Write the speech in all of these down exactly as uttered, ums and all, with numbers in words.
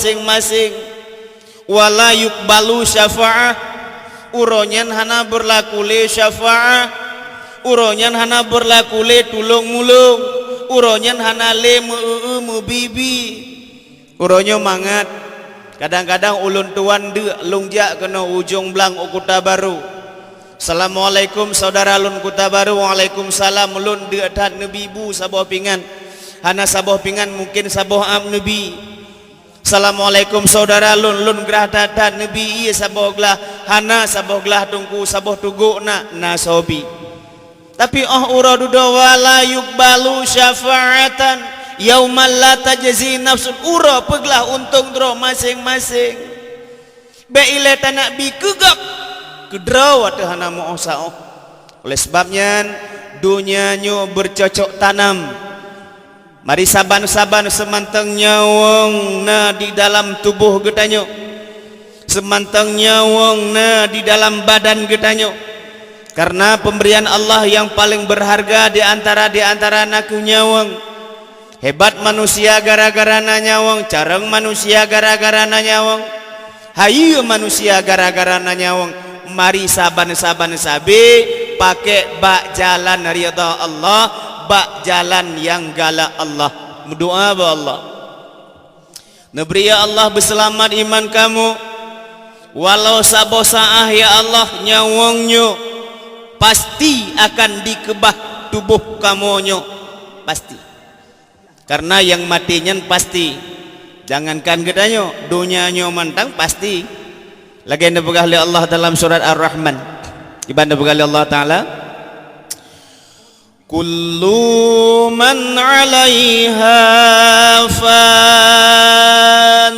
maséng-maséng. Wala yuqbalu syafa'ah, uroe nyan hana beurlaku lé syafa'ah, uroe nyan hana beurlaku lé tulông-mulông, uroe nyan hana lé meu-eu-eu meubi-bi. Uroe nyoe mangat, kadang-kadang ulôn tuan deuk lôn jak keunoe ujông blang u Kuta Barô. "Assalamualaikum saudara lôn Kuta Barô." "Waalaikumsalam." Lôn deuk that neubi bu saboh pingan. Hana saboh pingan, mungken saboh am neubi. "Assalamualaikum saudara lôn, lôn grah that-that neubi ié saboh glah." "Hana saboh glah Teungku, saboh tugok na." "Na soe bi." Tapi óh uroe dudoe, "Wala yuqbalu syafa'atan yauman la tajzi nafsun." Uroe peuglah untông droe maséng-maséng. Bék ilée tanak bi keu gob, keu droe watée hana meu-óh saôh. Oleh sabab nyan, donya nyoe beucocok tanam. Mari saban-saban seumantong nyawöng na di dalam tuboh geutanyoe, seumantong nyawöng na di dalam badan geutanyoe. Karena pemberian Allah yang paling berharga di antara, di antara nakeuh nyawöng. Hebat manusia gara-gara na nyawöng, carông manusia gara-gara na nyawöng, hayeue manusia gara-gara na nyawöng. Mari saban-saban sabe pakék bak jalan ridha Allah, bak jalan nyang galak Allah. Meudoa bak Allah, "Neubri ya Allah beuseulamat iman kamoe, walau saboh saáh ya Allah nyawöng nyoe pasti akan dikeubah tuboh kamoe nyoe." Pasti. Karena nyang maté nyan pasti. Jangankan geutanyoe, donya nyoe mantong pasti. Lagée neupeugah lé Allah dalam surat Ar-Rahman. Kiban neupeugah lé Allah Taala, "Kullu man 'alaiha fan."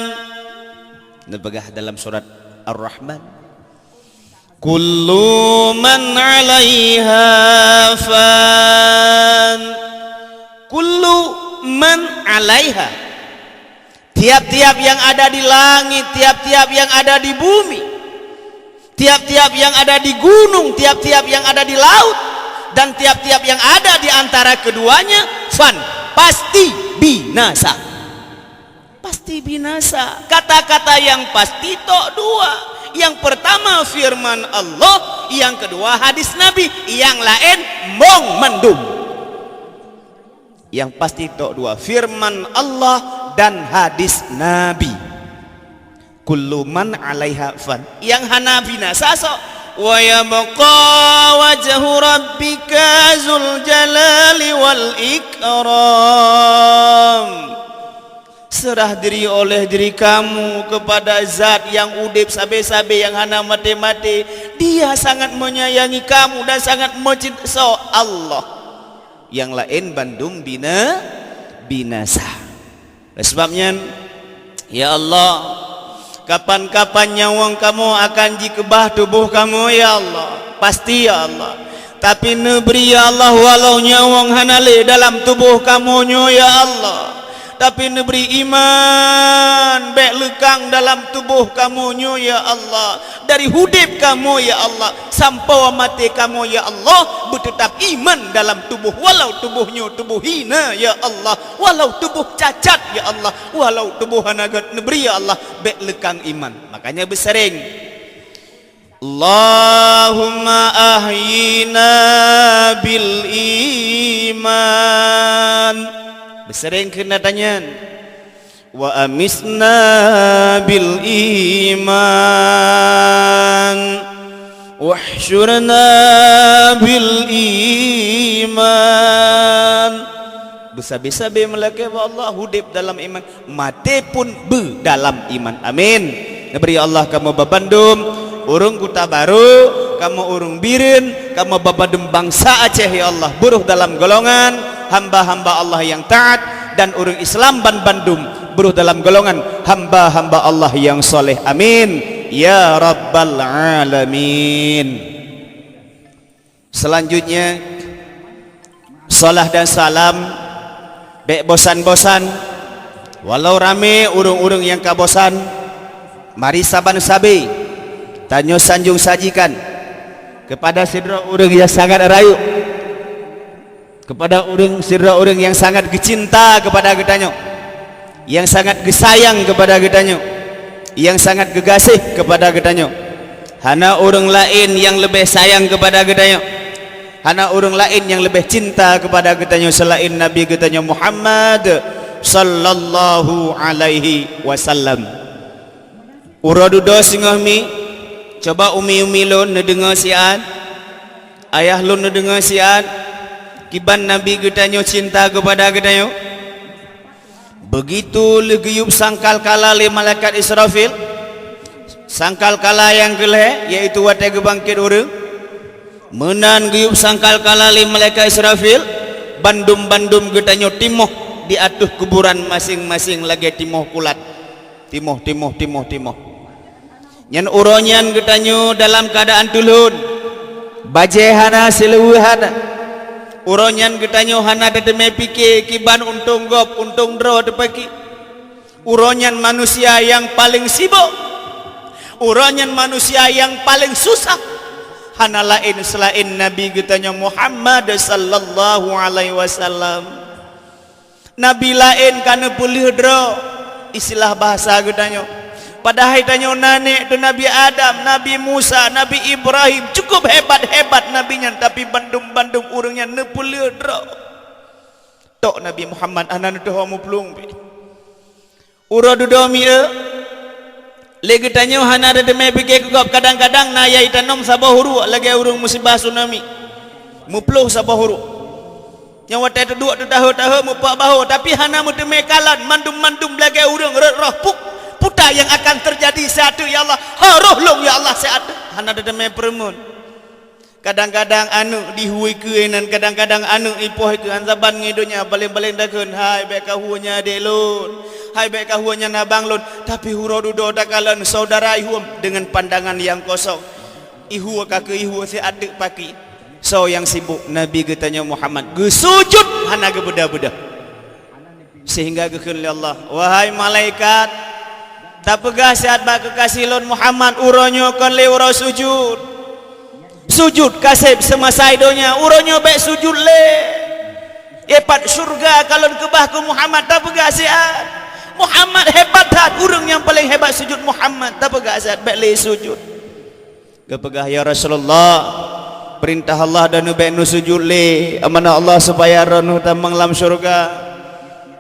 Neupeugah dalam surat Ar-Rahman, "Kullu man 'alaiha fan." Kullu man 'alaiha. Tiap-tiap yang ada di langit, tiap-tiap yang ada di bumi, tiap-tiap yang ada di gunung, tiap-tiap yang ada di laut, dan tiap-tiap yang ada di antara keduanya, fan, pasti binasa. Pasti binasa. Kata-kata yang pasti tok dua. Yang pertama firman Allah, yang kedua hadis Nabi, yang laén mong mandum. Yang pasti tok dua, firman Allah dan hadis Nabi. "Kullu man 'alaiha fan." Nyang hana binasa soe? "Wa yabqa wajhu rabbika dzul jalali wal ikram." Serah diri oleh diri kamu kepada Zat yang udeb sabe-sabe, yang hana maté-maté. Dia sangat menyayangi kamu dan sangat mencintai Allah. Yang laén bandum bina-, binasa. Oleh sebab nyan, ya Allah, kapan-kapan nyawöng kamoe akan jikeubah tuboh kamoe, ya Allah. Pasti, ya Allah. Tapi neubri, ya Allah, walau nyawöng hana lé dalam tuboh kamoe nyoe, ya Allah. Tapi neubri iman bék leukang dalam tuboh kamoe nyoe, ya Allah. Dari udeb kamoe, ya Allah, sampoe maté kamoe, ya Allah, beuteutap iman dalam tuboh, walau tuboh nyoe tuboh hina, ya Allah, walau tuboh cacat, ya Allah, walau tuboh hana göt neubri, ya Allah, bék leukang iman. Makanya beusereng, "Allahumma ahyina bil iman." Beusereng keunan tanyan. "Wa amisna bil iman, wahsyurna bil iman." Beusabe-sabe meulakée bak Allah, udeb dalam iman, maté pun beu dalam iman. Amin. Neubri Allah kamoe babandum, ureuëng Kuta Barô, kamoe ureuëng Bireuen, kamoe babandum bansa Aceh, ya Allah, beuroh dalam golongan hamba-hamba Allah nyang taat, dan ureuëng Islam ban bandum beuroh dalam golongan hamba-hamba Allah nyang saleh. Amin, ya rabbal alamin. Selanjutnya, salah dan salam, bék bosan-bosan. Walau ramé ureuëng-ureuëng nyang ka bosan, mari saban sabe tanyoe sanjong sajikan kepada sidroe ureuëng nyang sangat rayeuk, kepada ureuëng, sidroe ureuëng nyang sangat geucinta kepada geutanyoe. nyang sangat geusayang keupada geutanyoe, nyang sangat geugaséh keupada geutanyoe. Hana ureuëng laén nyang leubeh sayang keupada geutanyoe. Hana ureuëng laén nyang leubeh cinta keupada geutanyoe seulaén Nabi geutanyoe Muhammad sallallahu alaihi wasallam. Uroe dudoe singoh mi, coba umi-umi lôn neudeungoe siat, ayah lôn neudeungoe siat, kiban Nabi geutanyoe cinta keupada geutanyoe. Beugitu lheueh geuyueb sangkal kala lé malaikat Israfil, sangkal kala nyang keu lhée, yaitu watée geubangkét ureuëng, meunan geuyueb sangkal kala lé malaikat Israfil, bandum-bandum geutanyoe timoh di ateueh kuburan maséng-maséng lagée timoh kulat. Timoh, timoh, timoh, timoh. Nyan uroe nyan geutanyoe dalam keuadaan tulon, bajée hana, siluweue hana. Uroe nyan geutanyoe hana teuteumé pike kiban untông gob, untông droe teupaki. Uroe nyan manusia nyang paleng sibok. Uroe nyan manusia nyang paleng susah. Hana laén seulaén Nabi geutanyoe Muhammad sallallahu alaihi wasallam. Nabi laén ka neupeuleueh droe, istilah bahasa geutanyoe. Padahai tanyoe na nék teuh Nabi Adam, Nabi Musa, Nabi Ibrahim, cukup hebat-hebat nabi nyan, tapi bandum-bandum ureuëng nyan neupeuleueh droe. Tok Nabi Muhammad hana neuteuho muplueng pih. Uroe dudoe mi eu, lé geutanyoe hana teuteumé pike keu gob, kadang-kadang na nyang tanom saboh uruek lagée ureuëng musibah tsunami. Muploh saboh uruek. Nyang watée teuduek teutahe-tahe mupak baho, tapi hana meuteumé kalon, mandum-mandum lagée ureuëng rot roh puk. Peue nyang akan teujadi siat teuk, ya Allah? Ho roh lôn, ya Allah, siat teuk. Hana teuteumé peureumeun. Kadang-kadang aneuëk dihue ikeue nan, kadang-kadang aneuëk ipoh ikeue, han saban ngon donya, paleng-paleng takheun, "Hai, bék kahue nyan adék lôn. Hai, bék kahue nyan abang lôn." Tapi uroe dudoe takalon saudara ihue deungon pandangan nyang kosong. Ihue ka keu ihue siat teuk paki. Soe nyang sibok? Nabi geutanyoe Muhammad geusujut hana geubeuda-beuda. Sehingga geukheun lé Allah, "Wahai malaikat, tapeugah siat bak keukasih lôn Muhammad, uroe nyoe kon lé uroe sujut. Sujut kaseb seumasa donya, uroe nyoe bék sujut lé. Ipat syurga ka lôn keubah keu Muhammad, tapeugah siat. Muhammad hebat that, ureuëng nyang paleng hebat sujut Muhammad, tapeugah siat bék lé sujut." Geupeugah, "Ya Rasulullah, peurintah Allah dan bék neusujut lé, amanah Allah supaya droeneuh tamong lam syurga."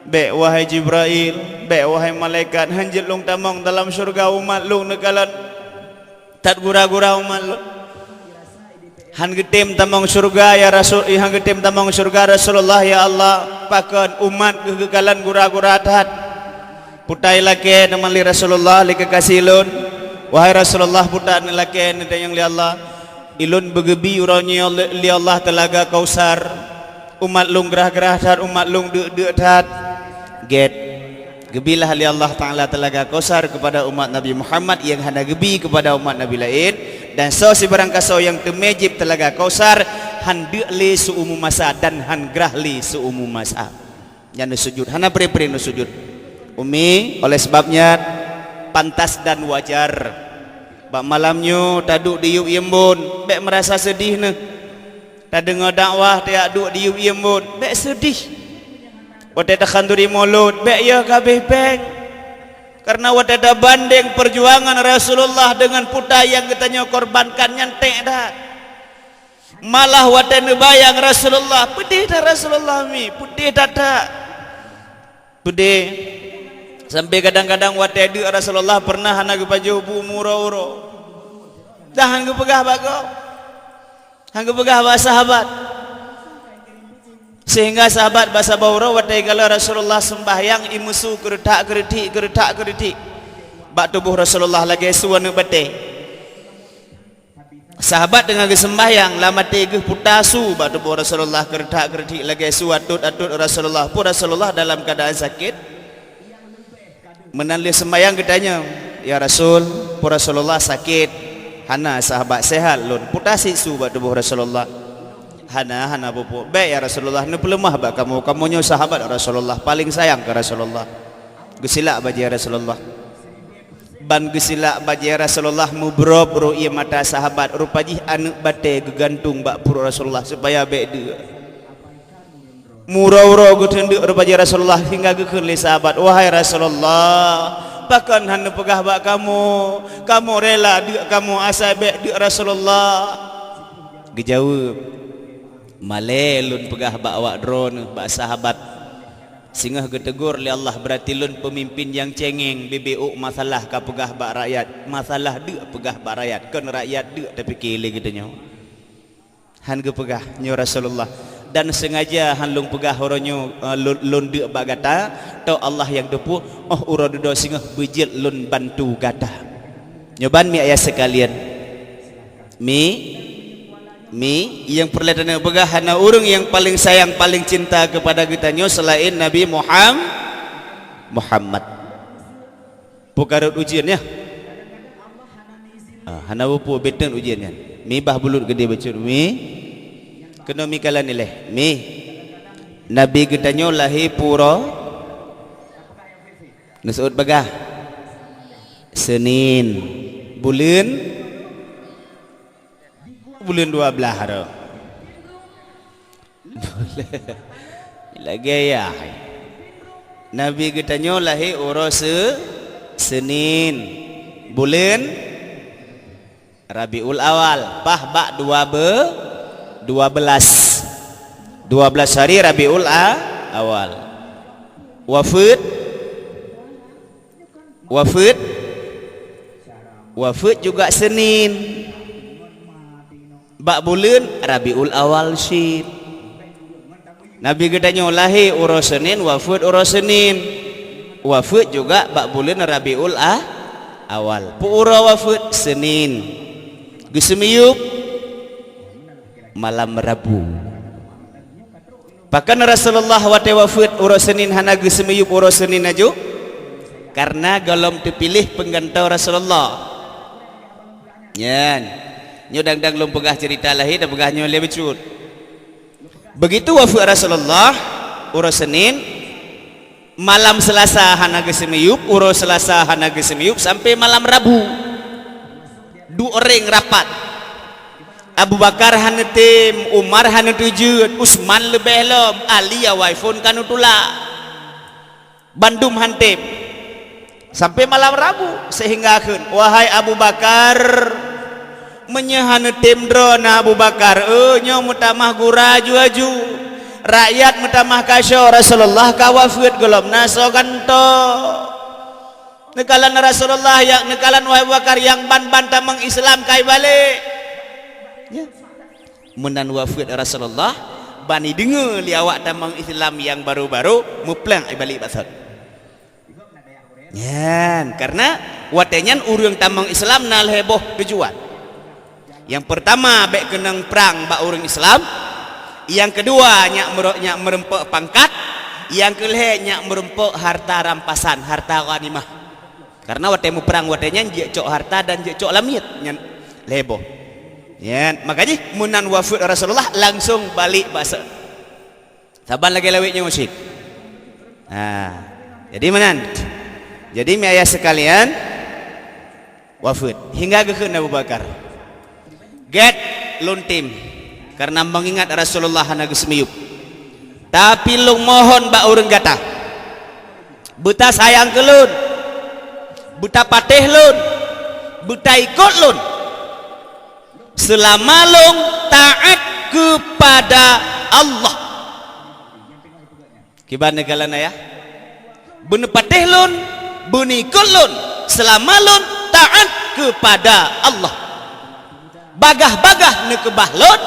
"Bék, wahai Jibrail, bék, wahai malaikat, han jeuet lôn tamong dalam syurga, umat lôn neukalon that gura-gura umat lôn." "Han geutem tamong syurga, ya Rasul, han geutem tamong syurga, Rasulullah, ya Allah, pakon umat geuh geukalon gura-gura that." Peue lakée teuma lé Rasulullah, lé keukasih lôn. "Wahai Rasulullah, peue neulakée neutanyong lé Allah. Ilôn beugeubi uroe nyoe lé Allah Teulaga Kausar. Umat lôn grah-grah that, umat lôn deuk-deuk that." Gét. Geubilah lé Allah Taala Teulaga Kausar keupada umat Nabi Muhammad nyang hana geubi keupada umat Nabi laén, dan soe sibarang kasoe nyang teumé jieb Teulaga Kausar, han deuk lé siumu masa dan han grah lé siumu masa. Nyan neusujut, hana pré-pré neusujut. Umi, oleh sebab nyan, pantas dan wajar. Bak malam nyoe taduek diyueb ié mbon, bék meurasa seudih neuh. Tadeungoe dakwah, tajak duek diyueb ié mbon, bék seudih. Watée takhanduri mulod, bék yoh ka abéh péng. Karena watée tabandeng peujuangan Rasulullah deungon peue nyang geutanyoe korbankan, nyan teuh that. Malah watée neubayang Rasulullah, peudeh that Rasulullah mi, peudeh that-that. Peudeh. Sampai kadang-kadang watée deuk Rasulullah pernah hana geupajoh bu meuuroe-uroe. Dah han geupeugah bak gob. Han geupeugah bak sahabat. Sehingga sahabat bak saboh uroe watée gala Rasulullah seumbahyang, imeusu keureutak-keureutik, keureutak-keureutik bak tuboh Rasulullah lagée su aneuëk batée. Sahabat teungoh geuseumbahyang, lam até geuh puta su bak tuboh Rasulullah, keureutak-keureutik lagée su atot-atot Rasulullah. Peue Rasulullah dalam keuadaan sakét. Meunan lheueh seumbahyang geutanyong, "Ya Rasul, peue Rasulullah sakét?" "Hana, sahabat, sehat lôn." "Peue tasit su bak tuboh Rasulullah?" "Hana, hana peue-peue." "Bék, ya Rasulullah, neupeuleumah bak kamoe. Kamoe nyoe sahabat Rasulullah, paleng sayang keu Rasulullah." Geusilak bajée Rasulullah. Ban geusilak bajée Rasulullah, meubrôb roh ié mata sahabat, rupa jih aneuëk batée geugantung bak pruet Rasulullah supaya bék deuk. Meuuroe-uroe geuteundeuk rupa jih Rasulullah, hingga geukheun lé sahabat, "Wahai Rasulullah, pakon hana neupeugah bak kamoe? Kamoe rela deuk kamoe asai bék deuk Rasulullah." Geujaweueb, "Malée lôn peugah bak awak droeneuh, bak sahabat. Singoh geuteugor lé Allah, beurati lôn peumimpin nyang céngéng, bibée ôk masalah kapeugah bak rakyat, masalah deuk peugah bak rakyat, kon rakyat deuk tapike lé geutanyoe." Han geupeugah nyoe Rasulullah, dan sengaja han lôn peugah uroe nyoe, eh, lôn, lôn deuk bak gata, tok Allah nyang teupeue, óh uroe dudoe singoh beujeuet lôn bantu gata. Nyoe ban mi ayah sekalian. Mi, mi, nyang peureulée taneuk peugah hana ureuëng nyang paling sayang, paling cinta kepada geutanyoe selain Nabi Muham-, Muhammad. Peue ka rhot ujeuen nyan? Ah, hana peue-peue, beuteun ujeuen nyan. Mi bah bulut geudeh bacut mi. Keunoe mi kalon ilée. Mi. Nabi geutanyoe lahé peue uroe? Neuseuôt bagah. Senin. Buleuen? Buleuen dua blaih rôh. Lagée nyan. Nabi geutanyoe lahé uroe Se-, Senin. Buleuen Rabiul Awal. Paih bak dua be-, dua belas. Dua belas hari Rabiul A-, Awal. Wafeuet Wafeuet, wafeuet juga Senin. Bak buleuen Rabiul Awal cit. Nabi geutanyoe lahé uroe Senin, wafeuet uroe Senin. Wafeuet juga bak buleuen Rabiul A-, Awal. Peue uroe wafeuet? Senin. Geuseumiyueb malam Rabu. Pakon Rasulullah watée wafeuet uroe Senin hana geuseumiyueb uroe Senin laju? Karena gohlom teupiléh peunggantoe Rasulullah. Nyan. Nyoe dang-dang lôn peugah ceurita lahé, tapeugah nyoe lé bacut. Begitu wafeuet Rasulullah uroe Senin, malam Selasa hana geuseumiyueb, uroe Selasa hana geuseumiyueb sampai malam Rabu. Duek ureuëng rapat. Abu Bakar hana tem, Umar hana teujeuet, Utsman leubeh lom, Ali awai phon ka neutulak. Bandum han tem. Sampai malam Rabu, sehingga kheun, "Wahai Abu Bakar, meunyoe hana tem droeneuh Abu Bakar, eh, nyoe meutamah gura aju-aju. Rakyat meutamah kasoe, Rasulullah ka wafeuet, gohlom na soe gantoe." Neukalon Rasulullah nyang, neukalon wahai Abu Bakar nyang ban-ban tamong Islam kai balek. Ya. Meunan wafeuet Rasulullah, ban ideungoe lé awak tamong Islam nyang baru-baru, meuplang ai balek bak saut. Nyan, karena watée nyan ureuëng tamong Islam na lhée boh tujuan. Nyang peurtama bék keunong prang bak ureuëng Islam, nyang keudua nyak meuro-, nyak meureumpok pangkat, nyang keulhée nyak meureumpok harta rampasan, harta ghanimah. Karena watée muprang watée nyan jeuet cok harta dan jeuet cok lamiet nyan lhée boh. Nyan, maka jih meunan wafeuet Rasulullah langsong balek bak saut. Saban lagée lawét nyoe cit. Ha. Jadi meunan. Jadi mi ayah sekalian, wafeuet. Hingga geukheun Abu Bakar, "Gét lôn tem, karena meungingat Rasulullah hana geuseumiyueb. Tapi lôn mohon bak ureuëng gata, beuta sayang keu lôn, beuta patéh lôn, beuta ikot lôn, seulama lôn taát keupada Allah." Kiban neukalon ayah? "Beuneupatéh lôn, beuneuikot lôn, seulama lôn taát keupada Allah. Bagaih-bagaih neukeubah lôn,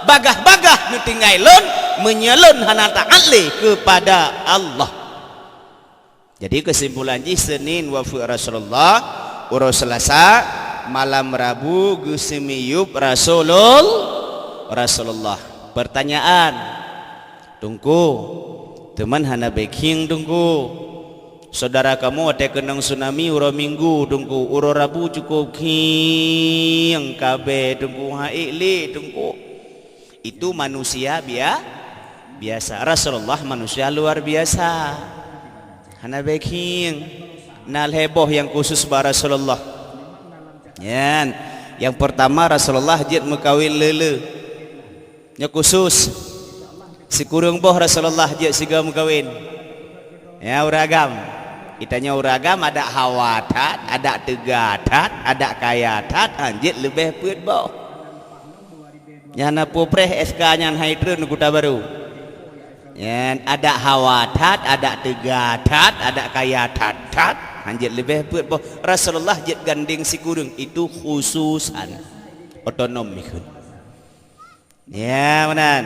bagaih-bagaih neutinggai lôn, meunyoe lôn hana taát lé keupada Allah." Jadi keusimpulan jih, Senin wafeuet Rasulullah, uroe Selasa, malam Rabu geuseumiyueb Rasulul-, Rasulullah. Pertanyaan, Teungku, teuma hana bék khieng, Teungku. Saudara kamoe watée keunong tsunami uroe Minggu, Teungku, uroe Rabu cukôp khieng kabée, Teungku, han ék lé, Teungku. Itu manusia bia-, biasa. Rasulullah manusia luar biasa. Hana bék khieng. Na lhée boh nyang khusus bak Rasulullah. Nyan, nyang peurtama Rasulullah jeuet meukawen le-le. Nyoe khusus. Sikureueng boh Rasulullah jeuet sigoe meukawen. Ya, ureueng agam. Geutanyoe ureueng agam adak hawa that, adak teuga that, adak kaya that, han jeuet leubeh peuet boh. Nyan na peue preh S K nyan hai treun Kuta Baru. Nyan adak hawa that, adak teuga that, adak kaya that-that, han jeuet leubeh peuet boh. Rasulullah jeuet gandeng sikureueng, itu khususan. Otonom ikheun. Ya, meunan.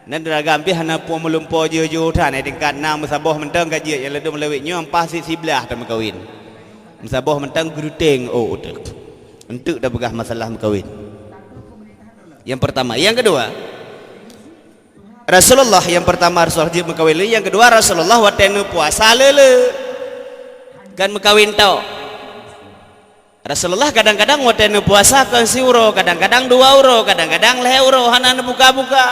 Nan dara gambih hana peue meulumpo jioh-jioh that, eh, tingkat na meusaboh mantong ka jeuet, nyang ladôm lawét nyoe ampah si siblah tameukawen. Meusaboh mantong geuruteng, oh, teuk. Enteuk tapeugah masalah meukawen. Yang pertama. Yang kedua, Rasulullah yang pertama Rasulullah jeuet meukawen le, yang kedua Rasulullah watée neupuasa le le. Kan meukawen tok. Rasulullah kadang-kadang watée neupuasa kon siuroe, kadang-kadang dua uroe, kadang-kadang lhée uroe hana neubuka-buka.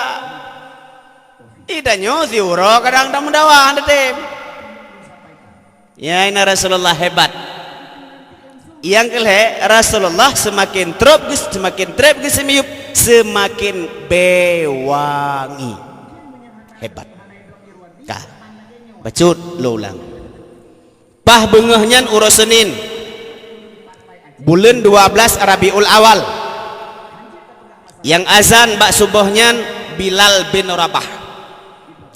Geutanyoe siuroe kadang tameudawah hana tem. Ya, ina Rasulullah hebat. Nyang keu lhée, Rasulullah seumaken trôb geus-, seumaken treb geuseumiyueb, seumaken bée wangi. Hebat. Ka. Bacut lôn ulang. Paih beungoh nyan uroe Senin, buleuen dua blaih Rabiul Awal. Nyang azan bak suboh nyan Bilal bin Rabah.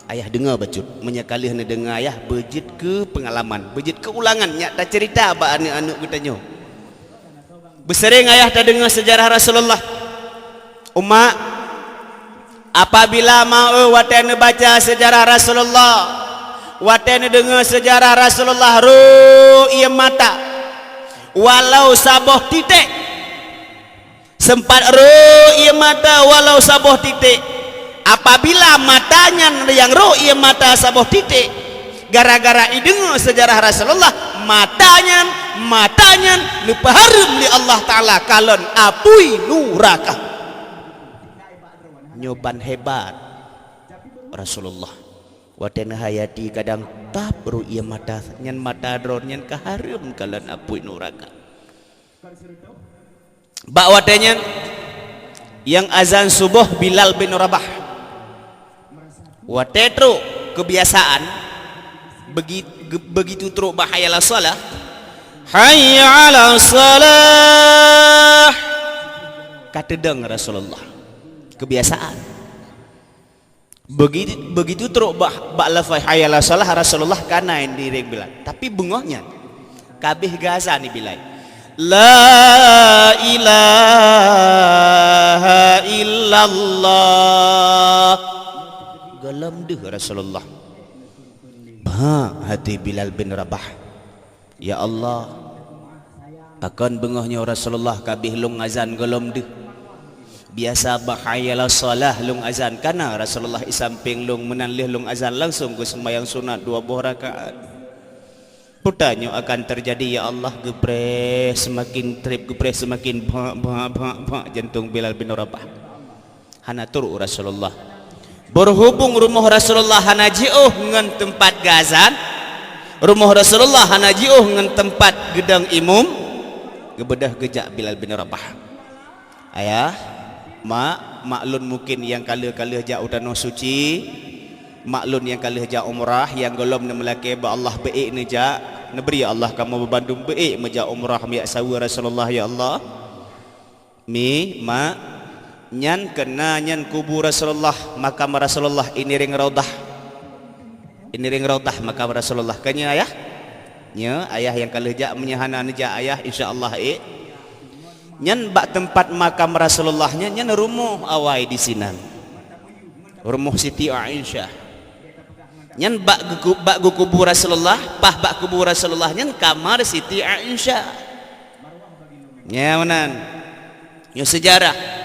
Ayah deungoe bacut, meunyoe ka lheueh neudeungoe ayah, beujeuet keu peungalaman, beujeuet keu ulangan, nyak taceurita bak aneuk-aneuk geutanyoe. Beuseureng ayah tadeungoe seujarah Rasulullah. Umak, apabila ma-, eu, watée neubaca seujarah Rasulullah, watée neudeungoe seujarah Rasulullah, rô ié mata, walau saboh titek. Seumpat rô ié mata walau saboh titek. Apabila mata nyan nyang rô ié mata saboh titek, gara-gara ideungoe seujarah Rasulullah, mata nyan, mata nyan neupeuhareuem lé Allah Taala kalon apui nuraka. Nyoe ban hebat Rasulullah. Watée neuhayati kadang tap rô ié mata, nyan mata droe nyan ka hareuem kalon apui nuraka. Bak watée nyan, nyang azan suboh Bilal bin Rabah. Watée trok keubiasaan, beugi-, ge-, beugitu trok bak hayya 'alas shalah, "Hayya 'alas shalah," ka teudong Rasulullah. Keubiasaan. Beugi-, beugitu trok bak, bak lafai hayya 'alas shalah, Rasulullah ka na nyang iréng Bilal. Tapi beungoh nyan, ka abéh geuazan Bilal, "La ilaha illallah." Gohlom deuh Rasulullah. Bak hati Bilal bin Rabah. "Ya Allah, pakon beungoh nyoe Rasulullah ka abéh lôn azan gohlom deuh? Biasa bak hayya 'alas shalah lôn azan, ka na Rasulullah i sampéng lôn, meunan lheueh lôn azan langsong geuseumayang sunat dua boh rakaat." Peue tanyoe akan teujadi, ya Allah, geupreh seumaken treb, geupreh seumaken bak, bak, bak, bak jantong Bilal bin Rabah. Hana trok Rasulullah. Beuhubong rumoh Rasulullah hana jiôh ngon teumpat geuazan, rumoh Rasulullah hana jiôh ngon teumpat geudong imum, geubeudôh geujak Bilal bin Rabah. "Ayah, mak, mak lôn mungken nyang ka lheueh-ka lheueh jak u Tanoh Suci, mak lôn nyang ka lheueh jak umrah, nyang gohlom neumeulakée bak Allah beu ék neujak, neubri Allah kamoe bandum beu ék meujak umrah meujak saweue Rasulullah, ya Allah." "Mi, mak, nyan keunan nyan kubu Rasulullah, makam Rasulullah, i ngiréng Raudhah. I ngiréng Raudhah makam Rasulullah. Ka nyoe, ayah?" "Nyoe, ayah nyang ka lheueh jak, meunyoe hana neujak ayah, insya Allah ék." Nyan bak teumpat makam Rasulullah nyan, nyan rumoh awai disinan. Rumoh Siti Aisyah. Nyan bak geuku-, bak geukubu Rasulullah, paih bak kubu Rasulullah nyan kamar Siti Aisyah. Nyan meunan. Nyoe seujarah.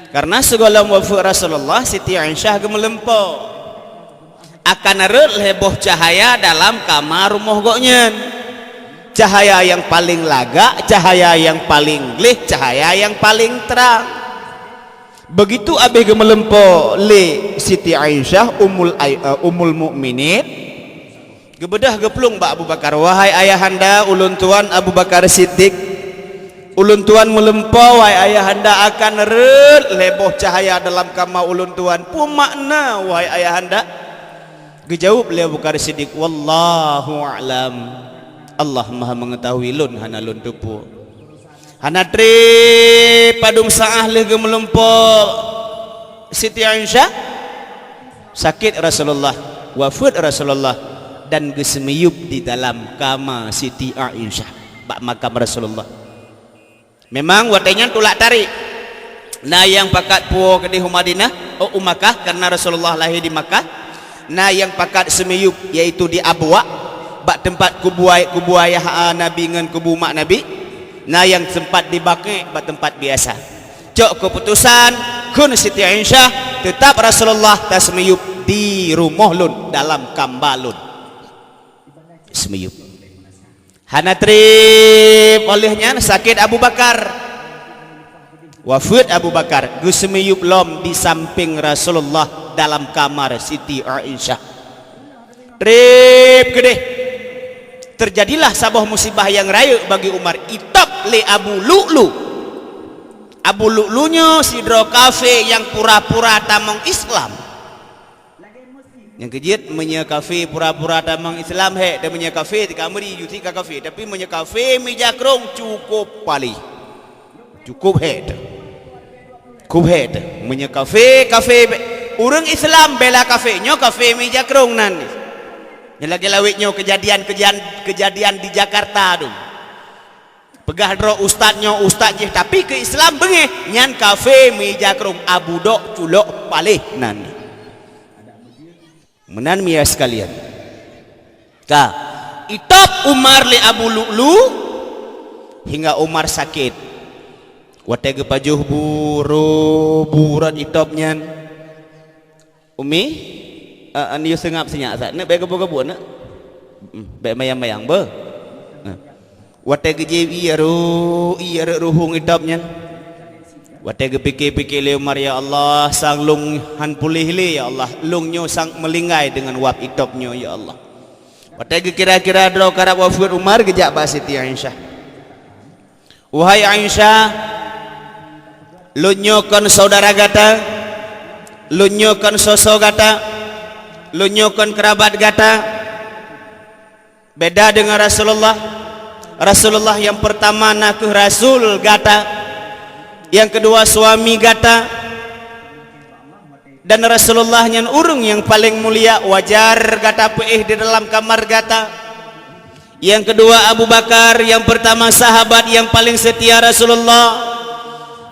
Karena sigohlom wafeuet Rasulullah, Siti Aisyah geumeulumpo. Akan rhot lhée boh cahya dalam kama rumoh gobnyan. Cahya nyang paleng lagak, cahya nyang paleng gleh, cahya nyang paleng trang. Beugitu abéh geumeulumpo lé Siti Aisyah, Ummul Ai-, eh, Ummul Mukminin, geubeudôh geuplueng bak Abu Bakar, "Wahai ayahanda ulôn tuan Abu Bakar Siddiq, Ulôn tuan meulumpoe, wahai ayahanda, akan rhot lhée boh cahya dalam kama ulôn tuan. Peue makna, wahai ayahanda? Geujaweueb lé Abu Bakar Siddiq, "Wallahu a'lam." Allah Maha Mengetahui, lôn hana lôn teupeue. Hana treb padum saát lheueh geumeulumpoe Siti Aisyah, sakét Rasulullah, wafeuet Rasulullah, dan geuseumiyueb di dalam kama Siti Aisyah, bak makam Rasulullah. Memang watée nyan tulak tarék. Na nyang pakat puwoe keudeh u Madinah, oh, u Makkah, karena Rasulullah lahé di Makkah. Na nyang pakat seumiyueb, yaitu di Abwa, bak teumpat kubu ay-, kubu ayah, a, Nabi ngon kubu mak Nabi. Na nyang sempat di Baqi', bak teumpat biasa. Cok keuputosan, kheun Siti Aisyah, teutab Rasulullah taseumiyueb di rumoh lôn, dalam kama lôn. Seumiyueb. Hana treb óh lheueh nyan sakét Abu Bakar. Wafeuet Abu Bakar, geuseumiyueb lom di sampéng Rasulullah dalam kamar Siti Aisyah. Treb keudeh, teujadilah saboh musibah nyang rayeuk bagi Umar, itôb lé Abu Lu'lu. Abu Lu'lu nyoe sidroe kafé nyang pura-pura tamong Islam. Nyang keujeuet, meunyoe kafé pura-pura tamong Islam, hék, dan meunyoe kafé tika meuri, jih ka kafé. Tapi meunyoe kafé meujakrong, cukôp paléh. Cukôp hék teuh. Cukôp hék teuh. Meunyoe kafé, kafé be-, ureuëng Islam bela kafé, nyoe kafé meujakrong nan. Nyoe lagée lawét nyoe keujadian-keujadian, keujadian di Jakarta tu. Peugah droe ustaz nyoe ustaz jih, tapi keu Islam beungéh, nyan kafé meujakrong, Abu Dok culok paléh nan. Meunan, mia sekalian. Ka, itôb Umar lé Abu Lu'lu hingga Umar sakét. Watée geupajoh bu, ro, bu rot itôb nyan. Umi, eh, anu seungab sinyak sat. Neuk bék geubu-geubu, neuk. Mm, bék mayang-mayang, beuh. Nah. Watée geujieb ié ro, ié rot ruhueng itôb nyan. Watée geupike-pike lé Umar, "Ya Allah, sang lôn han puléh lé, ya Allah. Lôn nyoe sang meulinggai deungon wab itôb nyoe, ya Allah." Watée geukira-kira droe karab wafeuet Umar, geujak bak Siti Aisyah. "Wahai Aisyah, lôn nyoe kon saudara gata, lôn nyoe kon soe-soe gata, lôn nyoe kon keurabat gata." Beda dengan Rasulullah. Rasulullah yang pertama nakeuh Rasul gata, yang kedua suami gata, dan Rasulullah nyan ureuëng yang paling mulia, wajar gata peuéh di dalam kamar gata. Yang kedua Abu Bakar, yang pertama sahabat yang paling setia Rasulullah,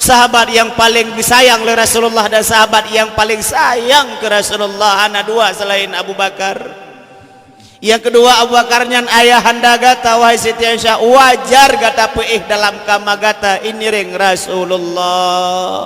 sahabat yang paling disayang oleh Rasulullah, dan sahabat yang paling sayang ke Rasulullah, hana dua selain Abu Bakar. Yang kedua Abu Bakar nyan ayahanda gata, wahai Siti Aisyah, wajar gata peuéh dalam kama gata, inireng Rasulullah.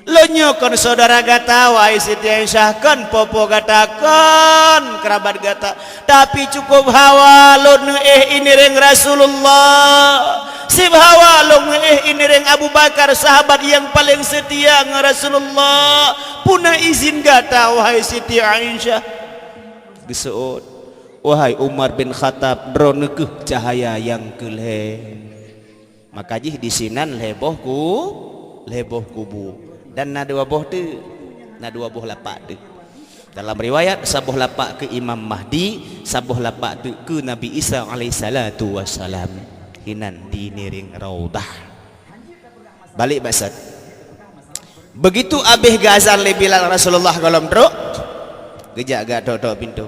Lôn nyoe kon saudara gata, wahai Siti Aisyah, kon popo gata, kon kerabat gata, tapi cukup hawa lôn neuéh inireng Rasulullah. Seb hawa lôn neuéh inireng Abu Bakar, sahabat yang paling setia ngon Rasulullah. Puna izin gata, wahai Siti Aisyah. Geuseuôt, "Wahai Umar bin Khattab, droeneuh kheueh cahaya nyang keu lhée." Maka jih disinan lhée boh ku-, lhée boh kubu. Dan na dua boh teuk, na dua boh lapak teuk. Dalam riwayat, saboh lapak keu Imam Mahdi, saboh lapak teuk keu Nabi Isa alaihissalatu wassalam. Hinan di niring Raudhah. Balik bak sat. Begitu abéh geuazan lé Bilal, Rasulullah gohlom trok, geujak geutok-tok pintoe.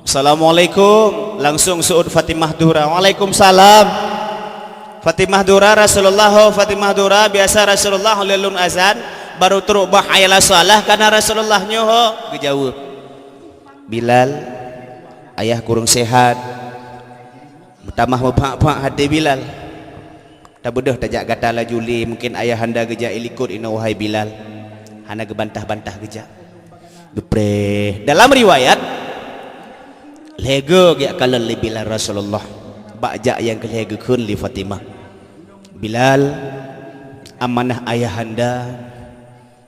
"Assalamualaikum." Langsung seuôt Fatimah Zahra. "Waalaikumsalam." "Fatimah Zahra, Rasulullah ho, Fatimah Zahra, biasa Rasulullah lé lôn azan, baru trok bak hayya 'alas shalah, kana Rasulullah nyoe ho." Geujaweueb, "Bilal, ayah kureueng sehat." Meutamah meuphak-phak até Bilal. Tabeudôh tajak gata laju lé, mungken ayahanda geujak ilikot inoe, wahai Bilal. Hana geubantah-bantah geujak. Geupreh. Dalam riwayat, lhée goe geujak kalon lé Bilal Rasulullah. Bak jak nyang keu lhée geukheun lé Fatimah. "Bilal, amanah ayahanda."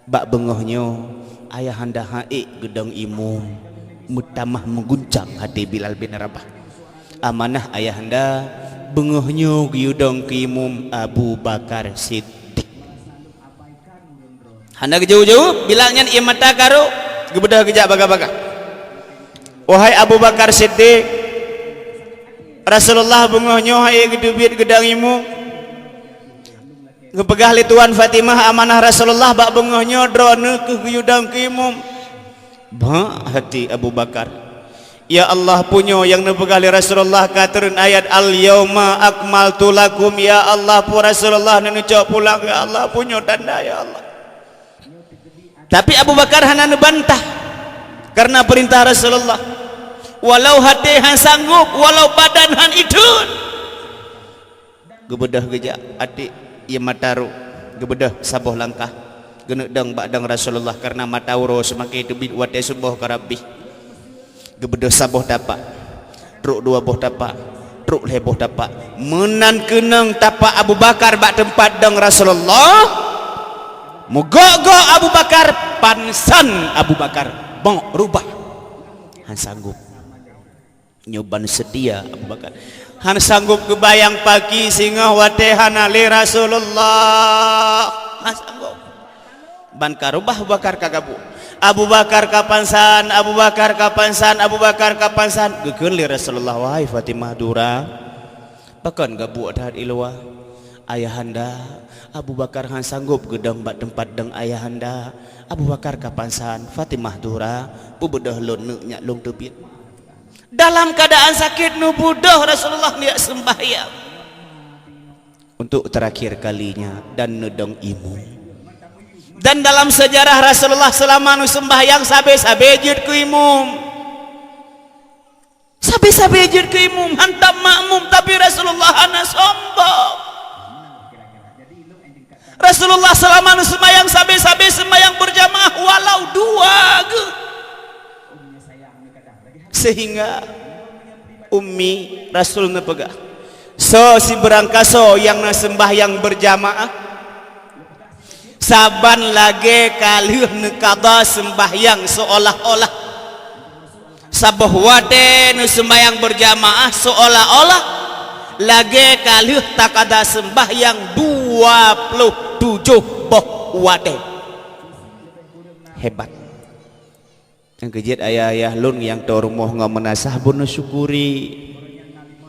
Bak beungoh nyoe, ayahanda han ék geudong imeum, meutamah meuguncang até Bilal bin Rabah. Amanah ayahanda, Beungoh nyoe geuyue dong keu imum Abu Bakar Siddiq. Hana geujaweueb-jaweueb, Bilal nyan ie mata karô, geubeudôh geujak baga-baga. "Wahai Abu Bakar Siddiq, Rasulullah beungoh nyoe hana geuteubiet geudong imum. Geupeugah lé tuan Fatimah amanah Rasulullah bak beungoh nyoe droeneuh keuh geuyue dong keu imum." Bak hati Abu Bakar, "Ya Allah, pujoe nyang neupeugah lé Rasulullah ka treun ayat, 'Al-yauma akmaltu lakum.' Ya Allah, pu Rasulullah neuneucok pulang, ya Allah, pujoe tanda, ya Allah." Tapi Abu Bakar hana neubantah karena peurintah Rasulullah. Walau até han sanggob, walau badan han itheun. Geubeudôh geujak, até ie mata rô, geubeudôh saboh langkah, geuneuk dong bak dong Rasulullah, kareuna mata uroe seumaken teubiet watée suboh ka rabih. Geubeudôh saboh tapak, trok dua boh tapak, trok lhée boh tapak. Meunan keunong tapak Abu Bakar bak teumpat dong Rasulullah, meugok-gok Abu Bakar, pansan Abu Bakar, bôk rubah, han sanggob. Nyoe ban seutia Abu Bakar. Han sanggob geubayang paki singoh watée hana lé Rasulullah. Han sanggob. Ban ka rubah Abu Bakar ka gabuek. Abu Bakar ka pansan, Abu Bakar ka pansan, Abu Bakar ka pansan. Geukheun lé Rasulullah, "Wahai Fatimah Zahra, pakon gabuek that iluwa? Ayahanda, Abu Bakar han sanggob geudong bak teumpat dong ayahanda. Abu Bakar ka pansan, Fatimah Zahra, peubeudôh lôn neuk nyak lôn teubiet." Dalam keadaan sakét neubeudôh Rasulullah neuk seumbahyang untuk terakhir kalinya dan neudong imum. Dan dalam sejarah Rasulullah seulama neuseumbahyang sabe-sabe jeuet keu imum. Sabe-sabe jeuet keu imum, hantom makmum, tapi Rasulullah hana sombong. Rasulullah seulama neuseumbahyang sabe-sabe seumbahyang beurjamaah walau dua geuh. Sehingga Ummi Rasul neupeugah, "Soe sibeurangkasoe nyang na seumbahyang beurjamaah, saban lagée ka lheueh neukada seumbahyang seuolah-olah." Saboh watée neuseumbahyang beurjamaah seuolah-olah lagée ka lheueh takada seumbahyang dua ploh tujoh boh watée. Hebat! Nyang keujeuet ayah-ayah lôn nyang toe rumoh ngon meunasah beuneusyukuri.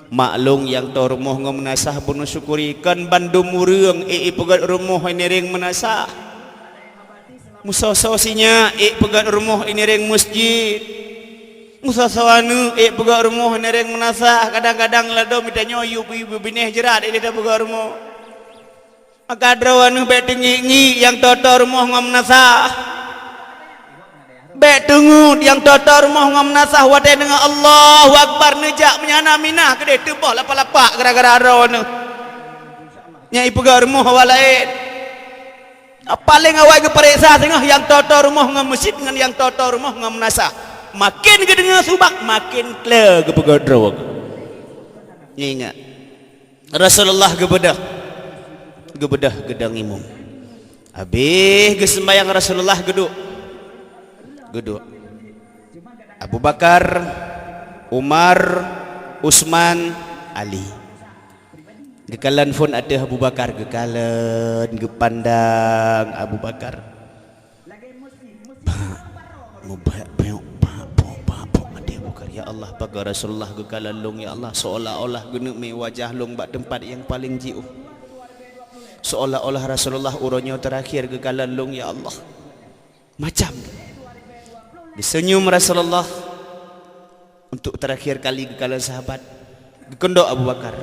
Mak lôn nyang toe rumoh ngon meunasah beuneusyukuri. Kon bandum ureuëng ék ipeugét rumoh nireng meunasah. Meusoe-soe sinyak ék peugét rumoh nireng meuseujid. Meusoe-soe aneuëk ék peugét rumoh nireng meunasah. Kadang-kadang ladôm geutanyoe yub-yub binéh jrat ék tapeugét rumoh. Maka droeneuh bék teungiek-ngiek nyang toe-toe rumoh ngon meunasah. Bék teungeut nyang toe-toe rumoh ngon meunasah watée deungoe Allahu Akbar neujak meunyan minah keudeh teuboh lapak-lapak gara-gara droeneuh. Nyang ipeugét rumoh awak laén. Paléng awai geupareksa singoh nyang toe-toe rumoh ngon meuseujid ngon nyang toe-toe rumoh ngon meunasah. Maken geudeungoe subak, maken kle geupeugét droe. Ingat, Rasulullah geubeudôh, geubeudôh geudong imum. Habéh geuseumbahyang Rasulullah geuduek, geuduek. Abu Bakar, Umar, Utsman, Ali. Geukalon phon ateueh Abu Bakar, geukalon, geupandang Abu Bakar. Bak, mubak, beok, bak, bok, bak, bok, ateueh Abu Bakar. Ya Allah, paga Rasulullah geukalon lôn, ya Allah, seolah-olah geuneuk mé wajah lôn bak teumpat nyang paleng jiôh. Seolah-olah Rasulullah uroe nyoe teurakhir geukalon lôn, ya Allah. Macam geuseunyum Rasulullah untuk terakhir kali geukalon sahabat. Geukondok Abu Bakar,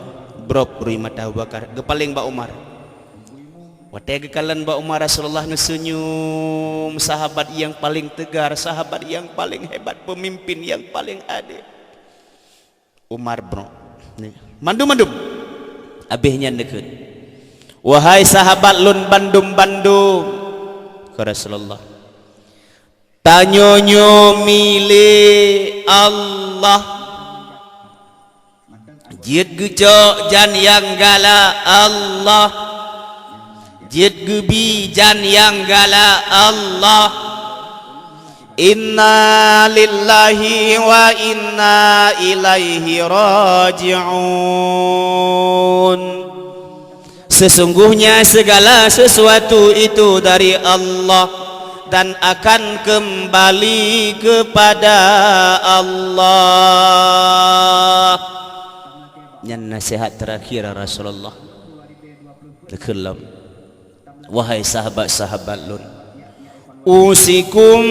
brok rui mata Abu Bakar, geupaleng bak Umar. Watée geukalon bak Umar, Rasulullah neuseunyum, sahabat nyang paleng teugar, sahabat nyang paleng hebat, peumimpin nyang paleng adé. Umar brok. Mandum-mandum. Habéh nyan neukheun, "Wahai sahabat lôn bandum-bandum," kheun Rasulullah, "tanyoe nyoe milék Allah. Jeuet geucok jan nyang galak Allah. Jeuet geubi jan nyang galak Allah. Inna lillahi wa inna ilaihi raji'un. Sesungguhnya segala sesuatu itu dari Allah dan akan kembali kepada Allah. Nyan nasihat terakhir Rasulullah. Teukeulom. Wahai sahabat-sahabat lôn, usikum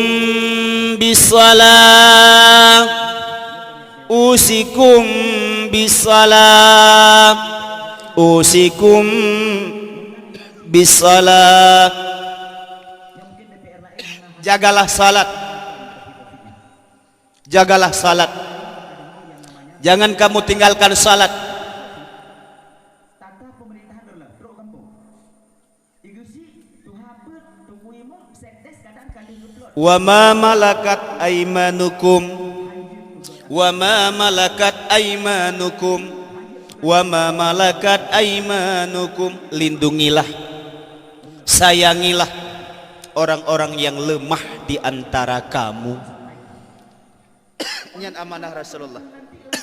bisalah, usikum bisalah, usikum bisalah. Jagalah salat. Jagalah salat. Jangan kamu tinggalkan salat. Wa ma malakat aimanukum. Wa ma malakat aimanukum. Wa ma malakat aimanukum. Lindungilah, sayangilah orang-orang yang lemah di antara kamu. Nyan amanah Rasulullah.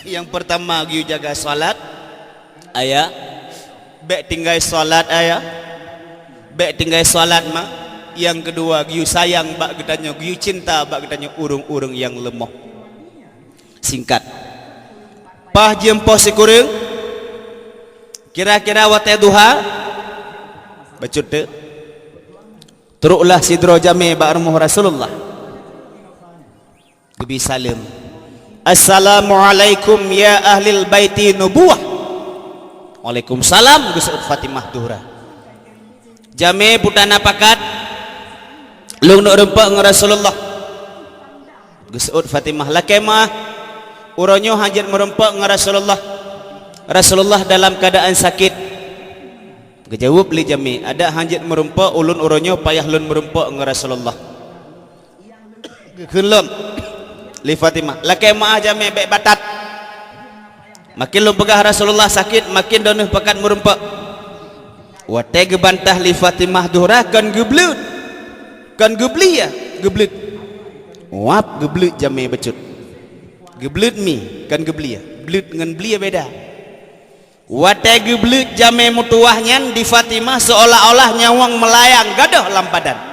Nyang pertama, geuyue jaga salat, ayah. Bék tinggai salat, ayah. Bék tinggai salat, ma. Nyang keudua, geuyue sayang bak geutanyoe, geuyue cinta bak geutanyoe ureuëng-ureuëng nyang leumoh. Singkat. Paih jeuem poh sikureueng, kira-kira watée duha, bacut teuk. Troklah sidroe jamé bak rumoh Rasulullah. Geubi saleuem. "Assalamualaikum ya ahlil baiti nubuwah." "Waalaikumsalam," geuseuôt Fatimah Zuhra. "Jamé peue na pakat, lôn neuk rumpok ngon Rasulullah." Geuseuôt Fatimah, "Lakée meuáh, uroe nyoe hana jeuet meurumpok ngon Rasulullah. Rasulullah dalam keuadaan sakét." Geujaweueb lé jamé, "Adak hana jeuet meurumpok, ulôn uroe nyoe payah lôn meurumpok ngon Rasulullah." Geukheun lom lé Fatimah, "Lakée meuáh jamé, bék batat. Makin lôn peugah Rasulullah sakét, makin droeneueh pakat meurumpok." Watée geubantah lé Fatimah Zuhra, kon geubleuet, kon geublie, geubleuet. Wab geubleuet jamé bacut. Geubleuet mi, kon geublie. Bleuet ngon blie beda. Watée geubleuet jamé meutuwah nyan di Fatimah, seolah-olah nyawöng meulayang gadôh lam badan.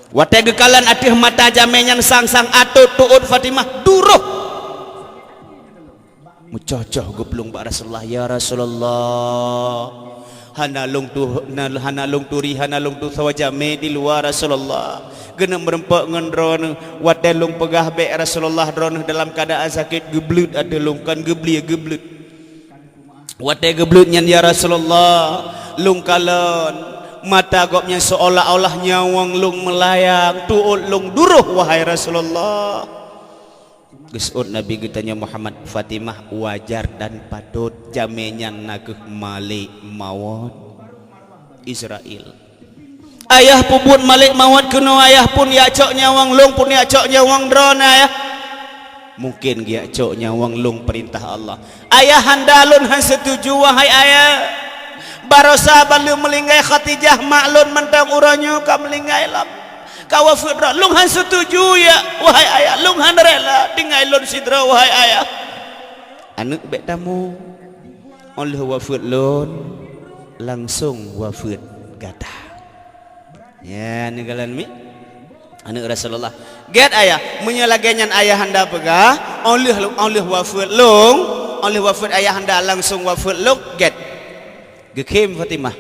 Watée geukalon ateueh mata jamé nyan sang-sang atot tuôt Fatimah duroh. Meucoh-coh geuplueng bak Rasulullah, "Ya Rasulullah, hana lôn tu-, na-, hana lôn turi, hana lôn tusoe jamé di luwa Rasulullah. Keuneuk meurumpok ngon droeneueh, watée lôn peugah bék Rasulullah, droeneueh dalam keuadaan sakét, geubleuet ateueh lôn, kon geublie, geubleuet." Watée geubleuet nyan, "Ya Rasulullah, lôn kalon mata gobnyan seolah-olah nyawöng lôn meulayang, tuôt lôn duroh, wahai Rasulullah." Geuseuôt Nabi geutanyoe Muhammad, "Fatimah, wajar dan patot, jamé nyan nakeuh malek mawöt, Israel." "Ayah, peubuet malek mawöt keunoe, ayah, phon jak cok nyawöng lôn, phon jak cok nyawöng droeneueh, ayah?" "Mungken geujak cok nyawöng lôn, peurintah Allah." "Ayahanda, lôn hana seutuju, wahai ayah. Barosa ban lheueh meulinggai Khadijah, mak lôn mantong uroe nyoe ka meulinggai lom, ka wafeuet droe. Lôn hana seutuju, ya, wahai ayah. Lôn hana rela tinggai lôn sidroe, wahai ayah." "Aneuëk, bék tamu. Óh lheueh wafeuet lôn, langsong wafeuet gata." Ya, neukalon mi? Aneuëk Rasulullah. "Gét, ayah, meunyoe lagée nyan ayahanda peugah, óh lheueh, óh lheueh wafeuet lôn, óh lheueh wafeuet ayahanda langsong wafeuet lôn, gét." Geukhém Fatimah.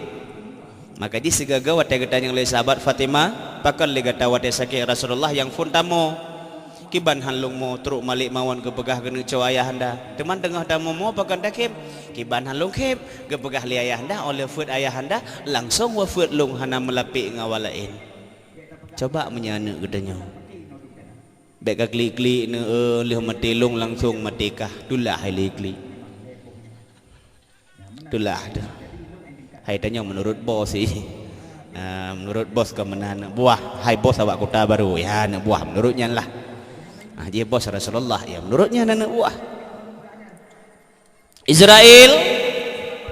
Maka jih sigoe-goe watée geutanyong lé sahabat, "Fatimah, pakon lé gata watée sakét Rasulullah nyang phon tamu? Kiban hana lôn mo trok malek mawöt geupeugah keuneuk cok ayahanda. Teuma teungoh tamu mo pakon takhém?" "Kiban hana lôn khém, geupeugah lé ayahanda, óh lheueh feuet ayahanda, langsong wafeuet lôn hana meulapék ngon awak laén." Coba meunyoe aneuëk geutanyoe. Bék ka klik-klik neueu, lheueh maté lôn langsong maté kah. Tulah hai lé klik. Tulah tu. Hai tanyoe meunurot bos sih. Ah, meunurot bos ka meunan aneuk buah. Hai bos awak Kota Baru, ya aneuk buah meunurot nyan lah. Ah, jih bos Rasulullah, ya meunurot nyan aneuk buah. Israel,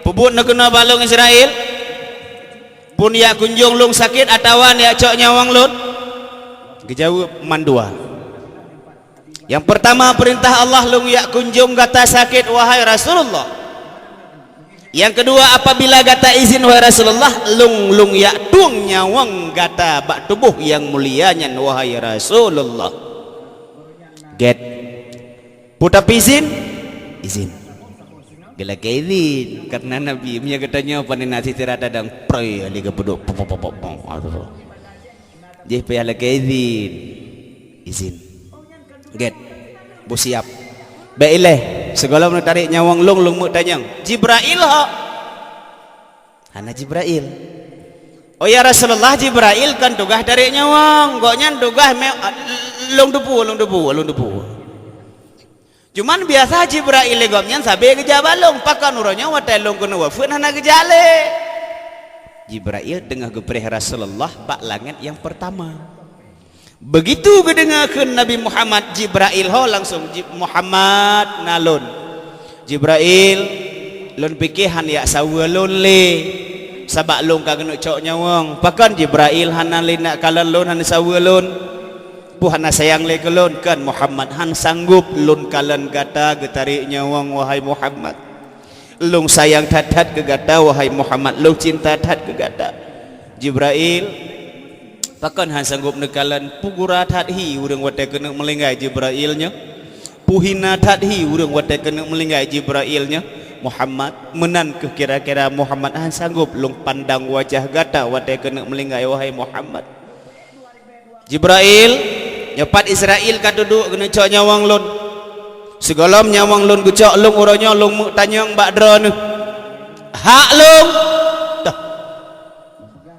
peubuet neukeunoe bak lôn Israel? Phon jak kunjong lôn sakét atawa jak cok nyawöng lôn? Geujaweueb mandua. Nyang peurtama, peurintah Allah, lôn jak kunjong gata sakét, wahai Rasulullah. Nyang keudua, apabila gata izin, wahai Rasulullah, lôn, lôn jak tueng nyawöng gata bak tuboh nyang mulia nyan, wahai Rasulullah. Gét. Peue tapi izin? Izin. Geulakée izin, karena Nabi, meunyoe geutanyoe pane na sisira tadong, proi, lé geupeudok, pop, pop, pop, pop, pop. Jih payah lakée izin. Izin. Gét. Beusiap. Bék ilée, sigohlom neutarek nyawöng lôn, lôn meuk tanyong. Jibrail ho? Hana Jibrail. Oh ya Rasulullah, Jibrail kon tugaih tarek nyawöng. Gobnyan tugaih mé, lôn teupeu, lôn teupeu, lôn teupeu. Cuman biasa Jibrail lé gobnyan sabe geujak bak lôn, pakon uroe nyoe watée lôn keuneuk wafeuet hana geujak lé. Jibrail teungoh geupreh Rasulullah bak langét nyang peurtama. Begitu geudeungoe kheun Nabi Muhammad, Jibrail ho langsong, "Ji-, Muhammad, na lôn." "Jibrail, lôn pike han jak saweue lôn lé, sabab lôn ka keuneuk cok nyawöng." "Pakon Jibrail hana lé neuk kalon lôn, hana saweue lôn?" "Peue hana sayang lé keu lôn?" "Kon Muhammad, han sanggob lôn kalon gata geutarek nyawöng, wahai Muhammad. Lôn sayang that-that keu gata, wahai Muhammad, lôn cinta that keu gata." "Jibrail, pakon han sanggob neukalon, peugura that hi ureuëng watée keuneuk meulinggai Jibrail nyoe? Peuhina that hi ureuëng watée keuneuk meulinggai Jibrail nyoe?" "Muhammad, meunan kheueh kira-kira Muhammad, han sanggob lôn pandang wajah gata watée keuneuk meulinggai, wahai Muhammad." "Jibrail, nyoe pat Israil ka duduek keuneuk cok nyawöng lôn. Sigohlom nyawöng lôn geucok lôn uroe nyoe lôn meuk tanyong bak droeneuh." "Hak lôn!" Toh.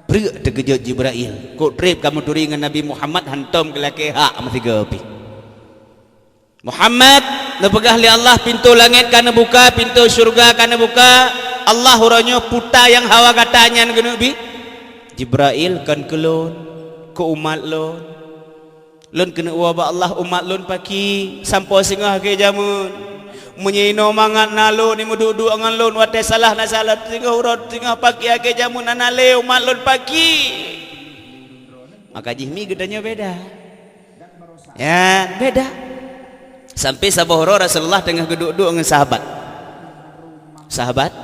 Breuek teukeujot Jibrail. Kok treb kamoe turi ngon Nabi Muhammad hantom geulakée hak meusigoe pih. "Muhammad, neupeugah lé Allah, pintoe langét ka neubuka, pintoe syeuruga ka neubuka. Allah uroe nyoe puta nyang hawa gata nyan keuneuk bi." "Jibrail, kon keu lôn, keu umat lôn. Lôn keuneuk woe bak Allah, umat lôn paki, sampoe singoh akhé jamén. Meunyoe inoe mangat na lôn, imeuduek-duek ngon lôn, watée salah na salah, singoh uroe, singoh paki akhé jamén hana lé, umat lôn paki." Maka jih mi geutanyoe beda. Ya, beda. Sampai saboh uroe Rasulullah teungoh geuduek-duek ngon sahabat. "Sahabat,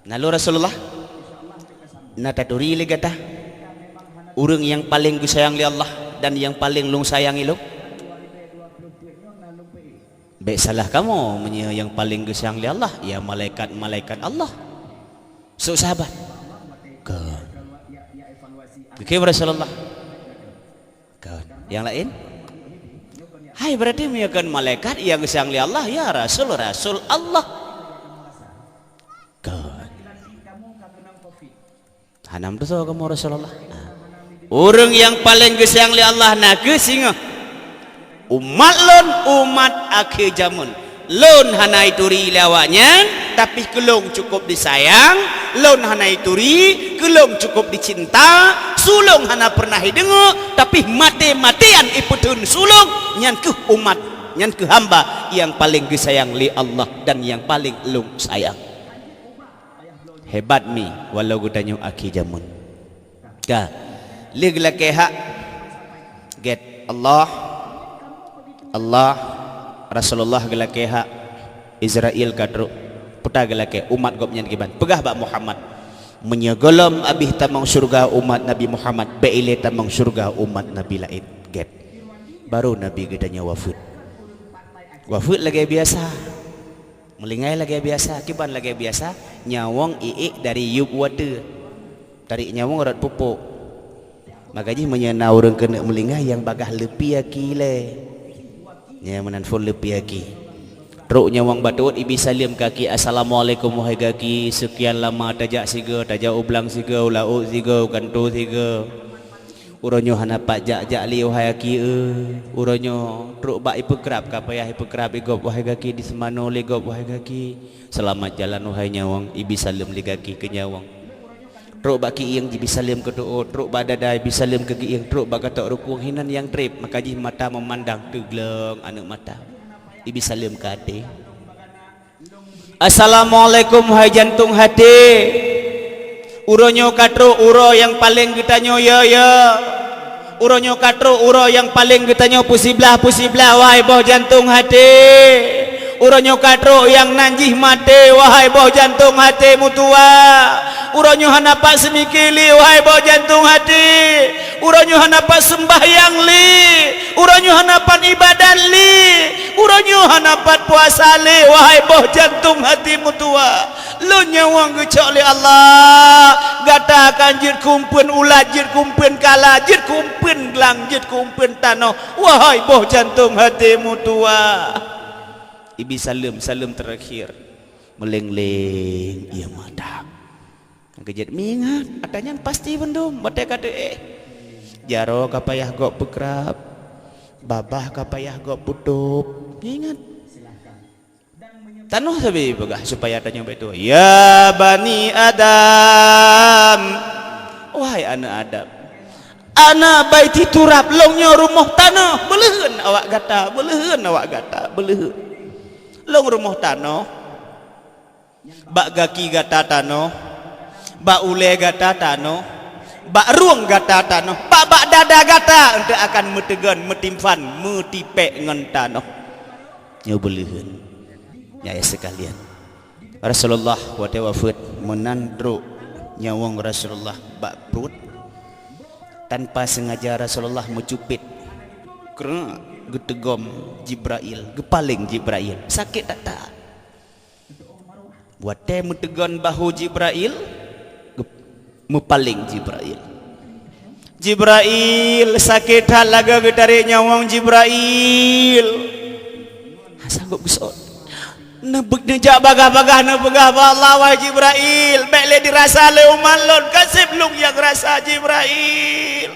na lôn Rasulullah, na taturi lé gata ureuëng nyang paleng geusayang lé Allah dan nyang paleng lôn sayangi lôn?" "Bék salah kamoe, meunyoe nyang paleng geusayang lé Allah, ya malaikat-malaikat Allah." Sok sahabat. Kon. Geukheun Rasulullah. Kon. Nyang laén? Hai, berarti meunyoe kon malaikat nyang geusayang lé Allah, ya rasul, rasul Allah. Kon. Hana meutusoe kamoe Rasulullah. Nah. Ureuëng nyang paleng geusayang lé Allah na kheueh singoh. "Umat lôn, umat akhé jamén. Lôn hana ituri lé awaknyan, tapi keu lôn cukôp disayang, lôn hana ituri, keu lôn cukôp dicinta, su lôn hana peureunah ideungoe, tapi maté-matéan ipeutheun su lôn, nyan kheueh umat, nyan kheueh hamba nyang paleng geusayang lé Allah dan nyang paleng lôn sayang." Hebat mi, walau geutanyoe akhé jamén. Ka. Lheueh geulakée hak, gét Allah, Allah, Rasulullah geulakée hak, Israil ka trok, peue ta geulakée, umat gobnyan kiban. Peugah bak Muhammad, "Meunyoe gohlom abéh tamong syeuruga umat Nabi Muhammad, bék ilée tamong syeuruga umat Nabi laén." Gét. Baru Nabi geutanyoe wafeuet. Wafeuet lagée biasa. Meulinggai lagée biasa, kiban lagée biasa, nyawöng iék dari yueb u ateueh. Tarék nyawöng rot pupuk. Maka jih meunyoe na ureuëng keuneuk meulinggai nyang bagaih leupie aki lé. Nyan meunan phon leupie aki. Trok nyawöng batot ibi saleuem keu aki, "Assalamualaikum wahai gaki, seukian lama tajak sigoe, tajak u blang sigoe, u laôt sigoe, u kantô sigoe." Uroe nyoe hana pat jak-jak lé wahai aki eu. Uroe nyoe trok bak ipeukrab ka payah ipeukrab igob wahai gaki, diseumanoe lé gob wahai gaki. Seulamat jalan wahai nyawöng, ibi saleuem lé gaki keu nyawöng. Trok bak kiéng jibi saleuem keu teuôt, trok bak dada ibi saleuem keu kiéng, trok bak gatok rukung hinan nyang treb, maka jih mata meumandang teugleueng aneuëk mata. Ibi saleuem keu até. Assalamualaikum hai jantong haté. Uroe nyoe ka trok uroe nyang paleng geutanyoe, ya, ya. Uroe nyoe ka trok uroe nyang paleng geutanyoe peusiblah-peusiblah, wahai boh jantong até. Uroe nyoe ka trok nyang nan jih maté, wahai boh jantong até meutuwa. Uroe nyoe hana pat seumike lé, wahai boh jantong até. Uroe nyoe hana pat seumbahyang lé. Uroe nyoe hana pat ibadat lé. Uroe nyoe hana pat puasa lé, wahai boh jantong até meutuwa. Lôn nyawöng geucok lé Allah, gata akan jeuet keu umpeuen ulat, jeuet keu umpeuen kala, jeuet keu umpeuen glang, jeuet keu umpeuen tanoh, wahai boh jantong até meutuwa. Ibi saleuem, saleuem teurakhir, meuleng-leng ie mata. Geujeuet meuingat, ata nyan pasti bandum, watèe ka teuéh. Jaroe ka payah gob peukrab, babah ka payah gob peutôb. Ingat. Tanoh sabe peugah supaya tanyoe beuet tuha. "Ya bani Adam, wahai aneuk Adam, ana baiti turab, lôn nyoe rumoh tanoh, beuleuheun awak gata, beuleuheun awak gata, beuleuheun. Lôn rumoh tanoh, bak gaki gata tanoh, bak ulèe gata tanoh, bak rueng gata tanoh, bak, bak dada gata eunteuk akan meuteugön, meutimpan, meutipék ngon tanoh." Nyoe beuleuheun. Ya, ya sekalian. Rasulullah watèe wafeuet meunan trok nyawöng Rasulullah bak pruet. Tanpa sengaja Rasulullah meucupet. Krek, geuteugom Jibrail, geupaleng Jibrail. Sakét that-that. Watèe meuteugön bahu Jibrail, geup-, meupaleng Jibrail. "Jibrail, sakét that lagèe geutarek nyawöng Jibrail." Hana sanggob geuseuôt. Neubeuk-, neujak bagah-bagah neupeugah bak Allah, "Wahai Jibrail, bèk lé dirasa lé umat lôn, ka sép lôn nyang rasa, Jibrail."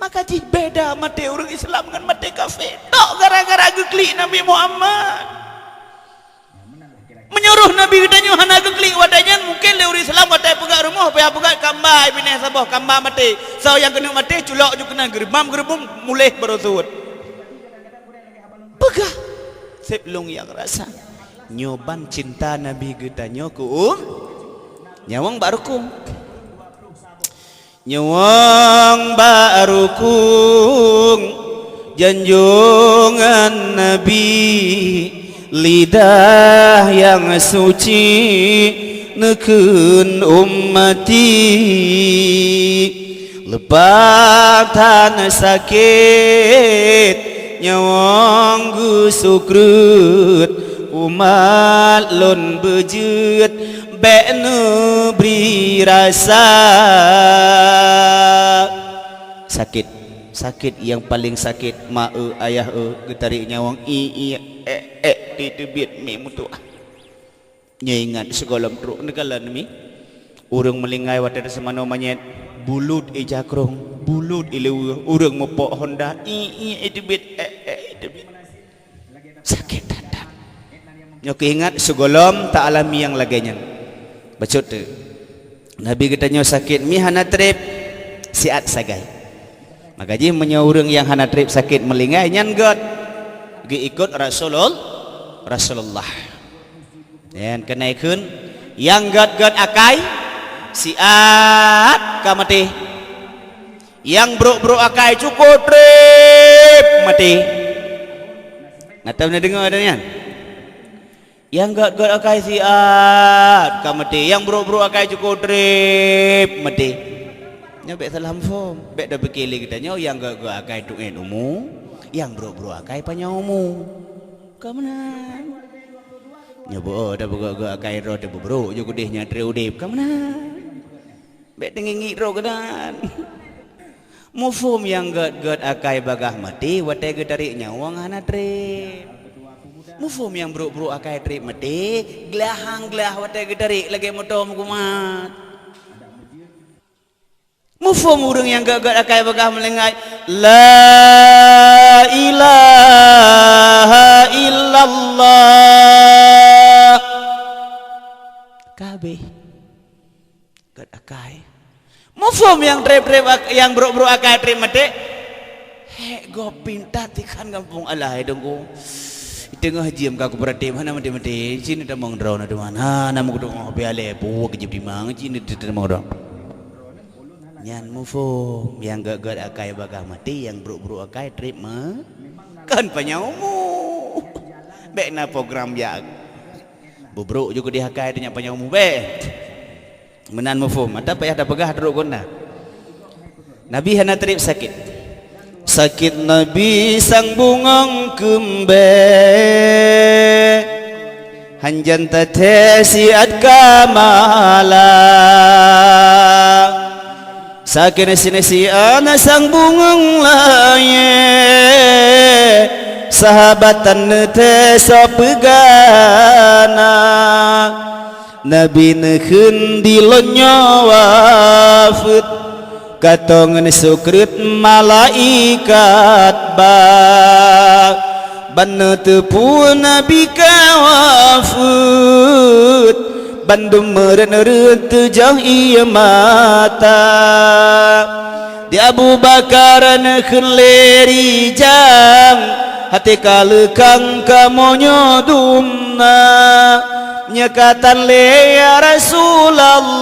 Maka jih beda maté ureueng Islam ngon maté kafé. Tok gara-gara geuklik Nabi Muhammad. Meunyoe roh Nabi geutanyoe hana geuklik watèe nyan, mungken lé ureueng Islam watèe peugah rumoh, payah peugah kamba binéh saboh, kamba maté. Soe nyang keuneuk maté, culok ju keunan, geureubam-geureubum, muléh baroe seuôt. Peugah, sép lôn nyang rasa. Nyoe ban cinta Nabi geutanyoe keu um-, nyawöng bak rukung. Nyawöng bak rukung janjongan Nabi, lidah nyang suci neukheun ummati. Leupah that sakét nyawöng geusukreut, umat lôn beujeuet, bèk neubri rasa. Sakét, sakét nyang paleng sakét, ma eu, ayah eu, geutarek nyawöng, i, i, ék, ék, teubiet mé meutuah. Nyoe ingat sigohlom trok neukalon mi. Ureueng meulinggai watèe teuseumanoe manyét, bulut i cakrong, bulut i luweue, ureueng meupok honda, i, i, i teubiet, ék, ék, i teubiet. Sakét that-that. Nyoe keuingat sigohlom taalami nyang lagèe nyan. Bacut teuh. Nabi geutanyoe sakét mi hana trép siat sagai. Maka jih meunyoe ureueng nyang hana trép sakét meulinggai nyan gèt geuikot Rasulul-, Rasulullah. Nyan keunaikheun nyang gèt-gèt akai siat ka maté. Nyang brok-brok akai cukôp trép maté. Na tadeungoe nyan? Nyang gèt-gèt akai siat ka maté, nyang brok-brok akai cukôp trép maté. Nyoe bèk salah muphom, bèk tapike lé geutanyoe nyang gèt-gèt akai tu'en umu, nyang brok-brok akai panyang umu. Ka meunan. Nyoe beu-o tapeugèt-gèt akai droe teubeubrok ju keudeh nyang trép udép. Ka meunan. Bèk teungieng-ngieng droe keunan. Muphom nyang gèt-gèt akai bagaih maté watèe geutarek nyawöng hana trép. Muphom nyang brok-brok akai trép maté, glahang glah watèe geutarek lagèe moto meukumat. Muphom ureueng nyang gèt-gèt akai bagaih meulinggai, "La ilaha illallah." Ka habéh. Gèt akai. Muphom nyang trép-trép ak-, nyang brok-brok akai trép maté. Hék gob pinta tikhan gampông alah hai Teungku. Teungoh jeuem ka kupeuraté hana maté-maté. Cit neutamong droe na teuma. Hana meukeudong pialé puweuek jeuem timang. Cit neutamong droe. Nyan muphom, nyang gét-gét akai bagaih maté, nyang brôk-brôk akai trép me-, kon panyang umu. Bék na program jak. Beubrôk ju keudéh akai teuh nyang panyang umu bék. Meunan muphom, ata payah tapeugah trok guna. Nabi hana trép sakét. Sakét Nabi sang bungöng keumbée, hanjan tathée siat kamala. Sakét sineuk siat sang bungöng layée, sahabat tan neuthée soe peugana. Nabi neukheun di lôn nyoe wafeuet, ka tô ngon sukreut malaikat ba. Ban neuteupeue Nabi ka wafeuet, bandum meureuet-reuet teujoh ie mata. Di Abu Bakar neukheun lé rijang, até ka leukang kamoe nyoe dumna. Nyoe ka tan lé ya Rasulullah,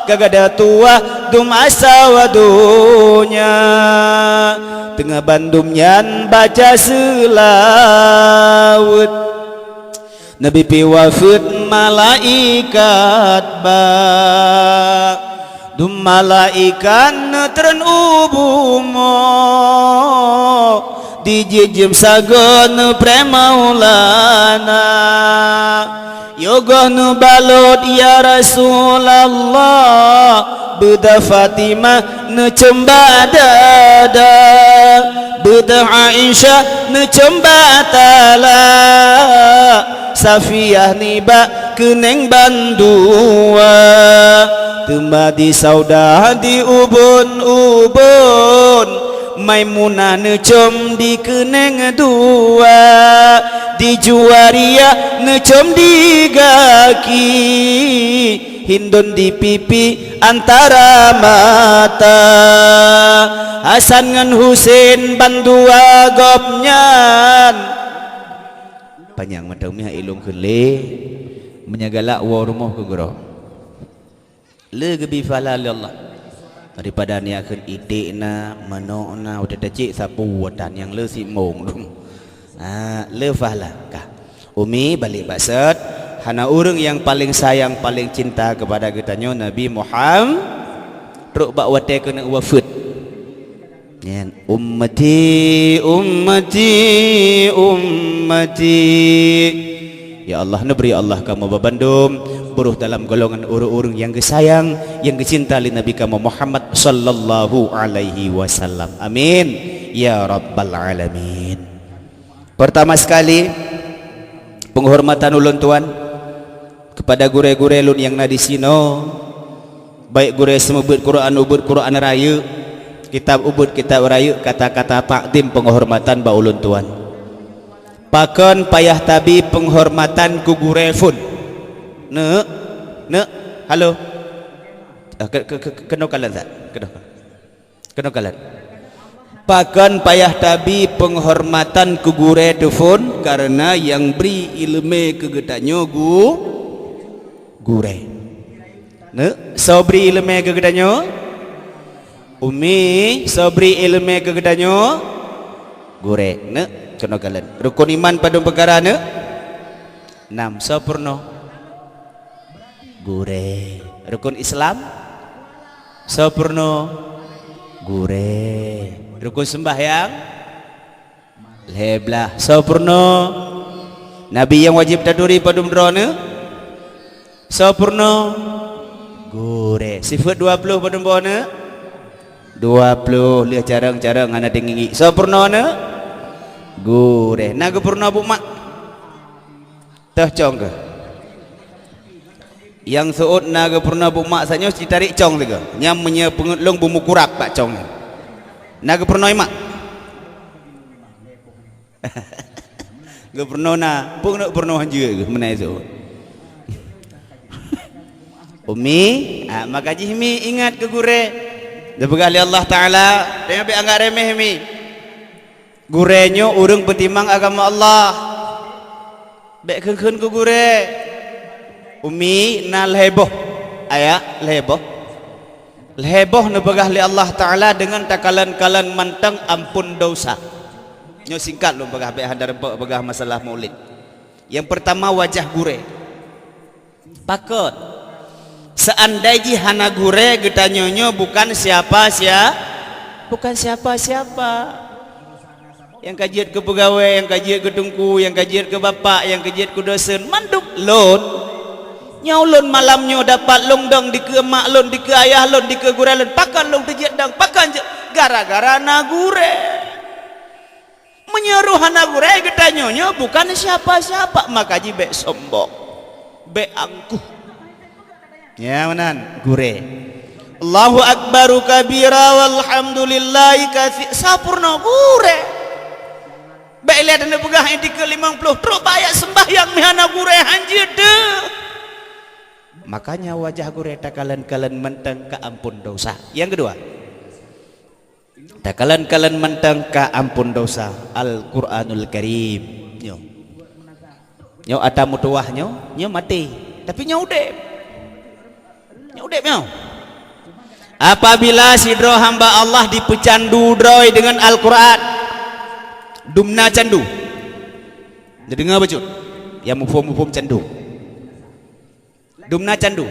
ka gata tuwah dum asoe donya. Teungoh bandum nyan baca seulaweuet, Nabi pih wafeuet malaikat ba. Dum malaikat neutreun u bumoe, dijijeuem sagoe neupreh Maulana. Yoh goh neubalot ya Rasulullah, beudôh Fatimah neucöm bak dada, beudôh Aisyah neucöm bak tala, Safiyah nibak keuneng bandua. Teuma di Saudah di ubon-ubon, Maimunah neucöm di keuneng dua, di Juwariyah neucöm di gaki, Hindun di pipi antara mata. Hasan ngon Husein bandua gobnyan. Panyang mantong miah ilong kheun lé, meunyoe galak woe rumoh keu gurôh. Le geubi pahala lé Allah. Daripada neujak kheun iték na, manok na, watée tacék sapeue watée nyang le simong dum. Ha, le pahala kah. Umi, balek bak sot, hana ureuëng nyang paleng sayang, paleng cinta keupada geutanyoe Nabi Muham-, trok bak watée keuneuk wafeuet. Nyan, "Ummati, ummati, ummati." Ya Allah, neubri Allah kamoe bandum, beuroh dalam golongan ureuëng-ureuëng nyang geusayang, nyang geucinta lé Nabi kamoe Muhammad sallallahu alaihi wasallam. Amin. Ya Rabbal Alamin. Pertama sekali, penghormatan ulôn tuan kepada gurée-gurée lôn nyang na di sinoe, baik gurée seumeubeuet Quran, ubeuet Quran rayeuk, kitab ubeuet, kitab rayeuk, kata-kata takdim penghormatan bak ulôn tuan. Pakon payah tabi penghormatan keu gurée phon? Neuk, neuk, halo. Ah, ke-, ke-, ke-, keunoe kalon that, keunoe. Keunoe kalon. Pakon payah tabi penghormatan keu gurée teuphon, kareuna nyang bri iéleumé keu geutanyoe gu-, gurée. Neuk, soe bri iéleumé keu geutanyoe? Umi, soe bri iéleumé keu geutanyoe? Gurée. Neuk, keunoe kalon. Rukon iman padum peukara neuk? Nam. Soe peurunoe? Gurée. Rukon Islam? Soe peurunoe? Gurée. Rukon seumbahyang? Lhée blaih. Soe peurunoe? Nabi nyang wajéb taturi padum droeneuh? Soe peurunoe? Gurée. Sifeuet dua ploh padum boh neuh? Dua ploh. Lheueh carông-carông hana teungingi. Soe peurunoe neuh? Gurée. Na geupeurunoe bumak? Teuh cong keuh. Nyang seuôt na geupeurunoe bumak sanyoe, ci tarék cong sigoe. Nyang meunyoe peungeuet lôn beumukurab bak cong nyan. Na geupeurunoe mak? Geupeurunoe na, peue keuneuk peurunoe hanjeuet geuh meunan seuôt. Umi, ah, maka jih mi ingat keu gurée. Geupeugah lé Allah Taala, tanyoe bék anggab reméh mi. Gurée nyoe ureuëng peutimang agama Allah. Bék kheun-kheun keu gurée. Umi na lhée boh. Ayah lhée boh. Lhée boh neupeugah lé Allah Taala deungon takalon-kalon mantong amphon desya. Nyoe singkat lôn peugah, bék hana reubek peugah masalah Maulid. Nyang peurtama, wajah gurée. Pakon? Seandai jih hana gurée, geutanyoe nyoe bukan siapa-sia-, bukan siapa-siapa. Nyang ka jeuet keu peugawée, nyang ka jeuet keu teungku, nyang ka jeuet keu bapak, nyang ka jeuet keu dosen, mandum lôn. Nyoe lôn malam nyoe dapat lôn dong dikeue mak lôn, dikeue ayah lôn, dikeue gurée lôn. Pakon lôn teujeuet dong? Pakon jeuet? Gara-gara na gurée. Meunyoe roh hana gurée, geutanyoe nyoe bukan siapa-siapa, maka jih bék sombong, bék angkuh. Ya, meunan, gurée. Allahu akbaru kabira walhamdulillahi katsi-, sampurna gurée. Bék ilée neupeugah iktikeut limong ploh, trok bak ayat seumbahyang meuhana gurée, hanjeuet deuh. Makanya wajah gurée takalon-kalon mantong ka amphon desya. Nyang keudua, takalon-kalon mantong ka amphon desya, Al-Qur'anul Karim. Nyoe. Nyoe ata meutuwah nyoe, nyoe maté. Tapi nyoe udeb. Nyoe udeb nyoe. Apabila sidroe hamba Allah dipeucandu droe deungon Al-Qur'an, dumna candu. Neudeungoe bacut. Nyang muphom-muphom candu. Dumna candu.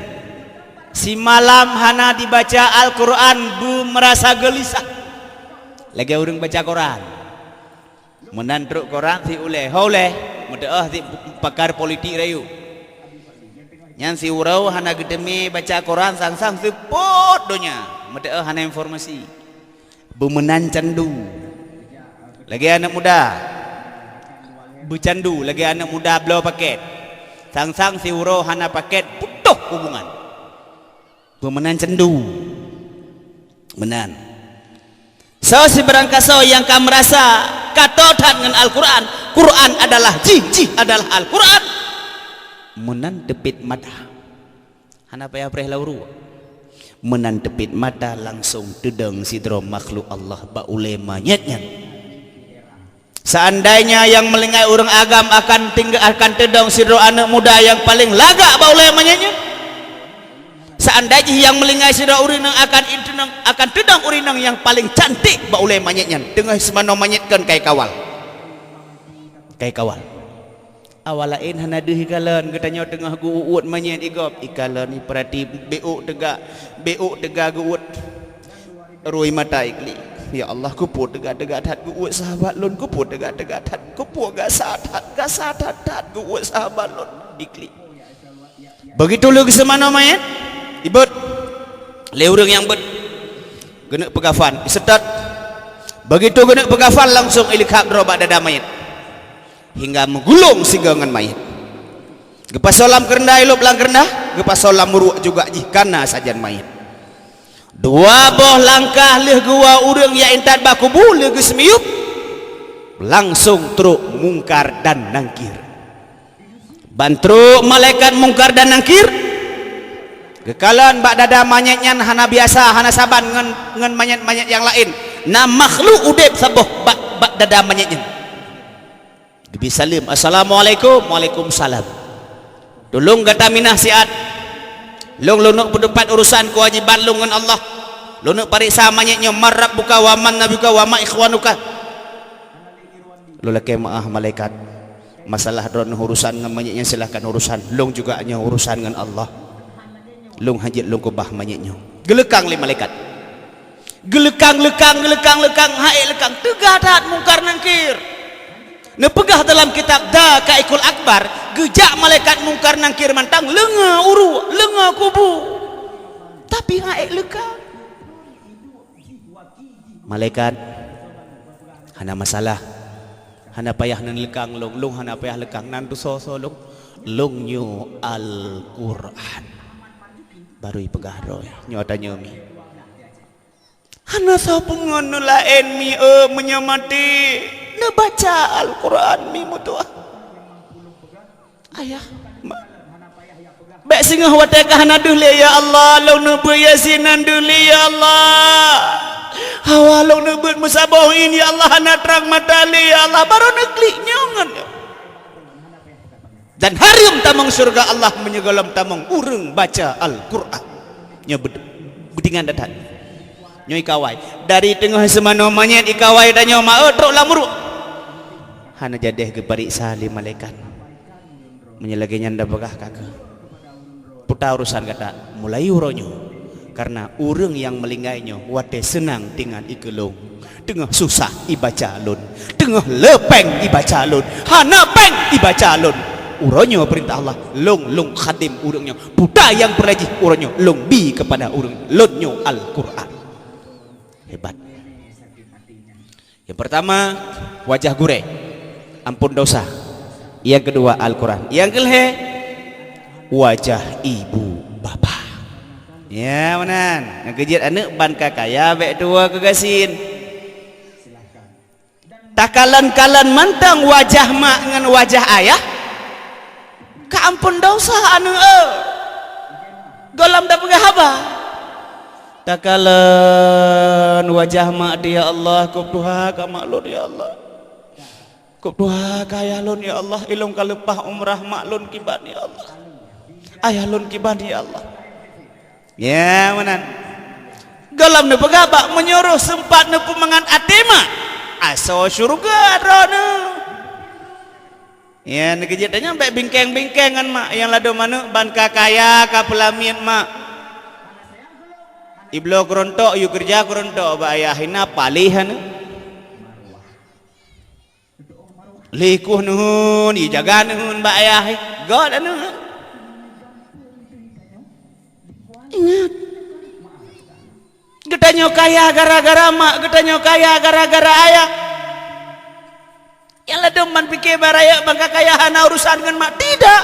Simalam hana dibaca Al-Qur'an, beumeurasa geulisah. Lagée ureuëng baca koran. Meunan trok koran si ulée, ho ulée, meuteuoh si pakar politik rayeuk. Nyan si uroe hana geuteumé baca koran, sang-sang seupôt donya, meuteuoh hana informasi. Beumeunan candu. Lagée aneuëk muda. Beucandu lagée aneuëk muda bloe pakét. Sang-sang si uroe hana pakét, putôh hubungan. Beumeunan candu. Meunan. Soe sibarang kasoe nyang ka meurasa ka toe that ngon Al-Qur'an, Qur'an adalah jih, jih adalah Al-Qur'an, meunan teubiet mata. Hana payah preh lam uruek. Meunan teubiet mata langsong teudong sidroe makhluk Allah bak ulée manyét nyan. Seandainya nyang meulingai ureuëng agam akan tingga-, akan teudong sidroe aneuëk muda nyang paleng lagak bak ulée manyét nyan, seandai jih nyang meulingai sidroe ureuëng inong akan, akan teudong ureuëng inong nyang paleng cantik bak ulée manyét nyan, teungoh simanon manyét kon ka ikawal. Ka ikawal. Awak laén hana deuh ikalon, geutanyoe teungoh geu-uet manyét igob, ikalon ipeurati, bék teuga, bék teuga geu-uet. Rui mata iklik. Ya Allah, keupeue teuga-teuga that geu-uet sahabat lôn, keupeue teuga-teuga that, keupeue gasa that, gasa that-that geu-uet sahabat lôn, iklik. Begitu lheueh geuseumanoe manyét, ibeuet lé ureuëng nyang beuet, geuneuk peugafan, iseutôt. Begitu geuneuk peugafan, langsong ileukhab droe bak dada manyét. Hingga meugulong sigoe ngon manyét. Geupasoe lam keureunda, ilôb lam keureunda, geupasoe lam uruek juga jih kana sajan manyét. Dua boh langkah lheueh geuwoe ureuëng jak intat bak kubu lheueh geuseumiyueb, langsong trok Mungkar dan Nangkir. Ban trok malaikat Mungkar dan Nangkir, geukalon bak dada manyét nyan hana biasa, hana saban ngon, ngon manyét-manyét nyang laén. Na makhluk udeb saboh bak, bak dada manyét nyan. Geubri saleuem, "Assalamualaikum." "Waalaikumsalam." "Tulông gata minah siat. Lôn, lôn neuk peutupat urosan keuwajéban lôn ngon Allah. Lôn neuk pareksa manyét nyoe, man rabbuka wa man nabiyuka wa ma ikhwanuka." "Lôn lakée meuáh malaikat. Masalah droeneuh urosan ngon manyét nyan silahkan urosan. Lôn juga nyoe urosan ngon Allah. Lôn hanjeuet lôn keubah manyét nyoe." Geuleukang lé malaikat. Geuleukang-leukang, geuleukang-leukang, han ék leukang. Teuga that Mungkar Nangkir. Neupeugah dalam kitab Daqaiqul Akbar, geujak malaikat Mungkar Nangkir mantong leungoe uruek, leungoe kubu. Tapi han ék leukang. Malaikat, "Hana masalah. Hana payah neuleukang lôn, lôn hana payah leukang. Nan teusoe-soe lôn, lôn nyoe Al-Qur'an." Barô ipeugah droe, "Nyoe tanyoe mi." Hana sapeue ngon neulaén mi, eu, meunyoe maté, neubaca Al-Qur'an mi meutuah. Ayah, ma-, bék singoh watée ka hana deuh lé, "Ya Allah, lôn neubeuet Yasin hana deuh lé, ya Allah. Hawa lôn neubeuet meusaboh in, ya Allah, hana trang mata lé, ya Allah." Barô neuklik nyoe ngon nyoe. Dan hareuem tamong syeuruga Allah meunyoe gohlom tamong ureuëng baca Al-Qur'an. Nyoe beudeuh. Beutingan that-that. Nyoe ikawai. Dari teungoh seumanoe manyét ikawai tanyoe ma-, eh, trok lam uruek. Hana jadeh geupariksa lé malaikat. Meunyoe lagée nyan dah peugah ka keuh. Puta urusan gata, mulai uroe nyoe. Karena ureuëng nyang meulinggai nyoe watée seunang tingan ikeulong. Teungoh susah ibaca lôn, teungoh le péng ibaca lôn, hana péng ibaca lôn. Uroe nyoe peurintah Allah, lôn, lôn khadim ureuëng nyoe. Puta nyang peureulée jih uroe nyoe, lôn bi keupada ureuëng lôn nyoe Al-Quran. Hebat. Yang pertama, wajah gurée, ampun dosa. Yang kedua, Al-Quran. Yang keulhée, wajah ibu bapa. Ya, meunan. Nyang keujeuet aneuëk ban ka kaya bék tuwoe keu gasien. Takalon-kalon mantong wajah mak ngon wajah ayah, ka ampun dosa aneuëk, eh. Gohlom tapeugah haba. Takalon wajah mak di, ya Allah, kop tuha ka mak lôn, ya Allah. Kop tuha ka ayah lôn, ya Allah, ilong ka leupah umrah mak lôn kiban, ya Allah. Ayah lôn kiban, ya Allah. Ya, meunan. Gohlom neupeugah bak meunyoe roh seumpat neupeumangat até mak, asoe syeuruga droeneuh. Ya, neukeujeuet tanyoe bék bingkeng-bingkeng ngon mak nyang ladom aneuëk ban ka kaya ka peulamiet mak. Ibloe keurontok, yue keureuja keurontok bak ayah, hina paléh aneuëk. Likuh neuheun, ijaga neuheun bak ayah, göt aneuëk. Ingat. Geutanyoe kaya gara-gara mak, geutanyoe kaya gara-gara ayah. Nyang ladom ban pike bak rayeuk ban ka kaya hana urusan ngon mak, tidak.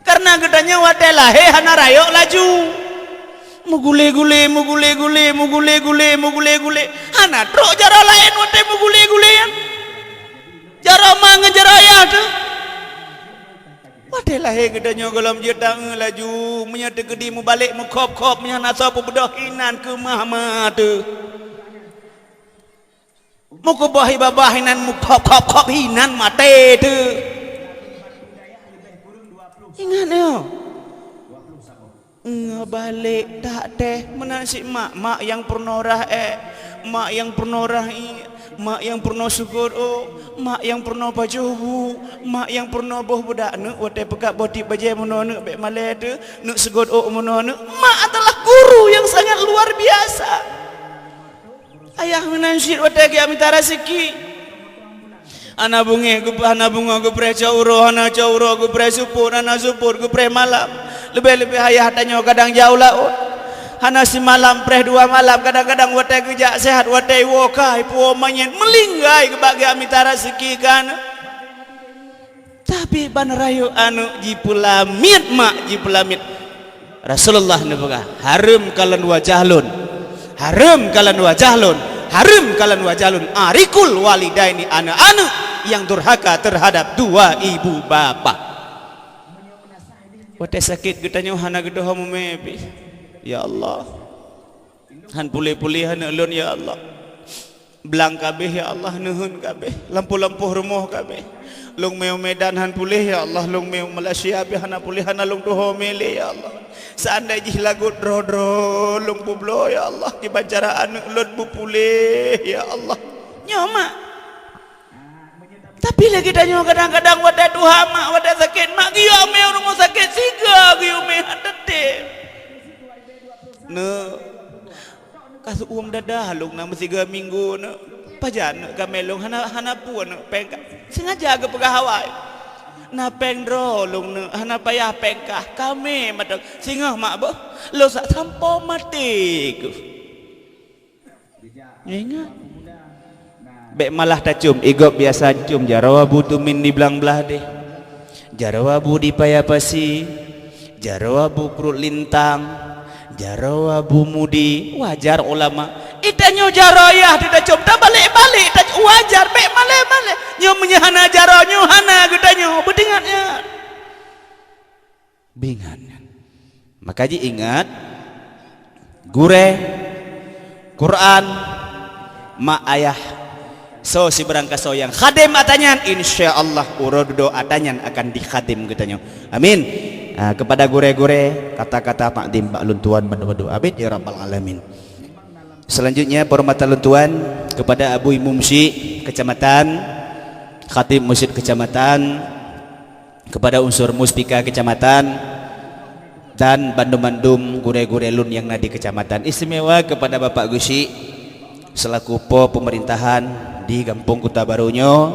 Karena geutanyoe watée lahé hana rayeuk laju. Meugulé-gulé, meugulé-gulé, meugulé-gulé, meugulé-gulé. Hana trok jaroe laén watée meugulé-gulé nyan. Jaroe ma ngon jaroe ayah teuh. Watée lahé geutanyoe gohlom jeuet taeu laju, meunyoe teukeudi mubalek meukhop-khop, meunyoe hana soe peubeudôh inan keumah ma teuh. Meukeubah babah inan meukhop-khop-khop inan maté teuh. Ingat nyoe. Ngeubalik that teh meunan cit mak, mak nyang peurunoe rhah ék, mak nyang peurunoe rhah ié, mak nyang peurunoe seugôt ôk, mak nyang peurunoe pajoh bu, mak nyang peurunoe boh beudak neuk watée peugah boh tieb bajée meunoe neuk bék malée teuh, neuk seugôt ôk meunoe neuk. Mak adalah guru yang sangat luar biasa. Ayah meunan cit watée geujak mita raseuki. Hana beungéh geup-, hana beungoh geupreh cot uroe, hana cot uroe geupreh seupôt, hana seupôt geupreh malam. Leubeh-leubeh ayah tanyoe kadang jak u laôt. Hana simalam preh dua malam, kadang-kadang watée geujak seuhat, watée iwoe ka ipuwoe manyét, meulinggai geubak geujak mita raseuki keu aneuëk. Tapi ban rayeuk aneuëk jipeulamiet mak, jipeulamiet. Rasulullah neupeugah, "Hareuem kalon wajah lôn, hareuem kalon wajah lôn, hareuem kalon wajah lôn, arikul walidaini, aneuëk-aneuëk nyang durhaka teuhadab dua ibu bapa." Watée sakét geutanyoe hana geudoh mumé pih. Ya Allah. Han puléh-puléh aneuëk lôn, ya Allah. Blang kabéh, ya Allah, neuheun kabéh. Lampôh-lampôh rumoh kabéh. Lôn meu Medan han puléh, ya Allah. Lôn meu Malaysia pih hana puléh, hana lôn tuho mé lé, ya Allah. Seandai jih lagot droe-droe lôn peubloe, ya Allah, kiban cara aneuëk lôn beupuléh, ya Allah. Nyoe mak. Tapi lé geutanyoe kadang-kadang watée tuha mak, watée sakét mak, geuyue mé u rumoh sakét siga geuyue mé han teutem. Neuk, ka seuuem dadah lôn na meusiga minggu neuk. Pajan neuk ka mé lôn hana, hana peue neuk péng ka. Sengaja geupeugah awai. Na péng droe lôn neuk, hana payah péng kah. Ka mé mantong. Singoh mak boh, lôn sa-, sampoe maté keuh. Ingat. Bék malah tacôm, i gob biasa cum jaroe bu tumin di blang blah deh. Jaroe bu di paya pasi, jaroe bu kruet lintang, jaroe bu mudi, wajar ulama. Itanyoe jaroe yah teuh tacôm, tabalek-balek, ta-, wajar, bék malée-malée. Nyoe meunyoe hana jaroe, nyoe hana geutanyoe, beutingat nyan. Bingat nyan. Maka jiingat, gurée, Quran, mak ayah, soe sibarang kasoe nyang khadém ata nyan, insya Allah uroe dudoe ata nyan akan dikhadém geutanyoe. Amin. Ah, kepada gurée-gurée, kata-kata takdim bak lôn tuan bandu-bandu. Amin ya rabbal alamin. Selanjutnya, penghormatan lôn tuan kepada Abu Imum Syik Kecamatan, Khatib Masjid Kecamatan, kepada unsur Muspika Kecamatan, dan bandum-bandum gurée-gurée lôn nyang na di kecamatan. Istimewa kepada Bapak Geuchik selaku po pemerintahan di Gampông Kuta Barô nyoe,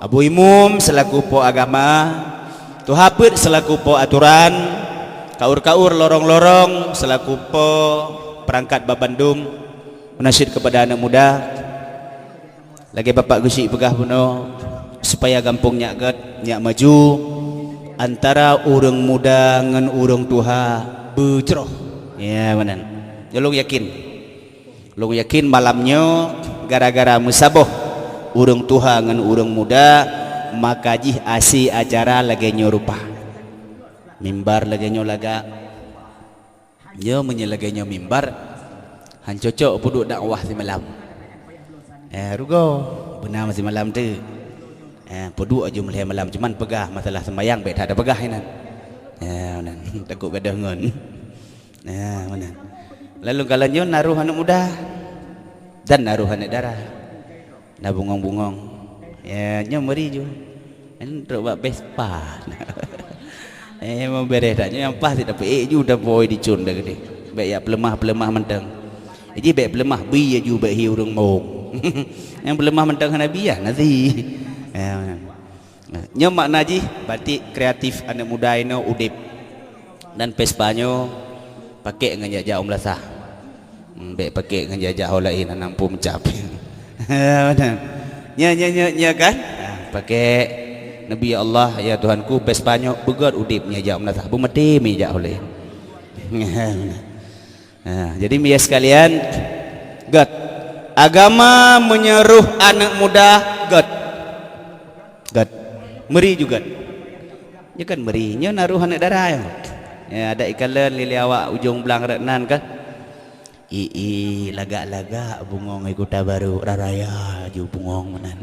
Abu Imum selaku po agama, Tuha Peuet selaku po aturan, kaur-kaur lorong-lorong selaku po perangkat babandum, meunasyid kepada aneuk muda, lagée Bapak Geuchik peugah bunoe, supaya gampông nyak gét, nyak maju, antara ureuëng muda ngon ureuëng tuha beujroh. Ya, meunan. Ulôn yakin. Lôn yakin malam nyoe gara-gara meusaboh ureuëng tuha ngon ureuëng muda, maka jih asi acara lagée nyoe rupa. Mimbar lagée nyoe lagak. Nyoe meunyoe lagée nyoe mimbar, han cocok peuduek dakwah simalam. Eh, rugoe, beuna simalam teuk. Eh, peuduek aju meulhée malam, cuman peugah masalah sembahyang bék that tapeugah inan. Eh, meunan. Takot gadoh ngon. Eh, meunan. Lalu kalau nyoe naroh aneuk muda dan naroh aneuk dara. Na bungong-bungong. Ya, nyoe meuri ju. Nyan trok bak Vespa. Eh, memang bereh that. Nyoe nyang paih sit tapi ék ju tapoi dicun dah geude. Bék yak peuleumah-peuleumah mantong. Jadi bék peuleumah bi aju bék hi ureuëng mong. Nyang peuleumah mantong hana bi ya nasi. Ya, meunan. Nyoe makna jih batik kreatif aneuk muda inoe udeb. Dan Vespa nyoe pakek ngon jak-jak u meulasah. Hmm, bék pakek ngon jak-jak ho laén, hana muphom cap. Meunan. Nya, nya, nya, nya kan? Ha, pakek. Nabi, "Ya Allah, ya Tuhanku, Vespa nyoe beugét udeb nyan jak u meulasah, beumaté mé jak ho laén." Ha, jadi meunyoe sekalian, gét. Agama meunyoe roh aneuk muda, gét. Gét. Meuri ju gét. Nyoe kan meuri, nyoe naroh aneuk dara nyoe. Ya, adak ikalon lé-lé awak ujong blang rot nan kan. Ih, ih, lagak-lagak bungong di Kuta Barô, raya-raya ju bungong meunan.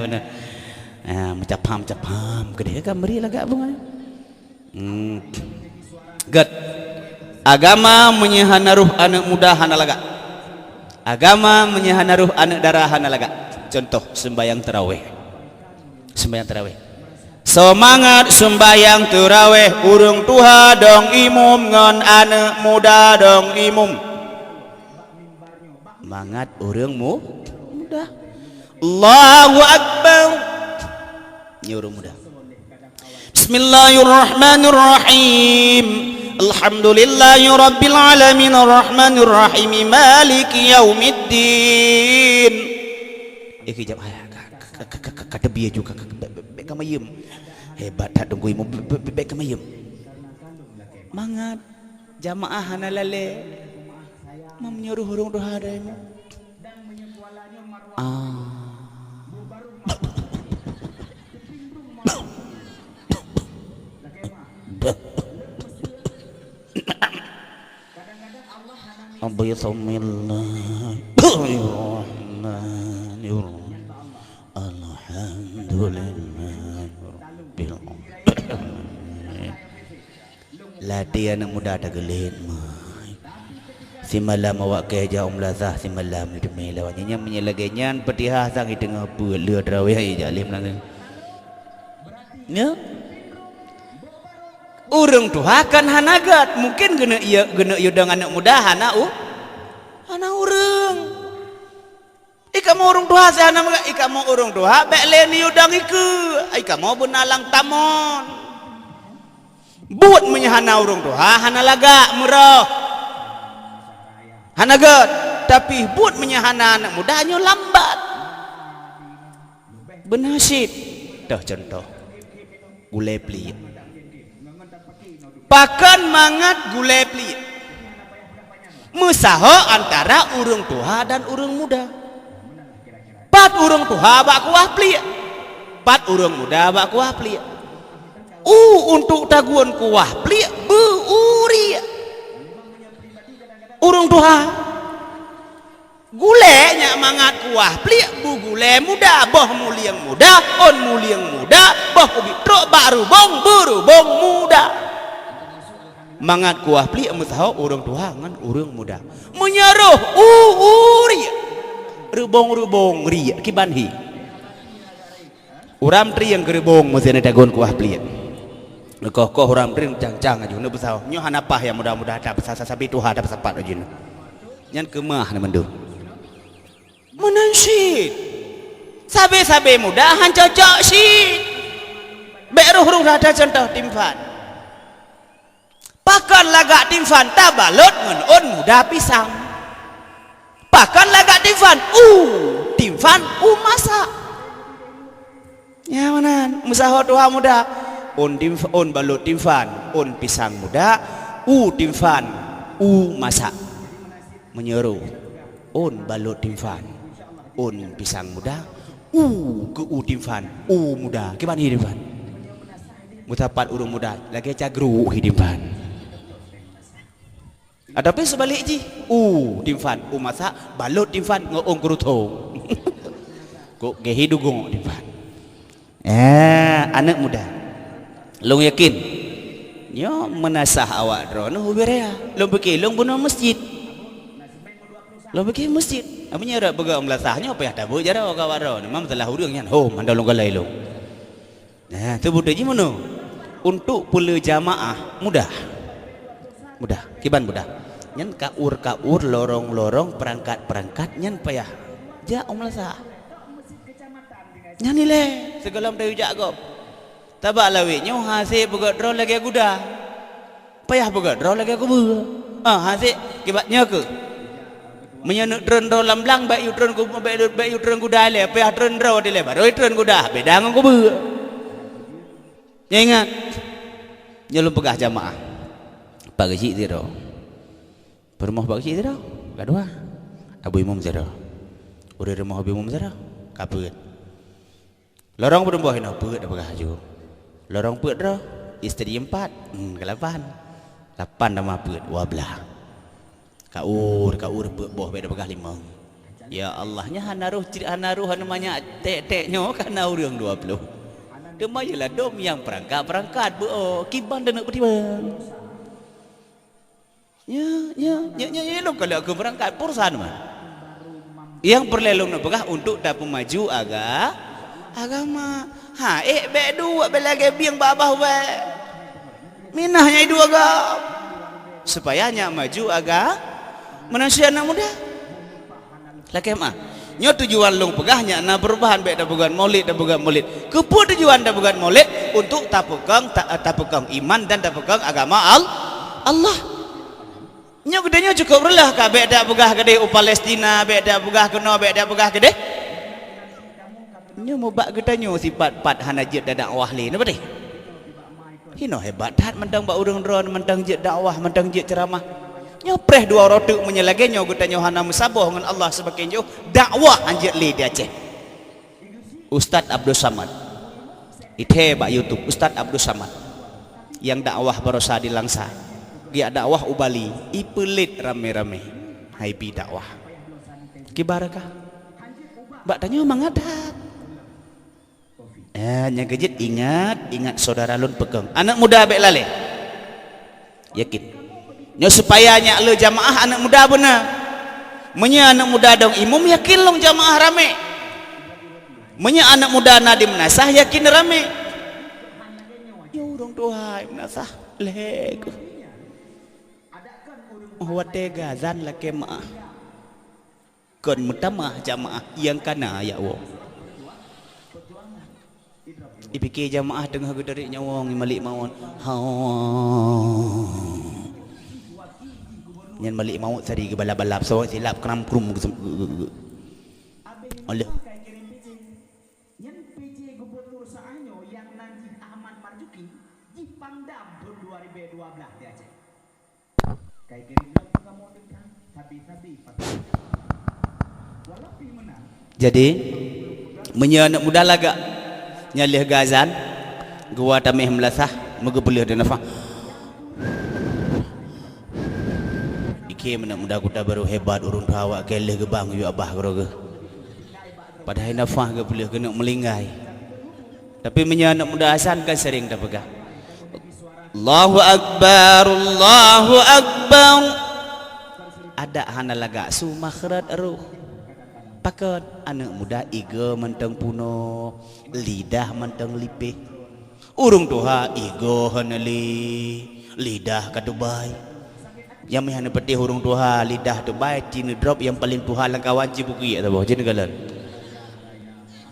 Meunan. Ah, meucapham-capham, keudeh kan meuri lagak bungong. Hmm. Gét. Agama meunyoe hana roh aneuk muda hana lagak. Agama meunyoe hana roh aneuk dara hana lagak. Contoh, sembahyang tarawih. Sembahyang tarawih. Seumangat sembahyang tarawih, ureuëng tuha dong imum ngon aneuk muda dong imum. Mangat ureuëng mu-, muda. Allahu Akbar. Nyoe ureuëng muda. Bismillahirrahmanirrahim. Alhamdulillahirabbil alamin, arrahmanirrahim, maliki yaumiddin. Eh, kejap, hai, ka, ka, ka, ka, ka, ka teubiet ju, ka, ka, ka, bék, bék, bék ka mayem. Hebat that Teungku Imum, bék, bék, bék, bék ka mayem. Mangat jamaah hana lalée. Mam nyuruh ureuëng tuha dai mu. Ah. Bismillahirrahmanirrahim. Alhamdulillahirabbil alamin. Latih aneuk muda tageulét mai. Simalam awak keu jak u meulasah simalam di teumé lawan nyan. Meunyoe lagée nyan Fatihah sang i teungoh peuet lheueh tarawih ai jak lé meunan. Nyoe? Ureuëng tuha kan hana gét, mungken geuneuk yue, geuneuk yue dong aneuk muda hana u-, hana ureuëng. I kamoe ureuëng tuha seuhana meuga-, i kamoe ureuëng tuha bék lé neuyue dong ikeue, i kamoe beuna lam tamon. Buet meunyoe hana ureuëng tuha hana lagak meuroh. Hana gét, tapi buet meunyoe hana aneuk muda nyoe lambat. Beuna cit. Toh contoh. Gulée pliek. Pakon mangat gulée pliek? Meusaho antara ureuëng tuha dan ureuëng muda. Pat ureuëng tuha bak kuah pliek? Pat ureuëng muda bak kuah pliek? U untuk tagun kuah pliek beu u riek. Ureuëng tuha. Gulée nyak mangat kuah pliek beu gulée muda, boh mulieng muda, ôn mulieng muda, boh ubit trok bak rubong, beu rubong muda. Mangat kuah pliek meusaho ureuëng tuha ngon ureuëng muda. Meunyoe roh u, u riek, reubong-reubong riek kiban hi. Uram trieng keureubong meuseuneuk tagon kuah pliek. Koh-koh uram trieng cang-cang aju neuk peusaho. Nyoe hana paih nyang muda-muda that peusasabi tuha that peusapat aju nyoe. Nyan keumah na mandum. Meunan cit. Sabe-sabe muda han cocok cit. Bék roh-roh that contoh timphan. Pakon lagak timphan tabalot ngon ôn muda pisang. Pakon lagak timphan u timphan u masak. Ya meunan, meusaho tuha muda. Ôn timph-, ôn balot timphan, ôn pisang muda, u timphan, u masak. Meunyoe roh, ôn balot timphan, ôn pisang muda, u keu u timphan, u muda. Kiban hi timphan. Meusapat ureuëng muda lagée cagruek hi timphan. Ataupun seubalik jih, u timphan, u masak, balot timphan ngon ôn keuruthong. Kok geuhi dugong timphan. Eh, aneuëk muda. Lôn yakin, nyoe meunasah awak droeneuh ubé raya. Lôn pike lôn bunoe masjid. Lôn pike masjid. Meunyoe rot peugah meulasah nyoe payah tabeuet jaroe keu awak droeneuh. Memang salah ureuëng nyan. Ho, mandum lôn galai lôn. Nah, teubeutôi jih meunoe. Untuk peuleueh jamaah mudah. Mudah, kiban mudah. Nyan kaur-kaur, lorong-lorong, peurangkat-peurangkat nyan payah jak u meulasah. Nyan ilée sigohlom tayue jak gob. Tabak lawét nyoe hase peugét droe lagée guda. Payah peugét droe lagée kubeue. Ah, hase kiban nyoe keuh. Meunyoe neuk treun droe lam blang, bék yue treun ku-, bék, bék yue treun guda ilée, payah treun droe dilée, barô treun guda, beda ngon kubeue. Nyoe ingat, nyoe lôn peugah jamaah. Pak Geuchik sidroe. Peurumoh Pak Geuchik sidroe, ka dua. Abu Imum sidroe. Ureuëng rumoh Abu Imum sidroe, ka peuet. Lorong peurumoh inoe peuet dah peugah aju. Lorong peuet droe, isteri empat, hmm, ka lapan. Lapan tamah peuet, dua blah. Kaur, kaur peuet boh bék dah peugah limong. Ya Allah, nyan hana roh, hana roh, hana manyak tek-tek nyoe ka na ureuëng dua ploh. Teuma yelah dom nyang peurangkat-peurangkat beu, oh, kiban dan neuk peutiban. Nya, nya, nya, nya, nya, lôn kalheueh keu peurangkat pursan mah. Nyang peureulée lôn neupeugah untuk tapeumaju aga-, agama. Ha, ék bék duek bék lagée bieng babah wée. Minah nyang iduek agam. Supaya nyak maju aga-, manusia anak muda. Lakée meuah. Nyoe tujuan lôn peugah nyan na peurubahan bék tapeugét maulid, tapeugét maulid. Keupeue tujuan tapeugét maulid? Untuk tapeukong, ta-, tapeukong iman dan tapeukong agama Al-, Allah. Nyoe geutanyoe cukôp reulah ka bék tapeugah keudeh u Palestina, bék tapeugah keunoe, bék tapeugah keudeh. Nyoe mubak geutanyoe sipat-pat hana jeuet dakwah lé, na beutôi? Hinoe hebat that mantong bak ureuëng droe mantong jeuet dakwah, mantong jeuet ceuramah. Nyoe preh dua uroe teuk meunyoe lagée nyoe geutanyoe hana meusaboh ngon Allah seubaken jih, dakwah hanjeuet lé di Aceh. Ustaz Abdul Samad. Ithée bak YouTube, Ustaz Abdul Samad. Nyang dakwah barosa di Langsa. Geujak dakwah u Bali, ipeulet ramé-ramé. Hai pi dakwah. Kiban kah? Bak tanyoe mangat that. Eh, nyang keujeuet ingat, ingat saudara lôn peukong. Aneuk muda bék lalée. Yakin. Nyoe supaya nyak le jamaah aneuk muda beuna. Meunyoe aneuk muda dong imum, yakin lôn jamaah ramé. Meunyoe aneuk muda na di meunasah, yakin ramé. Nyoe ureuëng tuha meunasah, lhée keuh. Oh, watée gazan lakée meuah. Kon meutamah jamaah nyang kana, ya Allah. Ipike jamaah teungoh geutarek nyawöng malik mawöt. Ha. Nyan malik mawöt sari geubalap-balap, soe silap kram krum geusem-, oleh. Nyan P J Gubernur saat nyoe nyang nan jih Ahmad Marzuki jipandam thon dua ribu dua belas di Aceh. Jadi, meunyoe aneuk muda lagak nyan lheueh geuazan, geuwa taméh meulasah, meugeupeuleueh di nafah. Iké aneuk muda kuta barô hebat, ureuëng tuha awak kée lheueh geubang yue abah keudroe geuh. Padahai nafah geupeuleueh keuneuk meulinggai. Tapi meunyoe aneuk muda azan kan sering tapeugah. Allahu Akbar, Allahu Akbar. Adak hana lagak su makhraj roh. Pakon? Aneuk muda igoe mantong punoh, lidah mantong lipéh. Ureuëng tuha igoe hana lé, lidah ka teubai. Nyang meuhana peuteh ureuëng tuha lidah teubai, ci neudrop nyang paleng tuha lam kawan ci bukik saboh, ci neukalon.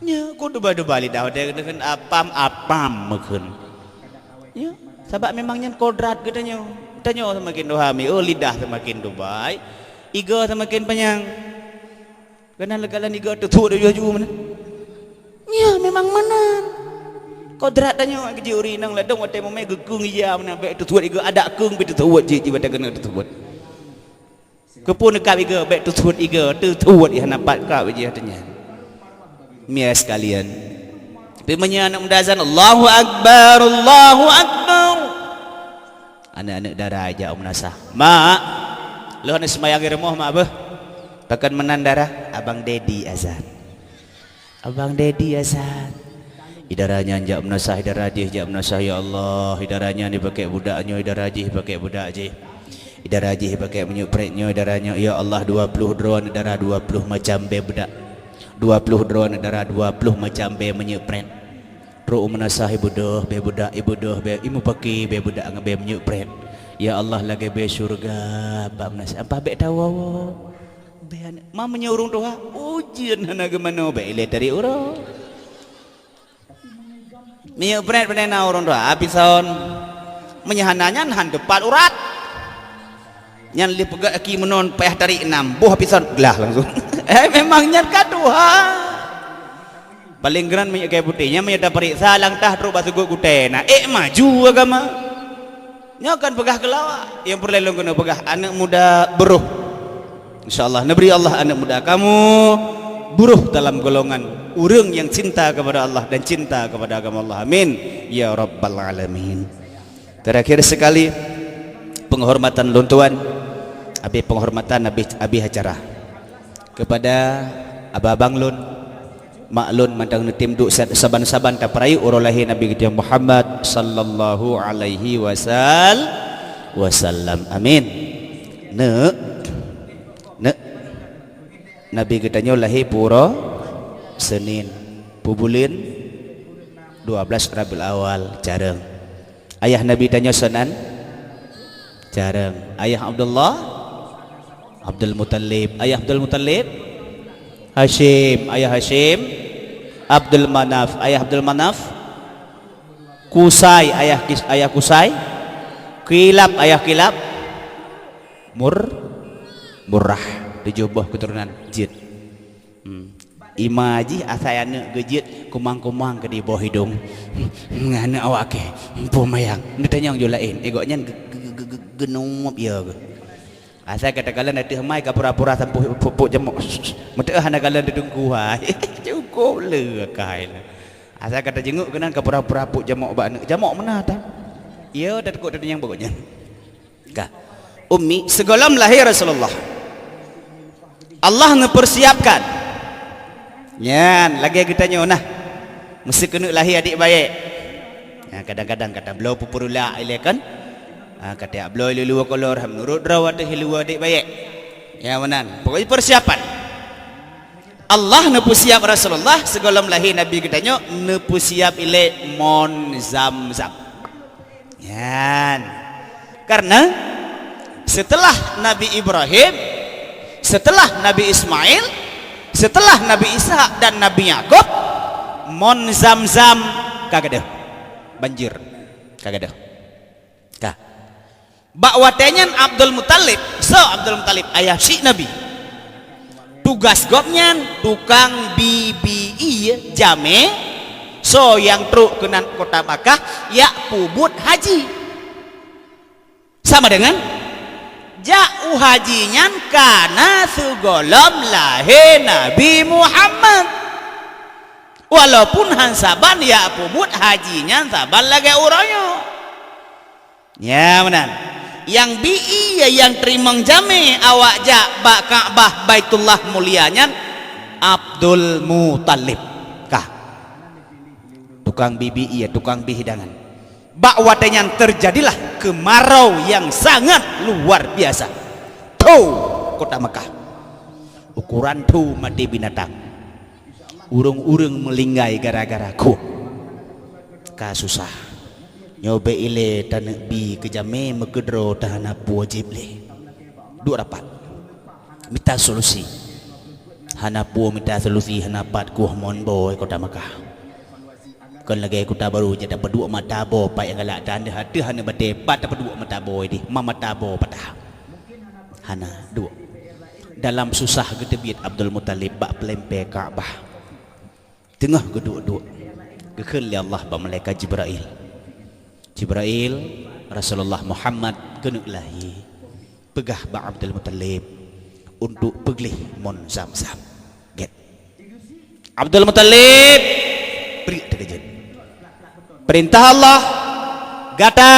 Nyoe ku teubai-teubai lidah watée keuneukheun apam-apam meukheun. Ya, sabab memang nyan kodrat geutanyoe. Tanyoe seumaken tuha mi, oh lidah seumaken teubai, igoe seumaken panyang. Keunan leukalan igoe teusuet laju-laju meunan. Ya, memang meunan. Kodrat tanyoe keuji ureuëng inong ladom watée mumai geukeueng ija meunan bék teusuet igoe adak keueng pi teusuet jih jiba keuneuk teusuet. Keupeue neukab igoe bék teusuet igoe teusuet hana pat kab jih teunyan. Mia sekalian. Tapi meunyoe aneuk muda azan, "Allahu Akbar, Allahu Akbar." Aneuk-aneuk dara jak u meunasah. "Mak, lôn aneuk seumayang di rumoh, Mak, beuh." "Pakon meunan, dara?" "Abang Dedi azan." "Abang Dedi azan." Idara nyan jak meunasah, idara jih jak meunasah, "Ya Allah, idara nyan ipakék budak nyoe, idara jih ipakék budak jih. Idara jih ipakék minyeuk prét nyoe, idara nyoe. Ya Allah, dua ploh droe aneuk dara, dua ploh macam bée budak. Dua ploh droe aneuk dara, dua ploh macam bée minyeuk prét." Trok u meunasah ibeudôh bée budak, ibeudôh bée, imupaké bée budak ngon bée minyeuk prét. Ya Allah, lagée bée syeuruga bak meunasah. Ampah bék tawoe-woe. Bée aneuk, ma meunyoe ureuëng tuha, ujeuen hana geumanoe, bék ilée tarék uroe. Minyeuk prét panena ureuëng tuha, api saon. Meunyoe hana nyan, han teupat urat. Nyan lé peugah aki meunon payah tarék nam, boh api saon glah langsung. Eh, memang nyan ka tuha. Paleng geuran minyeuk kayée putéh, nyan meunyoe tapareksa langkah trok bak seugot gutée na, ék maju agama. Nyoe kan peugah keulawa, nyang peureulée lôn keuneuk peugah aneuk muda beuroh. Insya Allah, neubri Allah aneuk muda kamoe beuroh dalam golongan ureuëng nyang cinta kepada Allah dan cinta kepada agama Allah. Amin ya rabbal alamin. Terakhir sekali, penghormatan lôn tuan, habis penghormatan habis, habis acara. Kepada abang-abang lôn, mak lôn mantong neutem duek sa-, saban-saban tapeurayeuk uroe lahé Nabi geutanyoe Muhammad sallallahu alaihi wasal-, wasallam. Amin. Neuk, neuk, Nabi geutanyoe lahé pue uroe Senin, pue buleuen dua belas Rabiul Awal, carong. Ayah Nabi tanyoe soe nan? Carong. Ayah Abdullah? Abdul Muttalib. Ayah Abdul Muttalib? Hashim. Ayah Hashim? Abdul Manaf. Ayah Abdul Manaf? Kusai. Ayah Kis-, ayah Kusai? Kilab. Ayah Kilab? Mur-, Murrah. Tujoh boh keuturonan jeuet. Hmm. Ima jih asai aneuk geujeuet kumang-kumang keu di boh idong. Ngon aneuk awak kèe, peue mayang. Neutanyong ju laén, eh, gobnyan ge-, ge-, ge-, ge-, geunup ya keuh. Asai ka takalon ateueh mai ka pura-pura sampôh pok-pok jamok. Meuteuh hana kalon di teungku hai. Cukôp le akai le. Asai ka tajeungok keunan ka pura-pura pok jamok bak aneuk. Jamok meunan tan. Iya, tateukok tatanyong bak gobnyan. Ka. Ummi, sigohlom lahé Rasulullah, Allah neupersiapkan. Nyan, lagèe geutanyoe nah. Meuseu keuneuk lahé adék bajèe. Nah, kadang-kadang ka tabloe peupeurulak ilèe kan. Ha, ka tabloe ilèe luwa kolor, meunurot droe ateueh luwa adék bajèe. Ya, meunan. Pokoknya persiapan. Allah neupeusiap Rasulullah sigohlom lahé Nabi geutanyoe, neupeusiap ilèe mon Zamzam. Nyan. Karena setelah Nabi Ibrahim, setelah Nabi Ismail, setelah Nabi Ishak dan Nabi Yakub, mon Zamzam ka gadôh. Banjir ka gadôh. Ka. Bak watèe nyan Abdul Muthalib, soe Abdul Muthalib? Ayah syik Nabi. Tugas gobnyan tukang bi-bi ié jamèe soe nyang trôk keunan kota Makkah jak peubuet haji. Sama dengan jak u haji nyan ka na sigohlom lahé Nabi Muhammad. Walaupun han saban jak peubuet haji nyan saban lagèe uroe nyoe. Nya meunan. Nyang bi ié nyang teurimong jamèe awak jak bak Ka'bah Baitullah mulia nyan Abdul Muthalib. Kah. Tukang bi-bi ié, tukang bi hidangan. Bak watée nyan teujadilah keumarau nyang sangat luar biasa. Tho kota Mekah. Ukoran tho maté binatang. Ureuëng-ureuëng meulinggai gara-gara khueh. Ka susah. Nyoe bék ilée taneuk bi keujamé meukeudroe teuhana peue wajéb lé. Duek rapat. Mita solusi. Hana peue mita solusi, hana pat khueh mon boh kota Mekah. Kon lagée kota barô jeuet tapeuduek mata boh, pat nyang galak tan deuh ateueh hana batée pat tapeuduek mata boh dih, ma mata boh patah. Hana, duek. Dalam susah geuteubiet Abdul Muthalib bak peuleumpée Ka'bah. Teungoh geuduek-duek, geukheun lé Allah bak malaikat Jibrail, "Jibrail, Rasulullah Muhammad keuneuk lahé. Peugah bak Abdul Muthalib untuk peugleh mon Zam-Zam." Gét. Abdul Muthalib priek teukeujot. Peurintah Allah, gata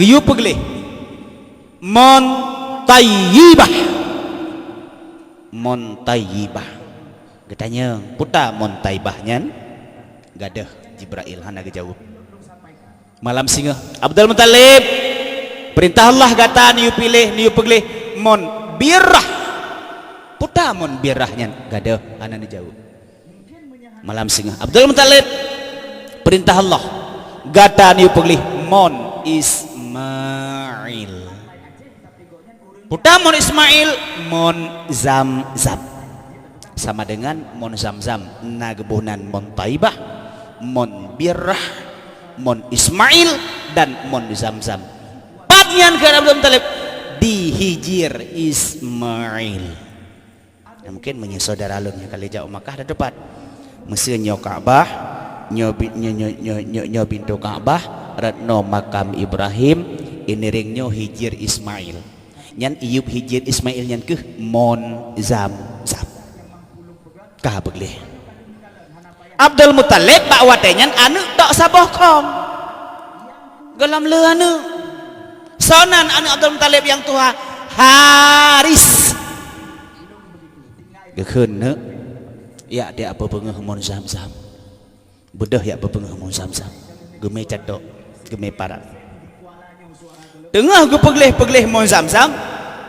geuyue peugleh mon Thayyibah. Mon Thayyibah. Geutanyong, "Peue ta mon Thayyibah nyan?" Gadôh Jibrail hana geujaweueb. Malam singoh, "Abdul Muthalib, peurintah Allah gata neuyue piléh, neuyue peugleh mon Birrah." "Peue ta mon Birrah nyan?" Gadôh hana neujaweueb. Malam singoh, "Abdul Muthalib, peurintah Allah gata neuyue peugleh mon Ismail." "Peue ta mon Ismail?" "Mon Zam-Zam." Sama dengan mon Zam-Zam na geuboh nan mon Thayyibah, mon Birrah, mon Ismail, dan mon Zam-Zam. Pat nyan kheun Abdul Muthalib, di Hijir Ismail. Nah, mungkin meunyoe syedara lôn nyang ka lheueh jak u Makkah da teupat. Meuseu nyoe Ka'bah, nyoe bi-, nyoe, nyoe, nyoe, nyoe, nyoe pintoe Ka'bah, rot noe makam Ibrahim, ineureng nyoe Hijir Ismail. Nyan iyup Hijir Ismail nyan keuh mon Zam-Zam. Ka beugleh. Abdul Muthalib bak watée nyan aneuëk tok saboh khom. Gohlom le aneuëk. Soe nan aneuëk Abdul Muthalib nyang tuha? Haris. Geukheun neuk, "Jak tiek peupeungeuh mon Zam-Zam." Beudôh jak peupeungeuh mon Zam-Zam. Geumé catok, geumé parat. Teungoh geupeugleh-peugleh mon Zam-Zam,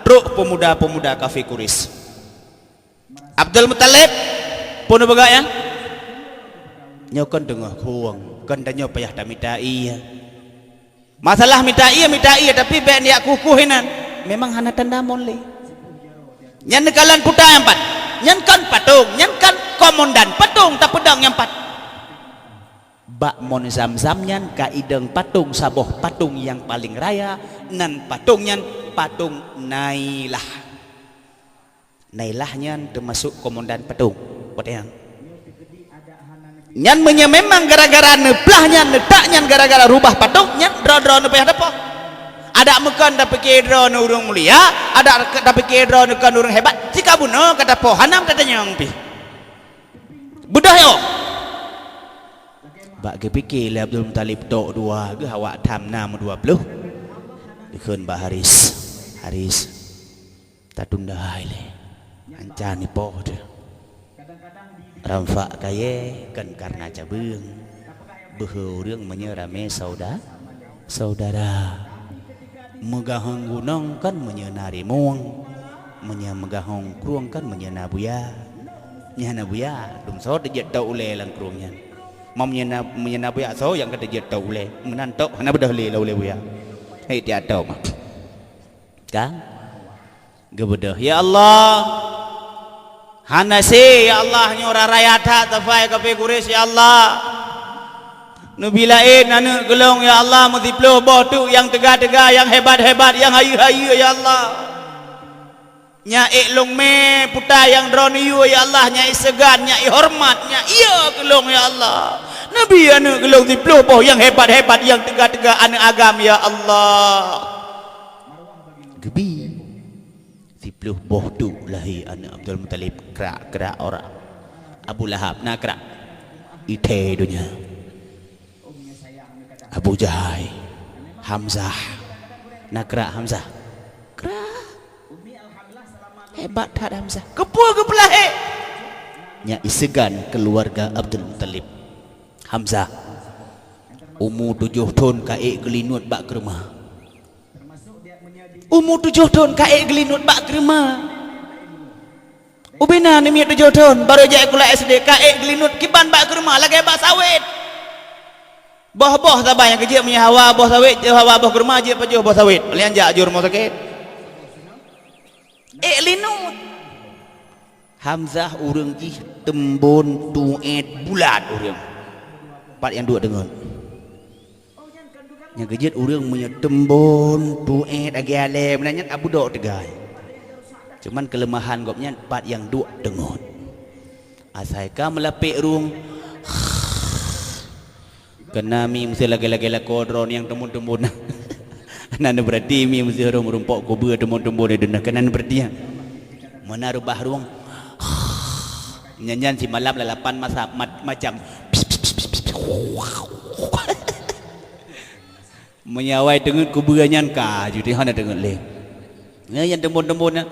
trok peumuda-peumuda kafé Quraisy. "Abdul Muthalib, peue neupeugah nyan?" "Nyoe kon teungoh khueng, kon tanyoe payah tamita ié." "Masalah mita ié, mita ié, tapi bék neujak khueh-khueh inan." Memang hana tanda mon lé. Nyan neukalon peue ta nyang pat. Nyan kon patong, nyan kon komandan patong tapeudong nyang pat. Bak mon Zam-Zam nyan ka idong patong, saboh patong nyang paleng raya, nan patong nyan patong Nailah. Nailah nyan teumasok komandan patong. Watée nyan. Nyan meunyoe memang gara-gara neuplah nyan, neutak nyan gara-gara rubah patong, nyan droe-droe neupayah tapoh. Adak meukon tapike droe neu ureuëng mulia, adak tapike droe neu kon ureuëng hebat, cit ka bunoe ka tapoh, hana tatanyong pih. Beudôh yo. Bak geupike lé Abdul Muthalib tok dua geuh awak tham na meudua ploh. Geukheun bak Haris, "Haris, tatunda hai lé. Anca nipoh teuh. Ramfak kayée kon kareuna cabeueng. Beuhe ureuëng meunyoe ramé sauda-, saudara. Meugahong gunong kon meunyoe na rimueng. Meunyoe meugahong krueng kon meunyoe na buya. Nyan na buya, dum soe teujeuet tok ulée lam krueng nyan. Ma meunyoe na, meunyoe na buya soe nyang ka teujeuet tok ulée. Meunan tok hana beudôh lé lam ulée buya." Hai tiak tok. Kan? Geubeudôh, "Ya Allah, hana sé, ya Allah, nyoe raya that safai kafé Quraisy, ya Allah. Neubi laén aneuëk geulong, ya Allah, meusiploh boh teuk nyang teuga-teuga, nyang hebat-hebat, nyang hayeue-hayeue, ya Allah. Nyak ék lôn mé peue ta nyang droeneuh yue, ya Allah, nyak ék seugan, nyak ék horeumat, nyak ié geulong, ya Allah. Neubi aneuëk geulong siploh boh nyang hebat-hebat, nyang teuga-teuga aneuëk agam, ya Allah." Geubi. Siploh boh teuk lahé aneuëk Abdul Muthalib, krak-krak orang. Abu Lahab na krak. Ithée donya. Abu Jahai, Hamzah. Na krak Hamzah. Krak. Hebat that Hamzah. Keupeue geupeulahé? Nyak iseugan keuluwarga Abdul Muthalib. Hamzah. Umu tujoh thon ka ék geulinuet bak keureuma. Umu tujoh thon ka ék geulinuet bak keureuma. Ubena neumiet tujoh thon, barô jak sikula S D, ka ék geulinuet kiban bak keureuma lagée bak sawét. Boh-boh saban nyang keujeuet meunyoe hawa boh sawét, hawa boh keureuma jeuet pajoh boh sawét. Lheueh nyan jak aju rumoh sakét. Ék linuet. Hamzah ureuëng jih teumbon tuét bulat ureuëng. Pat nyang duek teungeut. Nyang keujeuet ureuëng meunyoe teumbon tuét agée alée meunan nyan Abu Dok teugai. Cuman keuleumahan gobnyan pat nyang duek teungeut. Asai ka meulapék rueng. Keunan mi meusé lagée-lagée lakoe droe nyang teumbon-teumbon. Hana neupeurati mi meusé rueng-rueng pok kubeue teumbon-teumbon di deunah. Keunan neupeurati nyan. Meunan reubah rueng. Nyan-nyan simalam lalapan masa, ma-, macam. Meunyoe awai teungeut kubeue nyan ka, judi hana teungeut lé. Nyan nyang teumbon-teumbon nyan.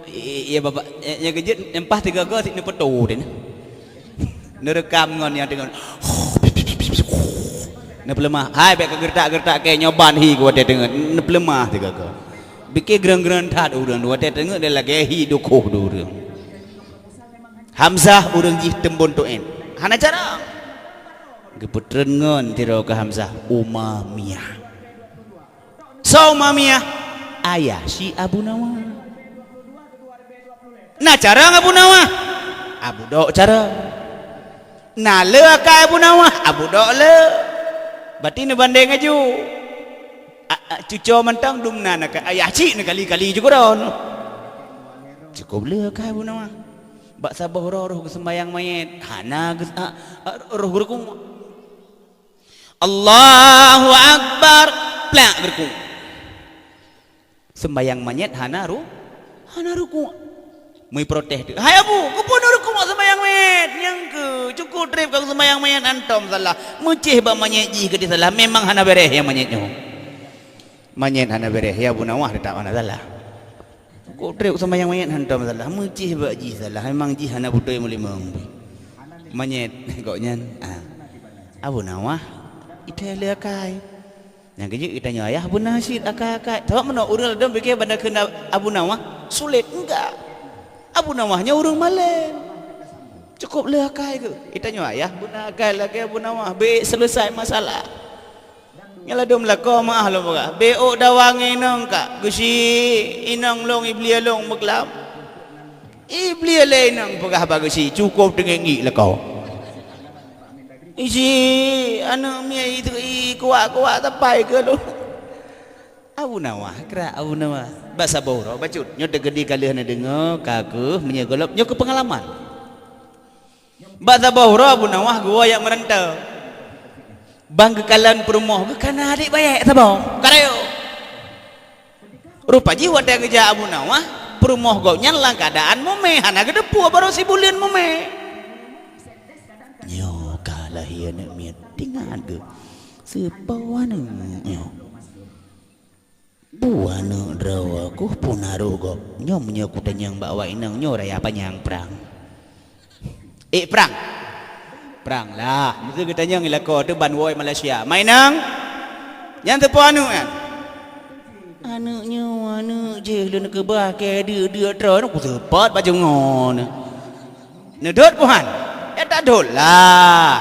I-, iya, Bapak, nyang keujeuet nyang paih tiga go sit neupeutô deh. Neureukam ngon nyang teungeut. Neupeuleumah. Hai, bék ka geureutak-geureutak kée nyoe ban hi ku watée teungeut. Neupeuleumah tiga go. Bike greng-greng that ureuëng watée teungeut dia lagée hi dukoh dua ureuëng. Hamzah ureuëng jih teumbon tuét. Hana cara. Geupeutreun ngon tiro keu Hamzah Umamiyah. Soe Umamiyah? Ayah si Abu Nawah. Na carông Abu Nawah? Abu Dok carông. Na le akai Abu Nawah? Abu Dok le. Berarti neubandeng aju. A, a, cuco mantong dum na akai. Ayah cik neukali-kali ju keudroe. Cukup le akai Abu Nawah. Bak saboh roh, roh geuseumbayang manyét, hana geus-, a, a, roh geureukung. Allahu Akbar, plak geureukung. Seumbayang manyét hana ru-, hana rukuk. Meuprotes teuk, "Hai Abu, keupeue neurukuk seumbayang manyét? Nyang keu, cukup treb ka seumbayang manyét hantom salah. Meucéh bak manyét jih keudeh salah, memang hana beres nyang manyét nyoe." Manyét hana beres, ya Abu Nawah teutap hana salah. Kok treb seumbayang manyét hantom salah, meucéh bak jih salah, memang jih hana beutôi meulimong. Manyét gobnyan, ah, Abu Nawah, itai le akai. Nyang keujeuet geutanyoe ayah beuna cit akai-akai. Sabab meunoe ureuëng ladôm pike banda kheun Abu Nawah sulet, enggak. Abu Nawah nyoe ureuëng malém. Cukup le akai keuh. Geutanyoe ayah beuna akai lagée Abu Nawah, bék seuleusai masalah. Nyan ladôm lakoe meu'ah lôn peugah, bék ôk dawa ngon inong ka, geusi inong lôn iblie lôn meuklam. Iblie lé inong peugah bak geusi, cukup teungiek-ngiek lakoe. Isi aneuëk miet itu i kuak-kuak sapai keu lôn. Abu Nawah, krak Abu Nawah. Bak saboh uroe bacut, nyoe teukeudi ka lheueh neudeungoe, ka keuh meunyoe gohlom, nyoe keuh peungalaman. Bak saboh uroe Abu Nawah geuwoe jak meurantau. Ban geukalon peurumoh geuh kana adék bayeuk saboh, ka rayeuk. Rupa jih watée geujak Abu Nawah, peurumoh gobnyan lam keuadaan mumé, hana geuteupue barô sibuleuen mumé. Nyoe ka lahé aneuëk miet, teuingat geuh. Seupôt aneuëk nyoe. Peue aneuëk droe keuh peue na rôh gob. Nyoe meunyoe kutanyong bak awak inong, nyoe raya panyang prang. Ék prang? Prang lah. Meuseu geutanyong i lakoe teuh ban woe Malaysia. Ma inong? Nyan teupeue aneuëk nyan? Aneuëk nyoe, aneuëk jih lôn keubah keu deuk-deuk droe, nyoe kuseupôt bak jeuet ngon. Neudot buhan? Ya tak dot lah.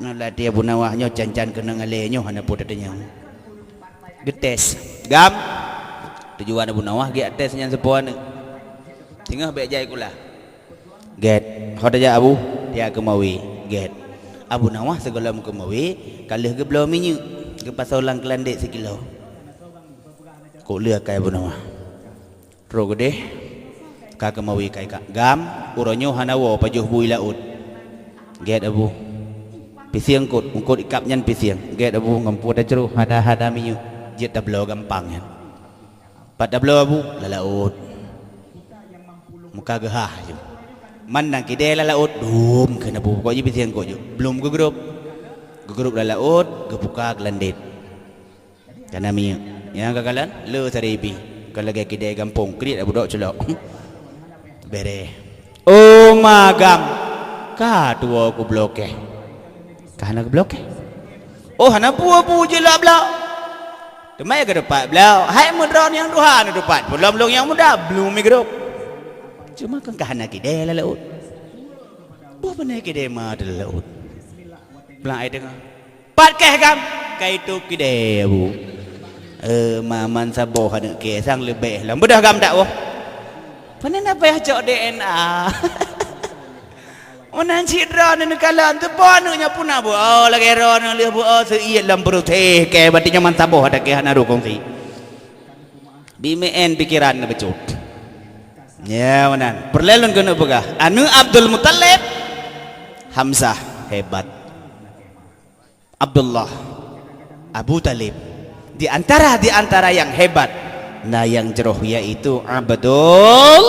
Nyoe latih Abu Nawah nyoe can-can keunong alée nyoe hana peue tatanyong. Geutés. Gam. Tujuan Abu Nawah geujak tés nyan seupôt aneuëk. Singoh bék jai kula. Gét. Ho tajak Abu, tajak keumawe. Gét. Abu Nawah sigohlom keumawe, ka lheueh geubloe minyeuk, geupasoe lam keulandét sikilo. Kok lheueh akai Abu Nawah. Trok geudeh, ka keumawe kai ka. Gam, uroe nyoe hana woe pajoh bui laôt. Gét Abu. Pisieng eungkôt, eungkôt ikab nyan pisieng. Gét Abu, ngon peue tacroh, hana-hana minyeuk. Jeuet tabloe gampang nyan. Pat tabloe Abu, lam laôt. Muka geuhah ju. Man nang kidée lam laôt, dum kheun Abu. Pokok jih pisieng eungkôt ju. Blom geugrôp. Geugrôp lam laôt, geupuka keulandét. Kana minyeuk. Nyang ka kalon, le saribi. Ka lagée kidée gampông, kriet Abu Dok culok. Bereh. Oh magam. Ka tuwoe kubloe keh. Ka hana kubloe keh. Oh, hana peue-peue jih lak bloe. Teuma ka teupat bloe. Hai meudroe nyang tuha na teupat. Peulom lôn nyang muda, blue migrop. Cuma kan ka hana kidée lam laôt. Boh beuna kidée ma teuh lam laôt. Blang ai teungoh. Pat keh gam, ka itôp kidée, Bu. Eh, ma man saboh aneuk kée sang leubeh lom. Beudôh gam dak boh. Pane na payah cok D N A. Meunan cit droeneuh neukalon, teupeue aneuk nyan puna bu, oh, lagée droeneuh lheueh bu, oh, seuiet lam peurutéh, kée berarti nyoe man saboh adak kée hana rukong si. Di meu'en pikeran neubeujot. Ya, meunan. Peureulée lôn keuneuk peugah, aneuk Abdul Muthalib, Hamzah, hebat. Abdullah, Abu Thalib. Di antara, di antara yang hebat, na nyang jroh yaitu Abdul,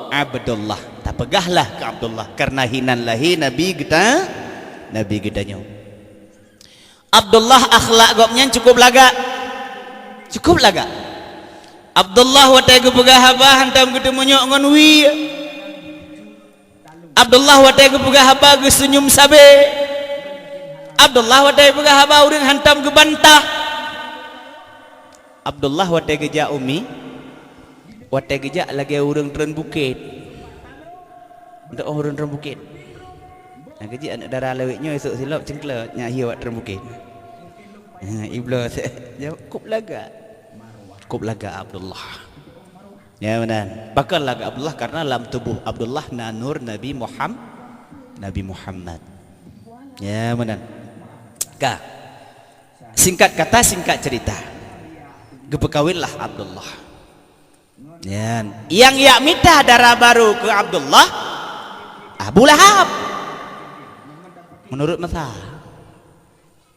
Abdullah. Tapeugahlah keu Abdullah, karena hinan lahé Nabi geuta, Nabi geutanyoe. Abdullah akhlak gobnyan cukup lagak. Cukup lagak. Abdullah watée geupeugah haba hantom geuteumunyok ngon wie. Abdullah watée geupeugah haba geuseunyum sabe. Abdullah watée geupeugah haba ureuëng hantom geubantah. Abdullah watée geujak umi, watée geujak lagée ureuëng treun bukét. Untuk ureuëng treun bukét. Nah, geujak aneuk dara lawét nyoe esok silop cengklot nyak hiu wak treun bukét. Ha, ibloe se-, jawab, "Kup lagak." Kup lagak Abdullah. Ya, meunan. Pakon lagak Abdullah? Karena lam tuboh Abdullah na nur Nabi Muham-, Nabi Muhammad. Ya, meunan. Ka. Singkat kata, singkat cerita. Geupeukawinlah Abdullah. Nyan. Nyang jak mita dara barô keu Abdullah, Abu Lahab. Menurut masa.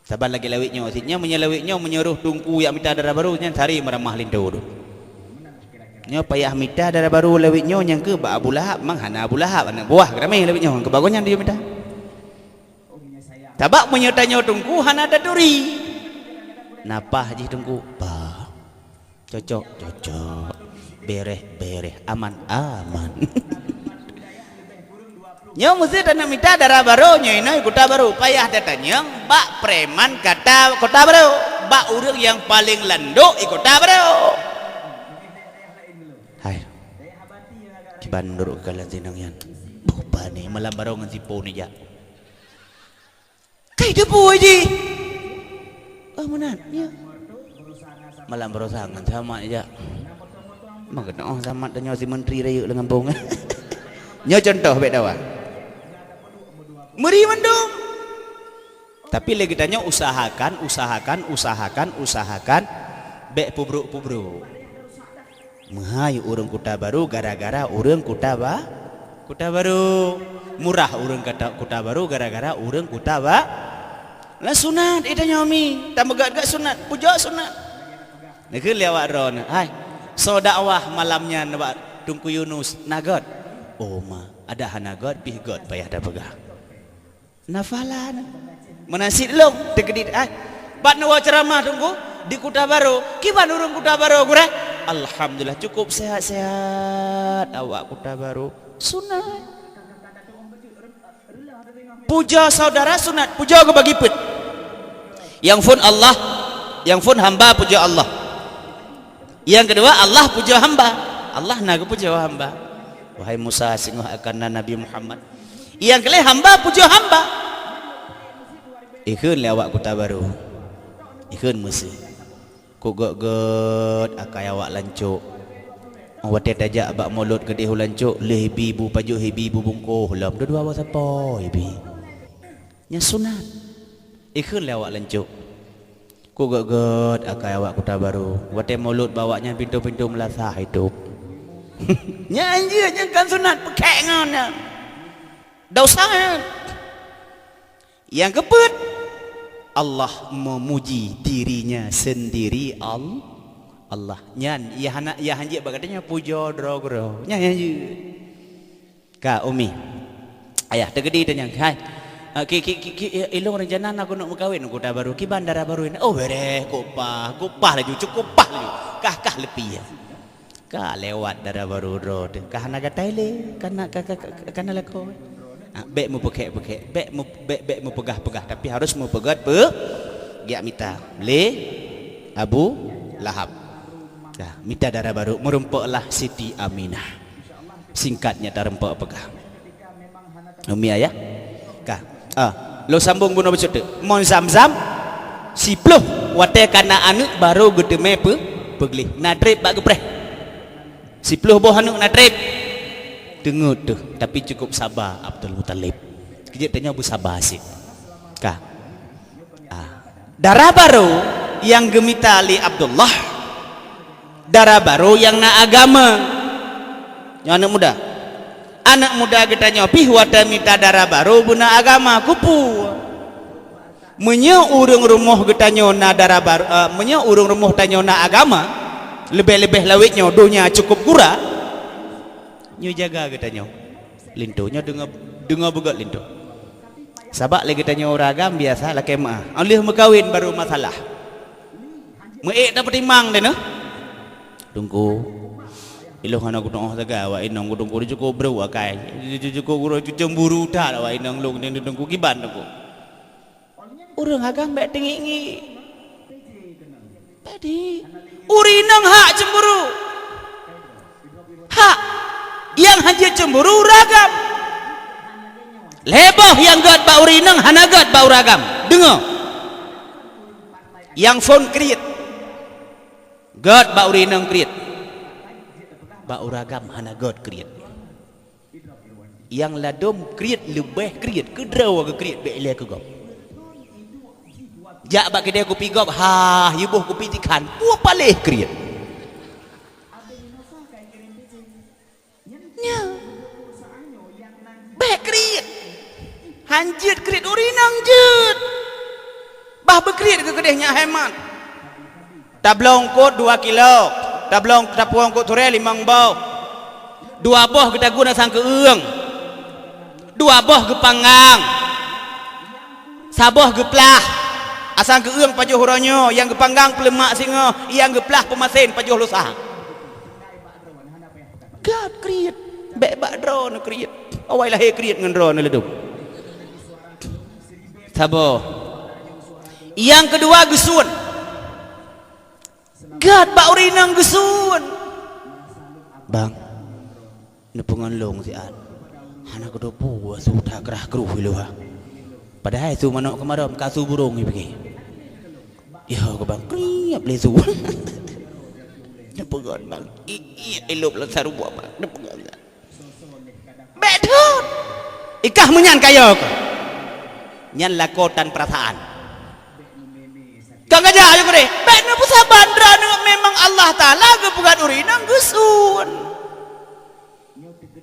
Saban lagée lawét nyoe, sit nyoe meunyoe lawét nyoe meunyoe roh teungku jak mita dara barô nyan sari meuramah linto tu. Nyoe payah mita dara barô lawét nyoe nyang keu bak Abu Lahab, mang hana Abu Lahab, aneuk buah geuramé lawét nyoe, keu bagoe nyan dia mita. Sabab meunyoe tanyoe teungku hana taturi. Napah jih teungku, bah. Cocok, cocok. Bereh, bereh. Aman, aman. Nyoe meusti taneuk mita dara barô nyoe inoe kuta barô. Payah tatanyong bak preman kata kuta barô. Bak ureuëng nyang paleng landok i kuta barô. Hai. Kiban meunurot keukalon sinong nyan. Buh bani malam barô ngon sipo ni jak. Kai debu jih. Oh, meunan, ya. Malam berusaha ngon Samat jak. Maka oh Samat tanyoe si menteri rayeuk lam gampông. Nyoe contoh bek dawa. Meuri mandum. Tapi lé geutanyoe usahakan, usahakan, usahakan, usahakan bek pubruk-pubruk. Meuhai ureuëng kuta barô gara-gara ureuëng kuta ba-, kuta barô. Murah ureuëng kata, kuta barô gara-gara ureuëng kuta ba-, lah sunat ita nyomi, tameugat-gat sunat, pujoe sunat. Neukheun lé awak droeneuh, "Hai, soe dakwah malam nyan bak Teungku Yunus, na göt?" "Oh ma, adak hana göt, pih göt payah tapeugah." Nafalan. Meunan sit lôn teukeudit ai. Pat neuwoe ceuramah teungku di Kuta Barô. Kiban ureuëng Kuta Barô gurée? Alhamdulillah cukup sehat-sehat awak Kuta Barô. Sunat. Puja saudara sunat, puja geubagi peuet. Nyang phon Allah, nyang phon hamba puja Allah. Nyang keudua, Allah puja hamba. Allah na geupuja hamba. Wahai Musa, singoh akan na Nabi Muhammad. Nyang keulhèe hamba puja hamba. Ikheun lé awak Kuta Barô. Ikheun meusé. Kok gèt-gèt akai awak lancok. Watèe tajak bak mulod keudéh u lancok, lheueh bi bu pajoh, bi bu bungkôh lom, dua-dua awak sapo ibi. Nyan sunat. Ikheun lé awak lancok. Kok gèt-gèt akai awak Kuta Barô. Watèe mulod bak awak nyan pintoe-pintoe meulasah itôb. Nyan jeuet, nyan kan sunat, peukhèk ngon nyan. Dosa nyan. Nyang keupeuet, Allah memuji dirinya sendiri, Al-, Allah. Nyan, ya hana, ya hanjeuet bak gata nyan pujoe droe keudroe. Nyan, nyan jeuet. Ka, Umi. Ayah, teukeudi tanyong, hai. Ah, ki, ki, ki, ki, ilôn rencana na keuneuk meukawen Kuta Barô. Kiban dara barô nyan? Oh, beureh, kok paih, kok paih laju, cukôp paih laju. Kah, kah leupie. Ka lewat dara barô droe teuh. Ka hana gata ilèe, ka na, ka, ka, ka, ka na lakoe. Ah, bèk meupeukhèk-peukhèk, bèk meu-, bèk, bèk meupeugah-peugah, tapi harus meupeugèt peu-, Geujak mita lé Abu Lahab. Dah, mita dara barô, meurumpoklah Siti Aminah. Singkatnya tarumpok peugah. Umi ayah. Ka. Ah, lôn sambông bunoe beusyeuteuk. Mon Zamzam, siploh watée ka na aneuëk barô geuteumé peu-, peugleh. Na treb bak geupreh. Siploh boh aneuëk na treb. Teungeut teuh, tapi cukup saba Abdul Muthalib. Keujeuet tanyoe beusaba cit. Ka. Ah. Dara barô nyang geumita lé Abdullah, dara barô nyang na agama. Nyoe aneuëk muda. Aneuëk muda geutanyoe pih watée mita dara barô beuna agama, keupeue? Meunyoe ureuëng rumoh geutanyoe na dara barô, eh, meunyoe ureuëng rumoh tanyoe na agama, leubeh-leubeh lawét nyoe donya cukup gura, nyoe jaga geutanyoe. Linto, nyoe deungoe, deungoe beugét linto. Sabab lé geutanyoe ureuëng agam biasa lakée meuáh. Óh lheueh meukawen barô masalah. Meuék tapeutimang deh nyoe. Teungku, ilôn hana kutuoh sagai awak inong ku, Teungku, jukuk brôk akai. Jukuk gurôh ceumburu that awak inong lôn nyan, Teungku, kiban, Teungku. Ureuëng agam bék teungiek-ngiek. Jadi, ureuëng inong hak cemburu. Hak nyang hana cemburu ureuëng agam. Lhée boh nyang gét bak ureuëng inong hana gét bak ureuëng agam. Deungoe. Nyang phon kriet. Gét bak ureuëng inong kriet. Bak ureuëng agam hana gét kriet. Nyang ladôm kriet leubeh kriet, keudroe geukriet bék ilée keu gob. Jak bak keudè kupi gob, ha, yue boh kupi tikhan, peue paléh kriet. Nyan. Bék kriet. Hanjeuet kriet ureuëng inong jeuet. Bah beukriet keu keudeh nyak hemat. Tabloe eungkôt dua kilo, tabloe, tapuwoe eungkôt turée limong boh. Dua boh geutagun asang keu eueng. Dua boh geupanggang. Saboh geuplah. Asang keu eueng pajoh uroe nyoe, nyang geupanggang peuleumak singoh, nyang geuplah peumasen pajoh lusa. Gét kriet, bék bak droeneuh kriet. Awai lahé kriet ngon droeneuh ladôm. Saboh. Nyang keudua geusuon. Gét bak ureuëng inong geusuon. Bang, neupeungon lôn siat. Hana kuteupeu su that krah kruh ilôn ha. Padahai su manok keumarôm ka su burông ipike. Yoh, keu bang, kriep lé su. Neupeungon bang. Iék, iék, ilôb lam saruboh bang. Neupeungon bang. Bék thon. Ikah meunyan ka yoh keuh. Nyan lakoe tan peurasaan. Ka ngajak ayo keudeh. Bék neupeusaban droeneuh, memang Allah Taala geupeugah ureuëng inong geusuon.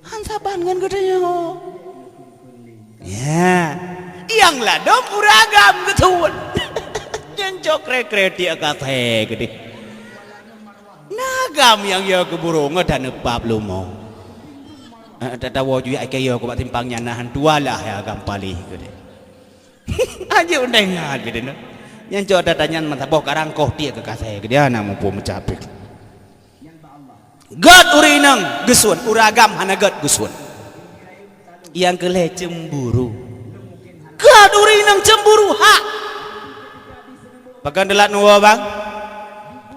Han saban ngon geutanyoe. Ya. Nyang ladôm ureuëng agam geusuon. Nyan cok kre-kre tiek kasée keudeh. Na agam nyang yo keu burông dan neupap lumo. Eh, tatawoe juyah keu yo keu bak simpang nyan na han tualah ya agam paléh keudeh. Aja undai ngat keudeh na. Nyan cok tatanyan meusaboh karang koh tiek keu kasée keudeh na muphom meucapek. Gét ureuëng inong geusuon, ureuëng agam hana gét geusuon. Nyang keu lhée cemburu. Gét ureuëng inong cemburu hak. Pakon teulat neuwoe bang?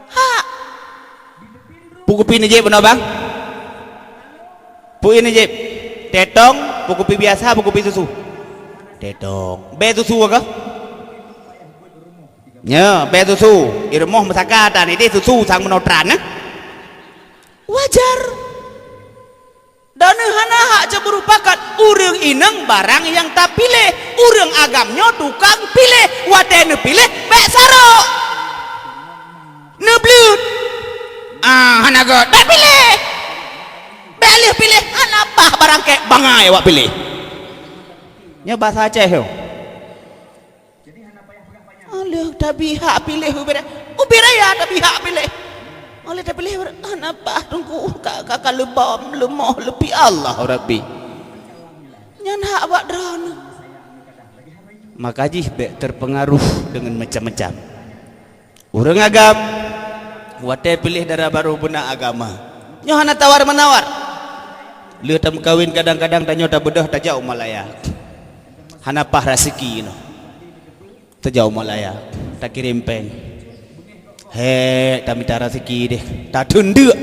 Hak. Peue kupi neujép bunoe bang? Peue neujép? Teuh tong, peue kupi biasa, peue kupi susu? Teuh tong. Bèe susu kah? Nyoe, bèe susu. Di rumoh meusaka tan idéh susu sang meunoe tran, eh? Wajar. Droeneuh hana hak cemburu pakat ureuëng inong barang nyang tapiléh. Ureuëng agam nyoe tukang piléh. Watèe neupiléh, bèk sarok. Neubleuet. Ah, hana gèt. Bèk piléh. Bèk lheueh piléh. Hana paih barangkèe bangai awak piléh. Nyoe basa Aceh nyoe. Lheueh tabi hak piléh ubé raya, ubé raya tabi hak piléh. Óh lheueh tapiléh, hana paih teungku, ka, ka, ka leubom, leumoh, leupie Allah Rabbi. Nyan hak bak droeneuh. Maka jih bèk terpengaruh dengan macam-macam. Ureuëng agam, watèe piléh dara barô beuna agama. Nyoe hana tawar-menawar. Lheueh tameukawen kadang-kadang tanyoe tabeudôh tajak u Malaya. Hana paih raseuki nyoe. Tajak u Malaya. Takirém péng. Hék, tamita raseuki deh. Tateundeuk.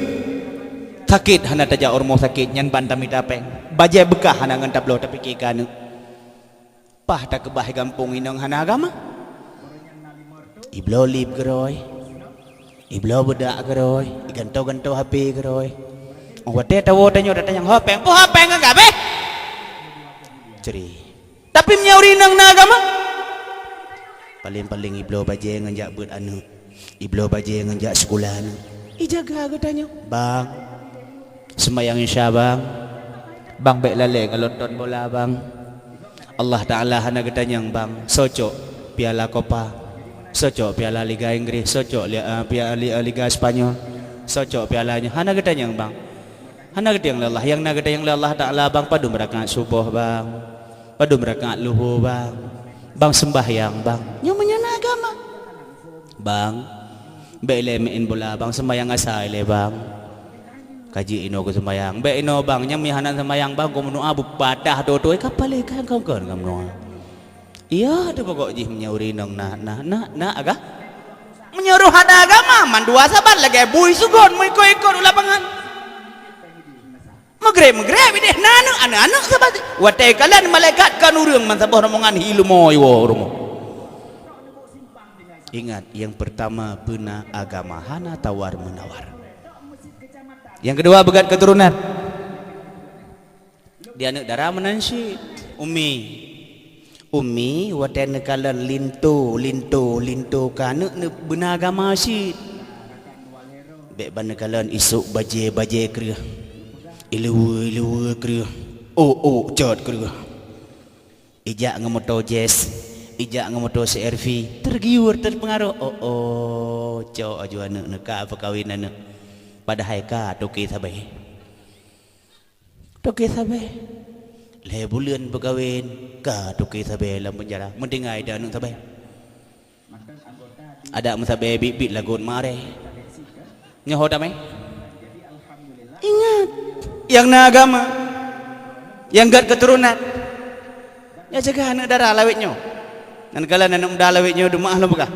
Sakét hana tajak u rumoh sakét, nyan ban tamita péng. Bajée beukah hana ngon tabloe, tapike keu aneuk. Paih takeubah gampông inong hana agama. Ibloe lip keudroe. Ibloe beudak keudroe. Igantoe-gantoe H P keudroe. Óh watée tawoe tanyoe tatanyong, "Ho péng, peue ho péng ngon gabéh?" Cre. Tapi meunyoe ureueng inong na agama, paleng-paleng ibloe bajée ngon jak beuet aneuk, ibloe bajée ngon jak sikula aneuk, ijaga geutanyoe. Bang, seumayang Isya, Bang. Bang, bék lalée ngon lonton bola, Bang. Allah Taala hana geutanyong, Bang, soe cok piala Copa, soe cok piala Liga Inggris, soe cok li-, eh, pia-, li-, eh, Liga Spanyol, soe cok piala nyoe. Hana geutanyong, Bang. Hana geutanyong lé Allah. Nyang na geutanyong lé Allah Taala, Bang, padum rakaat suboh, Bang. Padum rakaat luho, Bang. Bang, seumbahyang, Bang. Nyoe meunyoe na agama. Bang, bék ilée meu'en bola, Bang, seumbahyang asa ilée, Bang. Ka jeuet inoe keu seumbahyang. Bék inoe, Bang, nyang meuhana seumbahyang, Bang, keu meunoe beupadah toe-toe, ka palé ka kon-kon ka meunoe. Iya, teuh pokok jih meunyoe ureueng inong na, na, na, na aga-, meunyoe roh hana agama, mandua saban lagée bui sugon meuikot-ikot u lapangan. Meugreb-meugreb ideh na aneuk, aneuk-aneuk saban. Watée kalon malaikat kon ureueng, man saboh rombongan hi leumo iwoe u rumoh. Ingat, nyang peurtama beuna agama, hana tawar-meunawar. Nyang keudua beugat keuturonan. Di aneuk dara meunan cit, Umi. Umi, watée neukalon linto, linto, linto keu aneuk neubeuna agama cit. Bék ban neukalon isok bajée-bajée kreueh, iluweue-iluweue kreueh, ôk-ôk cot kreueh. Ijak ngon moto Jazz, ijak ngon moto C R V, tergiur, terpengaruh. Oh, oh, cok aju aneuk neuka peukawen aneuk. Padahai ka toke sabe. Toke sabe. Lhée buleuen peukawen, ka toke sabe lam peunjara. Meutinggai dah aneuk sabe. Adak meusabe biet-biet lagot marée. Nyoe ho damé. Ingat, nyang na agama, nyang gat keuturonan. Nyoe jaga aneuk dara lawét nyoe. Nan kala aneuk muda lawét nyoe deumaah lôn peugah.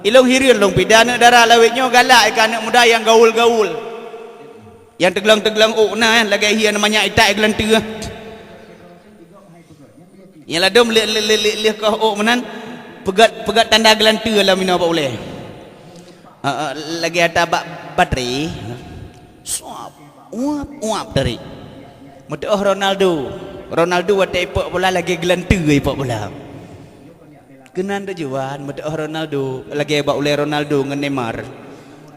Ilông hireuen lôn pih, aneuk dara lawét nyoe galak keu aneuk muda nyang gaul-gaul. Nyang teuglong-teuglong ôk na, lagée hireuen manyak itak geulanteue. Nyang ladôm lé-, lé-, lé-, lé-, lheueh koh ôk meunan, peugét, peugét tanda geulanteue lam inoe bak ulée. Heeh, lagée ata bak batré. Suap, uap, uap tarék. Meuteuoh Ronaldo. Ronaldo watée ipok bola lagée geulanteue ipok bola. Keunan tujuan meuteuoh Ronaldo lagée bak ulée Ronaldo ngon Neymar.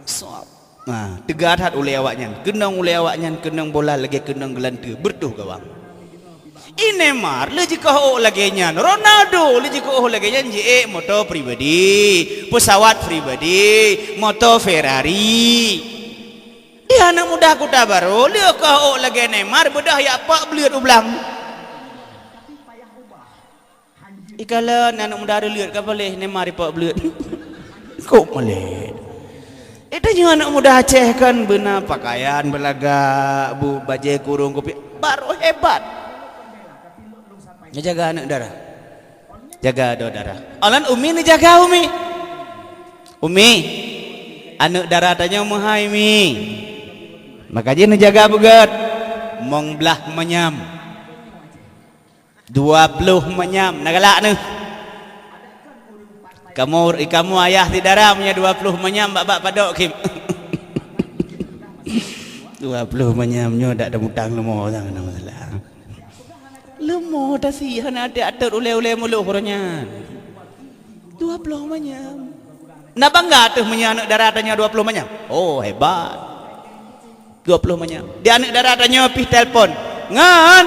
Suap. Nah, teuga that ulée awaknyan. Keunong ulée awaknyan, keunong bola lagée keunong geulanteue, beureutoh gawang. I Neymar lé jikoh ôk lagée nyan, Ronaldo lé jikoh ôk lagée nyan jiék moto pribadi, peusawat pribadi, moto Ferrari. Di aneuk muda Kuta Baro lé koh ôk lagée Neymar, beudôh jak pok bleuet u blang. Ikalon aneuk muda reuleut ka paléh Neymar ipok bleuet. Kok malét? Itu nyoe aneuk muda Aceh kan beuna pakaian beulagak, bu bajée kurong kupi, baru hebat. Neujaga aneuk dara. Jaga do dara. Alan Umi neujaga Umi. Umi. Aneuk dara tanyoe meuhai Mi. Maka jih neujaga beugét. Mong blah manyam. Dua ploh manyam, na galak neuh. Kamoe, kamoe ayah syedara meunyoe dua ploh manyam bak-bak padok khém. Dua ploh manyam nyoe dak tamutang leumo sang na masalah. Leumo tasi hana até atot ulée-ulée mulôh uroe nyan. Dua ploh manyam. Na bangga teuh meunyoe aneuk dara tanyoe dua ploh manyam. Oh, hebat. Dua ploh manyam. Di aneuk dara tanyoe pih telepon. Ngon.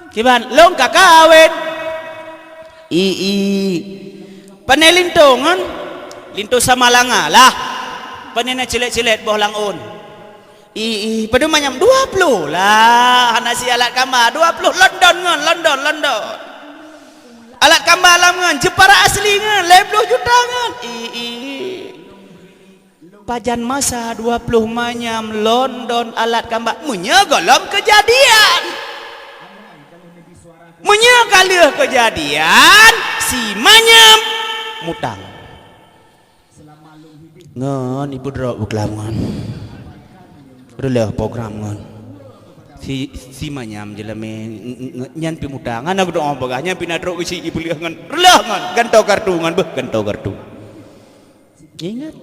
Kiban, lôn ka kawén. I, i. Pane linto ngon? Linto Samalanga lah. Pane na cilet-cilet boh langôn. I, i. Padum manyam? Dua ploh lah. Hana si alat kamba. Dua ploh London ngon, London, London. Alat kamba alam ngon, Jepara asli ngon, lhée ploh juta ngon. I, i. Pajan masa dua ploh manyam London alat kamba meunyoe gohlom keujadian. Meunyoe ka lheueh keujadian, si manyam mutang. Ngon ibu drop buklam ngon. Reuloh program ngon. Si, si manyam jeulame ng-, ng-, ng-, nyan pi muta. Ngan aku doa bagah nyan pi na trok geusi ibu liah ngon. Reuloh ngon. Ganto kartu ngon beuh ganto kartu. Ingat.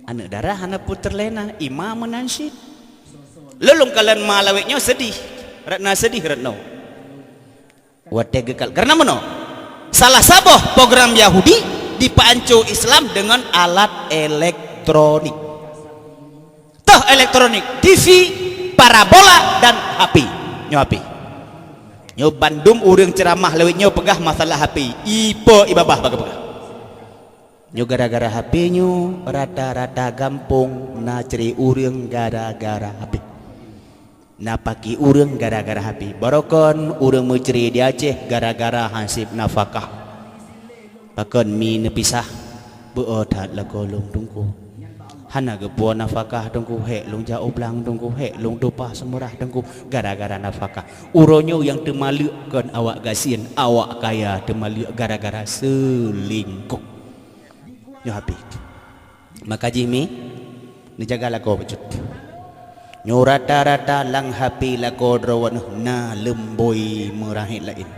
Aneuk dara hana puter lena. Imam meunan syit. Lolong kalan ma lawet nyoe sedih. Ratna sedih ratna. Watée geukal. Karena meunoe, salah saboh program Yahudi dipeuanco Islam dengan alat elektronik. Toh elektronik, T V, parabola, dan H P. Nyoe H P. Nyoe bandum ureuëng ceramah lewat nyoe peugah masalah H P. Ipo ibabah bagapeugah. Nyoe gara-gara H P nyoe rata-rata gampông na cre ureuëng gara-gara H P. Na paki ureuëng gara-gara H P. Barokon ureuëng meucre di Aceh gara-gara haseb nafakah. Pakon mi neupisah, beu that lakoe lôn teungku. Hana geupuwoe nafakah teungku, hék lôn jak u blang teungku, hék lôn tupa seumeurah teungku, gara-gara nafakah. Uroe nyoe nyang teuma leuek kon awak gasien, awak kaya teuma leuek gara-gara seulingkoh. Nyoe H P. Maka jih mi, neujaga lakoe bacut. Nyoe rata-rata lam H P lakoe droeneuh na leumboi meurahét laén.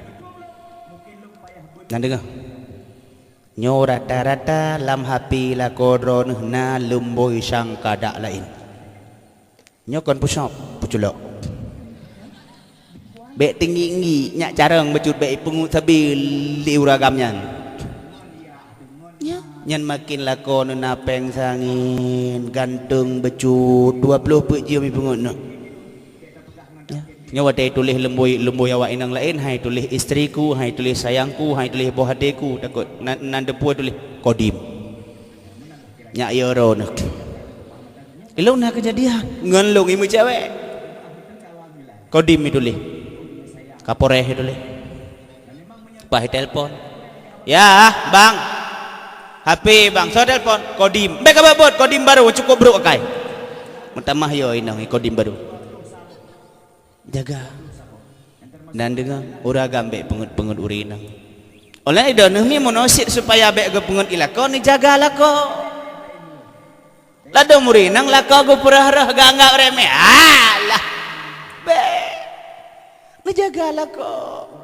Na deungoe? Nyoe rata-rata lam H P lakoe droeneuh na leumboi sangkadak laén. Nyoe kon pusop, puculok. Bék tinggi-tinggi, nyak carong bacut bék ipeungut sabe lé ureuëng agam nyan. Nyan makin lakoe neuh na péng sangén, ganteng bacut, dua ploh peuet jeuem ipeungut neuh. Nyoe watée tuléh leumboi, leumboi awak inong laén, hai tuléh istriku, hai tuléh sayangku, hai tuléh boh ateku, takot nan, nan deupue tuléh kodim. Nyak yo droeneuh. Ilong na keujadian ngon long imeucewek. Kodim ituléh. Kapolres ituléh. Pas telepon. Ya, bang. H P bang, so telepon. Kodim. Bék ka buet, kodim baru cukup brok akai. Meutamah yo inong kodim baru. Jaga. Dan deungoe, ureuëng agam bék peungut-peungut ureuëng inong. Oleh idoneuh mi meunoe cit supaya bék geupeungut ilakoe, neujaga lakoe. Ladom ureuëng inong lakoe geupeurah-rah geuanggap remeh. Alah. Bék. Neujaga lakoe.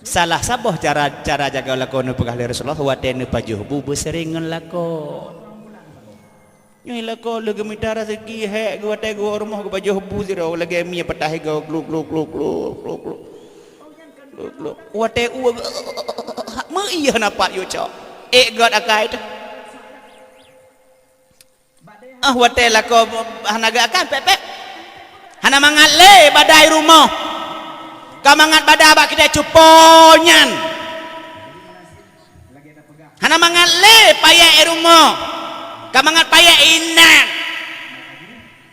Salah saboh cara, cara jaga lakoe neupeugah lé Rasulullah watée neupajoh bu beusereng ngon lakoe. Nyoe lakoe lheueh geumita raseuki hék geuwatée geuwoe rumoh geupajoh bu sidroe lagée mie patah igoe kluk, kluk, kluk, kluk, kluk, kluk. Kluk, kluk. Watée ueh geu-, meuieh na pat yue cok. Ék gét akai teuh. Ah, watée lakoe hana gét akai, pép-pép. Hana mangat lé badai rumoh. Ka mangat bada bak kidai cupo nyan. Hana mangat lé payek i rumoh. Ka mangat payek inan.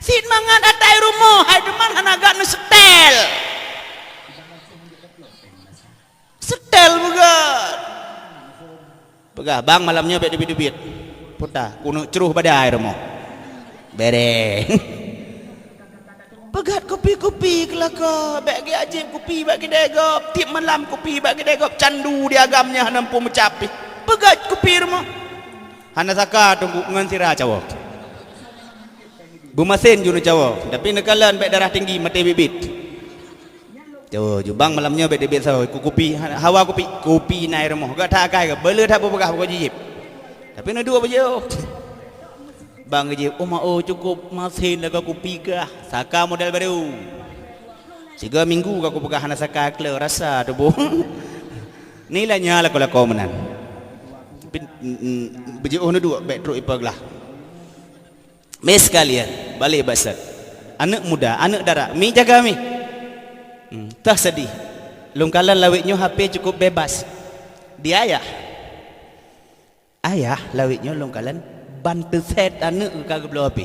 Sit mangat atai rumoh, hai teuma hana gét neusetel. Setel beugét. Peugah, "Bang, malam nyoe bék teubiet-teubiet." Puta, keuneuk cruh badai rumoh. Bereng. Peugét kupi-kupi keu lakoe, bék geuajéb kupi bak kidai gob, tieb malam kupi bak kidai gob, candu di agam nyan hana muphom meucap pih. Peugét kupi rumoh. Hana saka teungku ngon sira cawoe. Beumasen ju neucawoe, tapi neukalon bék darah tinggi maté biet-biet. Cawoe ju, "Bang, malam nyoe bék teubiet sawoe, ku kupi, ha-, hawa kupi, kupi na i rumoh." Gét that akai geuh, beu le that beupeugah bukon jijéb. Tapi neuduek beujiôh. Bang geujieb, "Oh ma oh, cukôp masen lagoe kupi kah, saka model baru. Sigoe minggu ka kupeugah hana saka kle rasa tuboh." Nilai nya lakoe-lakoe meunan. Pin-, mm, mm, beujiôh neuduek bék trok ipeuglah. Mé sekalian, balek bak sat. Aneuk muda, aneuk dara, mi jaga mi. Hmm, teuh sedih. Lôn kalon lawét nyoe H P cukôp bebas. Di ayah. Ayah lawét nyoe lôn kalon ban teusét aneuk ka geubloe H P.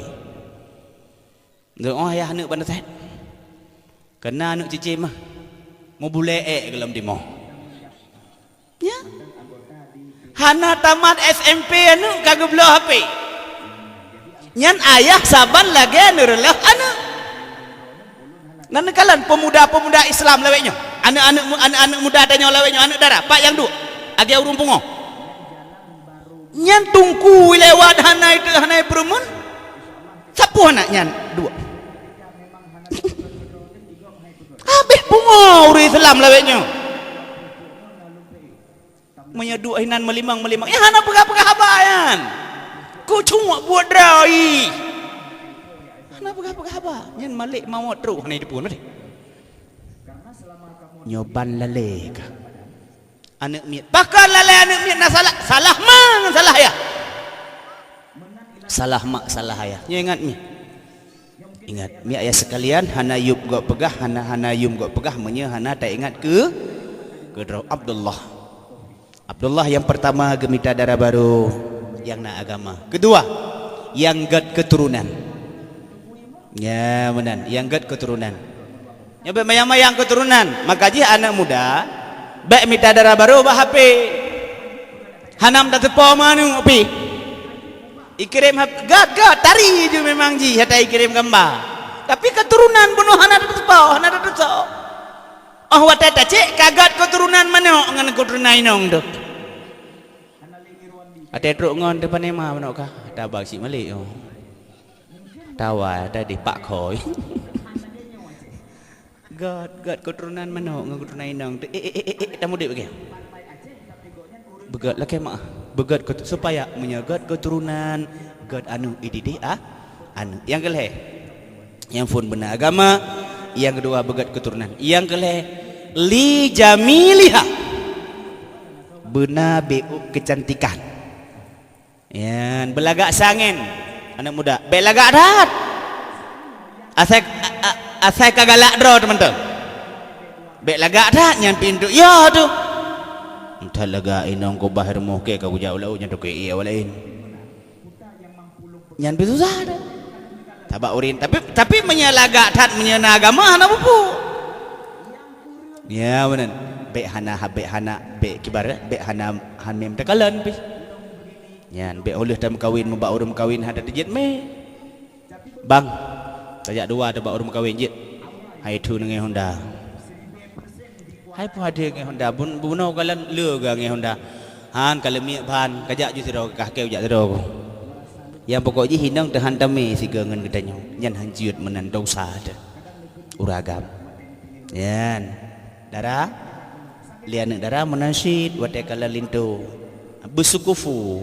Nyoe ayah aneuk ban teusét. Keunan aneuk cicém mah. Meubulée ék gohlom timoh. Ya. Hana tamat S M P aneuk ka geubloe H P. Nyan ayah saban lagée neureuleh aneuk. Nan neukalon pemuda-pemuda Islam lawét nyoe. Aneuk-aneuk mu-, aneuk-aneuk muda tanyoe lawét nyoe, aneuk dara, pat nyang duek. Lagée ureuëng pungoh. Nyan teungku lewat hana itu, hana peurumun. Sapeue aneuk nyan dua. Habéh pungo ureuëng Islam lawét nyoe. Meunyoe duek hinan meulimong-meulimong, ya hana peugah-peugah haba nyan. Kucuk buet droe. Hana peugah-peugah haba. Nyan malek mawöt troh hana jiteupeue tadi. Nyoe ban lalée ka. Aneuk miet. Pakon lalée aneuk miet na salah? Salah ma ngon salah ayah. Salah mak, salah ayah. Nyoe ingat mi. Ingat, mi ayah sekalian, hana yub gok peugah, hana, hana yum gok peugah, meunyoe hana taingat keu, keu droe Abdullah. Abdullah yang pertama geumita dara barô nyang na agama. Kedua, nyang gét keuturonan. Ya, meunan, nyang gét keuturonan. Nyoe bék mayang-mayang keuturonan, maka jih aneuk muda bék mita dara barô bak H P. Hana tateupeue meunan pih. Ikirém H P, gét, gét, tari ju memang jih, hana ikirém gamba. Tapi keuturonan bunoe hana tateupeue, hana tateupeue. Oh, watée tacék ka gét keuturonan manok ngon keuturonan inong tu. Watée trok ngon teupanema manok ka, tabang cit malek, oh. Tawa tadi pak khôi. Gét, gét keuturonan manok ngon keuturonan inong tu. Eh, eh, eh, eh, eh, tamudép lagée. Beugét lakée mak. Beugét keut-, supaya meunyoe gét keuturonan, gét aneuk ididih, ah, aneuk. Nyang keulhée, nyang phon beuna agama, nyang keudua beugét keuturonan. Nyang keulhée, li jamiliha. Beuna bék keucantikan. Nyan, beulagak sangén. Aneuk muda, bék lagak that. Asai, a, a, asai ka galak droe teumantong. Bék lagak that nyan pintoe. Ya tu. Entah lagak inong kubah rumoh keu ka kujak u laôt nyan toke ié awak laén. Nyan pih susah dah. Sabab ureuëng, tapi, tapi meunyoe lagak that, meunyoe na agama, hana peue-peue. Ya, meunan. Bék hana, bék hana, bék kiban, bék hana, han mé teukalon pih. Nyan, bék ulih tameukawen, mubak ureuëng meukawen hana teujeuet mé. Bang, tajak dua teuh bak ureuëng meukawen jeuet. Hai thu neungui Honda. Hai peue hase ngon Honda, bun-, bunoe kalon le ga ngon Honda. Han ka leumiek ban, kajak ju sidroe, ka keu jak sidroe. Nyang pokok jih inong teuh han tamé sigoe ngon geutanyoe. Nyan han jeuet meunan dosa teuh. Ureuëng agam. Nyan. Dara, lé aneuk dara meunan cit watée kalon linto. Beusukufu.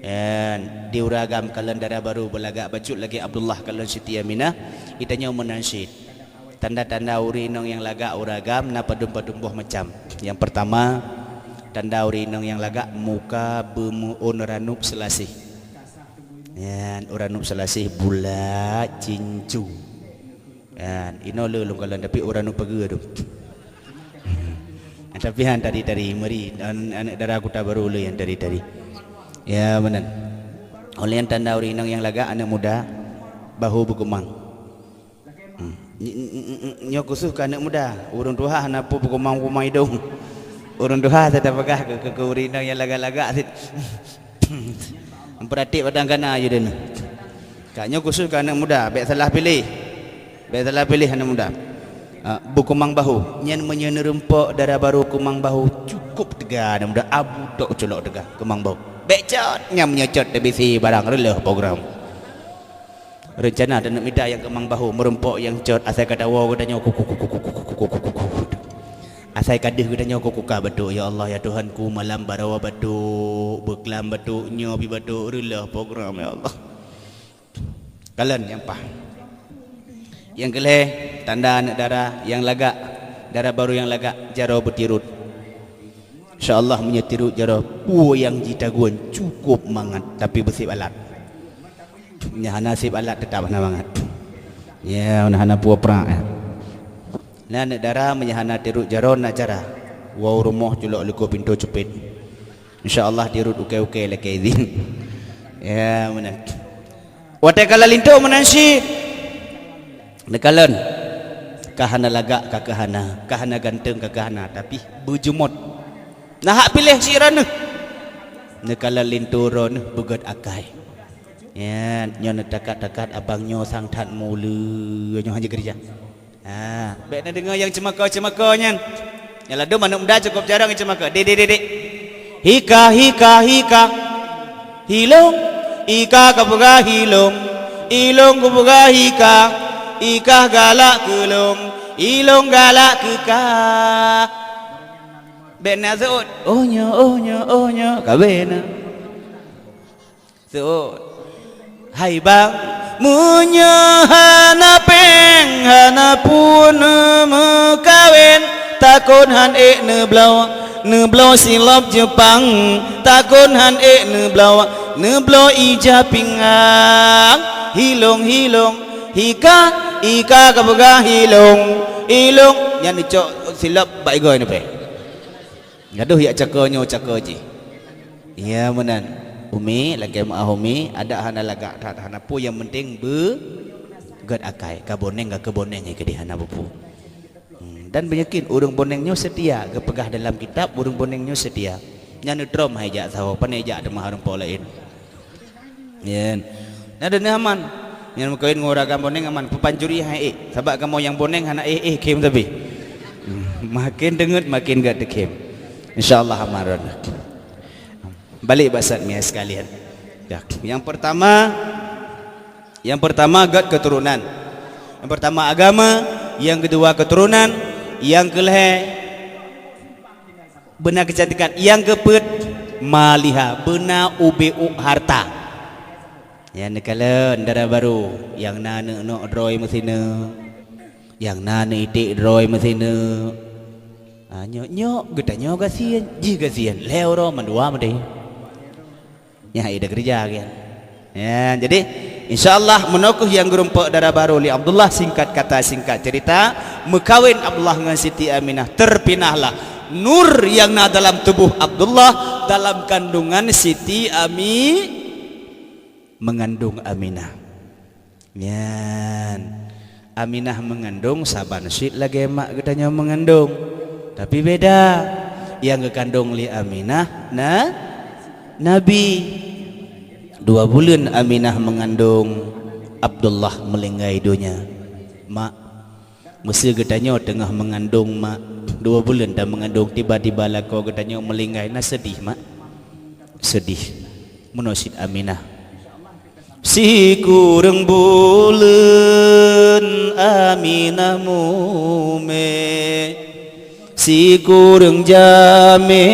Nyan, di ureuëng agam kalon dara barô beulagak bacut lagée Abdullah kalon Siti Aminah, geutanyoe meunan cit. Tanda-tanda ureuëng inong nyang lagak ureuëng agam na padum-padum boh macam. Nyang peurtama, tanda ureuëng inong nyang lagak muka beumeuôn ranub seulaseh. Nyan, ranub seulaseh bulat cincu. Nyan, inoe le lôn kalon, tapi ureuëng ranub pageue tu. Tapi han tari-tari, meuri, an-, aneuk dara kuta barô le nyang tari-tari. Ya, meunan. Oleh nyan tanda ureuëng inong nyang lagak aneuk muda, bahu beukeumang. Hmm. Ny-, ny-, ny-, ny-, nyoe khusus keu aneuk muda. Ureuëng tuha hana peue beukeumang-keumang idong. Ureuëng tuha saya tapeugah keu, keu, keu ureuëng inong nyang lagak-lagak cit. Meupeurateb padang kana je deuh. Ka nyoe khusus keu aneuk muda, bék salah piléh. Bék salah piléh aneuk muda. Ah, beukeumang bahu. Nyan meunyoe neureumpok dara barô keumang bahu, cukup teuga aneuk muda, abu tok culok teuga keumang bahu. Bék cot, nyan meunyoe cot teubisi barang reuloh program. Reuncana taneuk mita nyang keumang bahu, meureumpok nyang cot, asai ka tawoe geutanyoe kuku, kuku, kuku. Asai ka deuh geutanyoe kuku ka batuk, ya Allah, ya Tuhanku, malam baroe batuk, beuklam batuk, nyoe pih batuk, reuloh program, ya Allah. Kalon nyang paih. Nyang keulhée, tanda aneuk dara nyang lagak, dara barô nyang lagak, jaroe beutirot. Insya Allah meunyoe tirot jaroe, peue nyang jitagun cukup mangat, tapi beuseb alat. Nyang hana seb alat teutap hana mangat. Ya, hana, hana peue prak, ya. Na aneuk dara meunyoe hana tirot jaroe na cara. Woe u rumoh culok likot pintoe ceupet. Insya Allah tirot ukai-ukai lakée izin. Ya, meunan. Watée kalon linto meunan cit. Neukalon. Ka hana lagak ka keuhana, ka hana ganteng ka keuhana, tapi beujeumot. Na hak piléh cit droeneuh. Neukalon linto droeneuh beugét akai. Nyan, nyoe neutakat-takat abang nyoe sang that muleue nyoe hana keureuja. Ha, bék neudeungoe nyang ceumako-ceumako nyan. Nyang ladôm aneuk muda cukôp jarang nyang ceumako. Dek, dek, dek, dek. Hika, hika, hika. Hi lôn, i kah kapeugah hi lôn, i lôn kupeugah hi kah, i kah galak keu lôn, i lôn galak keu kah. Bék na seuôt, "Oh nyoe, oh nyoe, oh nyoe," ka bék na. Seuôt. Hai bang, meunyoe hana péng, hana peue neumeukawen, takot han ék neubloe, neubloe silop Jeupang, takot han ék neubloe, neubloe ija pingang. Hi lôn, hi lôn, hi kah, i kah kapeugah hi lôn, hi lôn. Nyan neucok silop bak igoe neupéng. Gadoh jak cako nyoe cako jih. Ya meunan. Umi, lakée meu'ah Umi, adak hana lagak that, hana peue, nyang penting beu gét akai. Ka boneng, ka keu boneng hai keudeh, hana peue-peue. Hmm, dan beunyakin ureuëng boneng nyoe seutia, geupeugah dalam kitab ureuëng boneng nyoe seutia. Nyan neutrom hai jak saho, pane jak teuma ureuëng po laén. Nyan. Nyan deuh aman. Nyan meukawen ngon ureuëng agam boneng aman, peupancuri hai ék. Sabab kamoe nyang boneng hana éh-éh khém sabe. Hmm, makin deungeut makin gét teukhém. Insya Allah aman droeneuh. Balik bak Ustaz Mia sekalian. Ya, yang pertama, yang pertama gét keturunan. Yang pertama agama, yang kedua keturunan, yang kelhée beuna keucantikan, nyang keupeuet maliha, beuna ubé-ub harta. Nyan neukalon dara barô, nyang na aneuk-aneuk droe meusineuk, nyang na aneuk iték droe meusineuk. Ah, nyok-nyok geutanyoe gasien, jih gasien, lhée uroe mandua meudeh. Nyan hai ida keureuja kan. Ya, jadi insya Allah meunoe kheueh nyang geurumpok dara barô lé Abdullah, singkat kata singkat cerita, meukawen Abdullah ngon Siti Aminah, terpinahlah nur nyang na dalam tuboh Abdullah dalam kandungan Siti Ami, mengandung Aminah. Nyan, Aminah meungandong saban cit lagée mak geutanyoe meungandong. Tapi beda, nyang geukandong lé Aminah na Nabi. Dua buleuen Aminah meungandong, Abdullah meulinggai donya. Mak, meuseu geutanyoe teungoh meungandong mak, dua buleuen ta meungandong, tiba-tiba lakoe geutanyoe meulinggai, na seudih mak? Seudih. Meunoe cit Aminah. Sikureueng buleuen Aminah mume, sikureueng jamé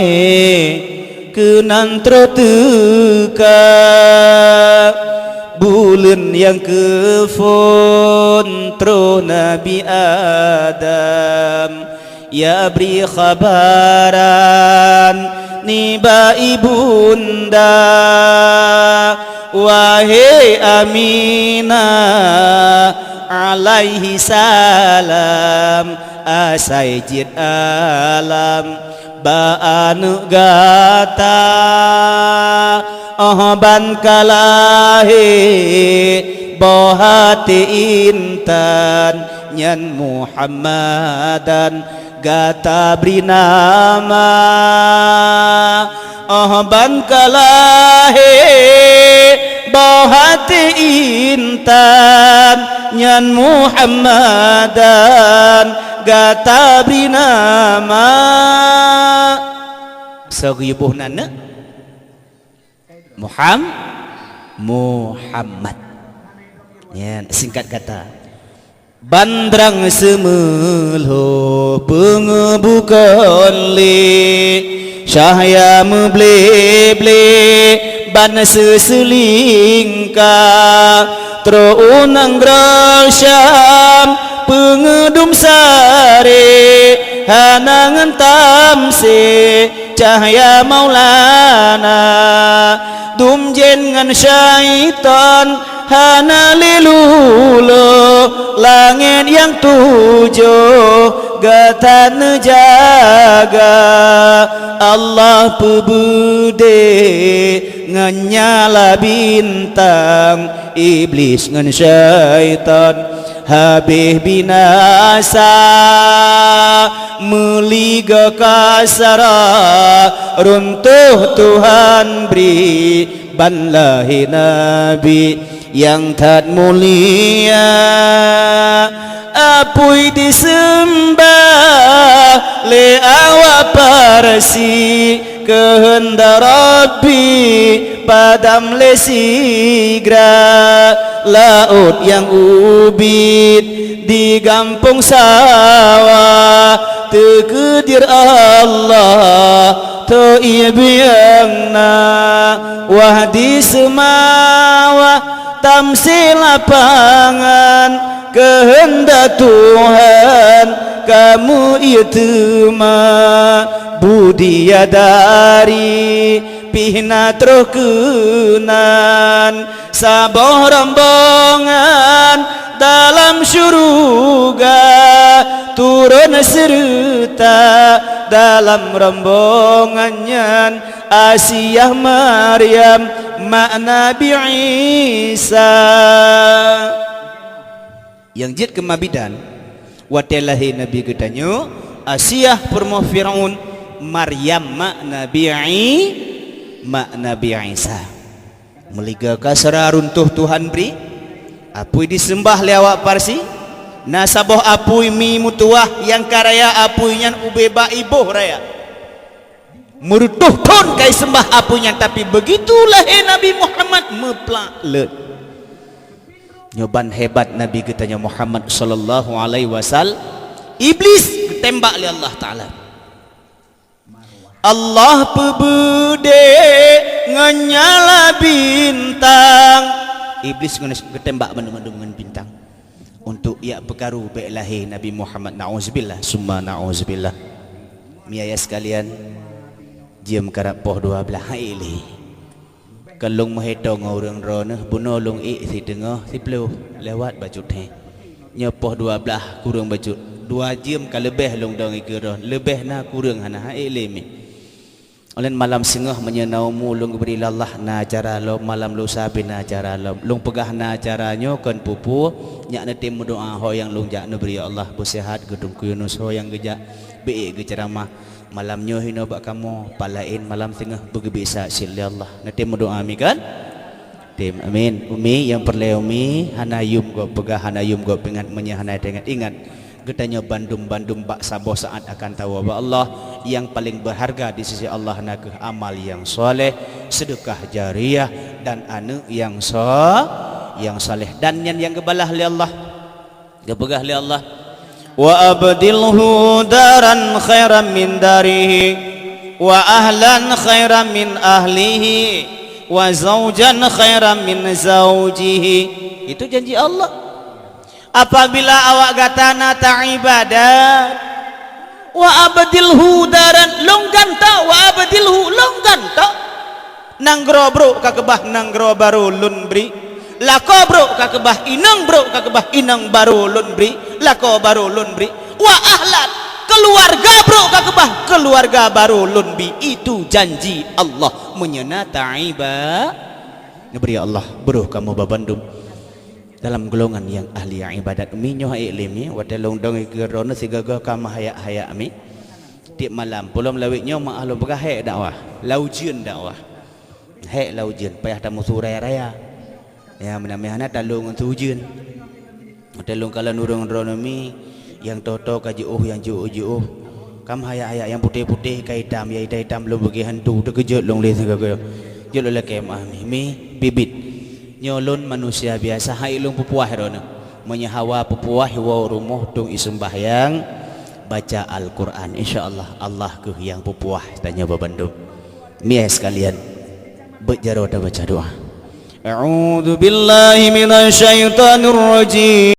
keunan troh teuka. Buleuen nyang keuphon troh Nabi Adam, ya bri khabaran nibak ibunda, wahé Aminah alaihi salam, asai jeuet alam bak aneuk gata. Óh ban ka lahé boh até intan, nyan Muhammadan gata bri nama. Óh ban ka lahé boh até intan, nyan Muhammadan gata bri nama. Soe geuyue boh nan neuk? Muham-, Muhammad. Ya, singkat kata. Ban trang seumeulho peungeubukon lé, cahya meuble-ble ban seuseulingka. Troh u nanggroe Syam peungeudum saré, hana ngon tamsé cahya Maulana. Dum jén ngon syaitan hana lé luloh, langét nyang tujoh gata neujaga. Allah peubeudé ngon nyala bintang, Iblih ngon syaitan habéh binasa. Meuligoe kasara runtoh Tuhan bri, ban lahé Nabi nyang that mulia. Apui diseumbah lé awak Parsi, Keuheundak Rabbi padam lé sigra, laôt nyang ubit di gampông sawah. Teukeudeuer Allah tho ié bieng na, wah di seumawah tam si lapangan. Keuheundak Tuhan kamoe ié teuma, budi dari pih na troh keunan. Saboh rombongan dalam syuruga, turun seureuta dalam rombongan nyan Asiah Maryam mak Nabi Isa. Nyang jeuet keu mabidan, watée lahé Nabi geutanyoe, Asiah peurumoh Firaun, Maryam mak Nabi I-, mak Nabi Isa. Meuligoe ka seura runtoh Tuhan bri, apui diseumah lé awak Parsi, na saboh apui mi meutuwah nyang ka raya apui nyan ubé bak iboh raya. Meureutoh thon ka iseumah apui nyan, tapi beugitu lahé Nabi Muhammad meuplak leuet. Nyoe ban hebat Nabi geutanyoe Muhammad sallallahu alaihi wasal-, Iblis geutembak lé Allah Taala. Allah peubeudé ngon nyala bintang. Iblis ngon geutembak mandum-mandum ngon bintang. Untuk jak peukaru bék lahé Nabi Muhammad, na'uzubillah, summa na'uzubillah. Mi ayah sekalian, jeuem karab poh dua blaih hai lé. Kon lôn meuhitong ngon ureuëng droeneuh, bunoe lôn ék siteungoh, siplôh lewat bacut thée. Nyoe poh dua blaih kureueng bacut, dua jeuem ka leubeh lôn dong ikeue droe, leubeh na kureueng hana hai lé mi. Ulôn malam singoh meunyoe na umu lôn geubri lé Allah na acara lom, malam lusa pih na acara lom. Lôn peugah na acara nyoe kon peue-peue, nyak neutem meudoá ho nyang lôn jak neubri ya Allah, beuseuhat geuteungku Yunus ho nyang geujak, beuék geuceuramah. Malam nyoe hinoe bak kamoe, pat laén malam singoh beugeubri saksi lé Allah. Neutem meudoá mi kan? Tem, amin. Umi nyang peureulée umi, hana yum gob peugah, hana yum gob peuingat meunyoe hana teuingat-ingat. Geutanyoe bandum-bandum bak saboh saát akan tawoe bak Allah. Nyang paleng beuharga di sisi Allah nakeuh amal nyang saleh, seudeukah jariyah, dan aneuëk nyang sa-, nyang saleh. Dan nyan nyang geubalah lé Allah. Geupeugah lé Allah, "Wa abdilhu daran khairan min darihi, wa ahlan khairan min ahlihi, wa zaujan khairan min zaujihi." Itu janji Allah. Apabila awak gata na taibadat, "Wa abdilhu daran," lôn gantoe, "wa abdilhu," lôn gantoe. Nanggroe brok ka keubah nanggroe barô lôn bri. Lakoe brok ka keubah inong brok ka keubah inong barô lôn bri. Lakoe barô lôn bri. Wa ahlan, keuluwarga brok ka keubah keuluwarga barô lôn bri. Itu janji Allah meunyoe na taiba-, neubri Allah, brôh kamoe babandum dalam golongan nyang ahli ibadat. Mi nyoe hai lé mi, watée lôn dong ikeue droeneuh sigoe-goe ka meuhayak-hayak mi. Tieb malam, pulom lawét nyoe meuah lôn peugah hék dakwah, lau ujeuen dakwah. Hék lau ujeuen, payah tameusu raya-raya. Ya, meunan meuhana talông ngon su ujeuen. Watée lôn kalon ureuëng droeneuh mi, nyang toe-toe ka jiôh, nyang jiôh-jiôh. Ka meuhayak-hayak, nyang putéh-putéh ka itam, nyang itam-itam lôn beugée hantu, teukeujot lôn lé sigoe-goe. Jeuet lôn lakée meuah mi, mi bibit. Nyoe lôn manusia biasa, hai lôn peupuah droeneuh. Meunyoe hawa peupuah, woe rumoh tueng iseumbahyang, baca Al-Quran. Insya Allah, Allah kheueh nyang peupuah tanyoe babandum. Mi ayah sekalian, beuet jaroe tabaca doa. A'udzubillahi minasyaitonirrajim.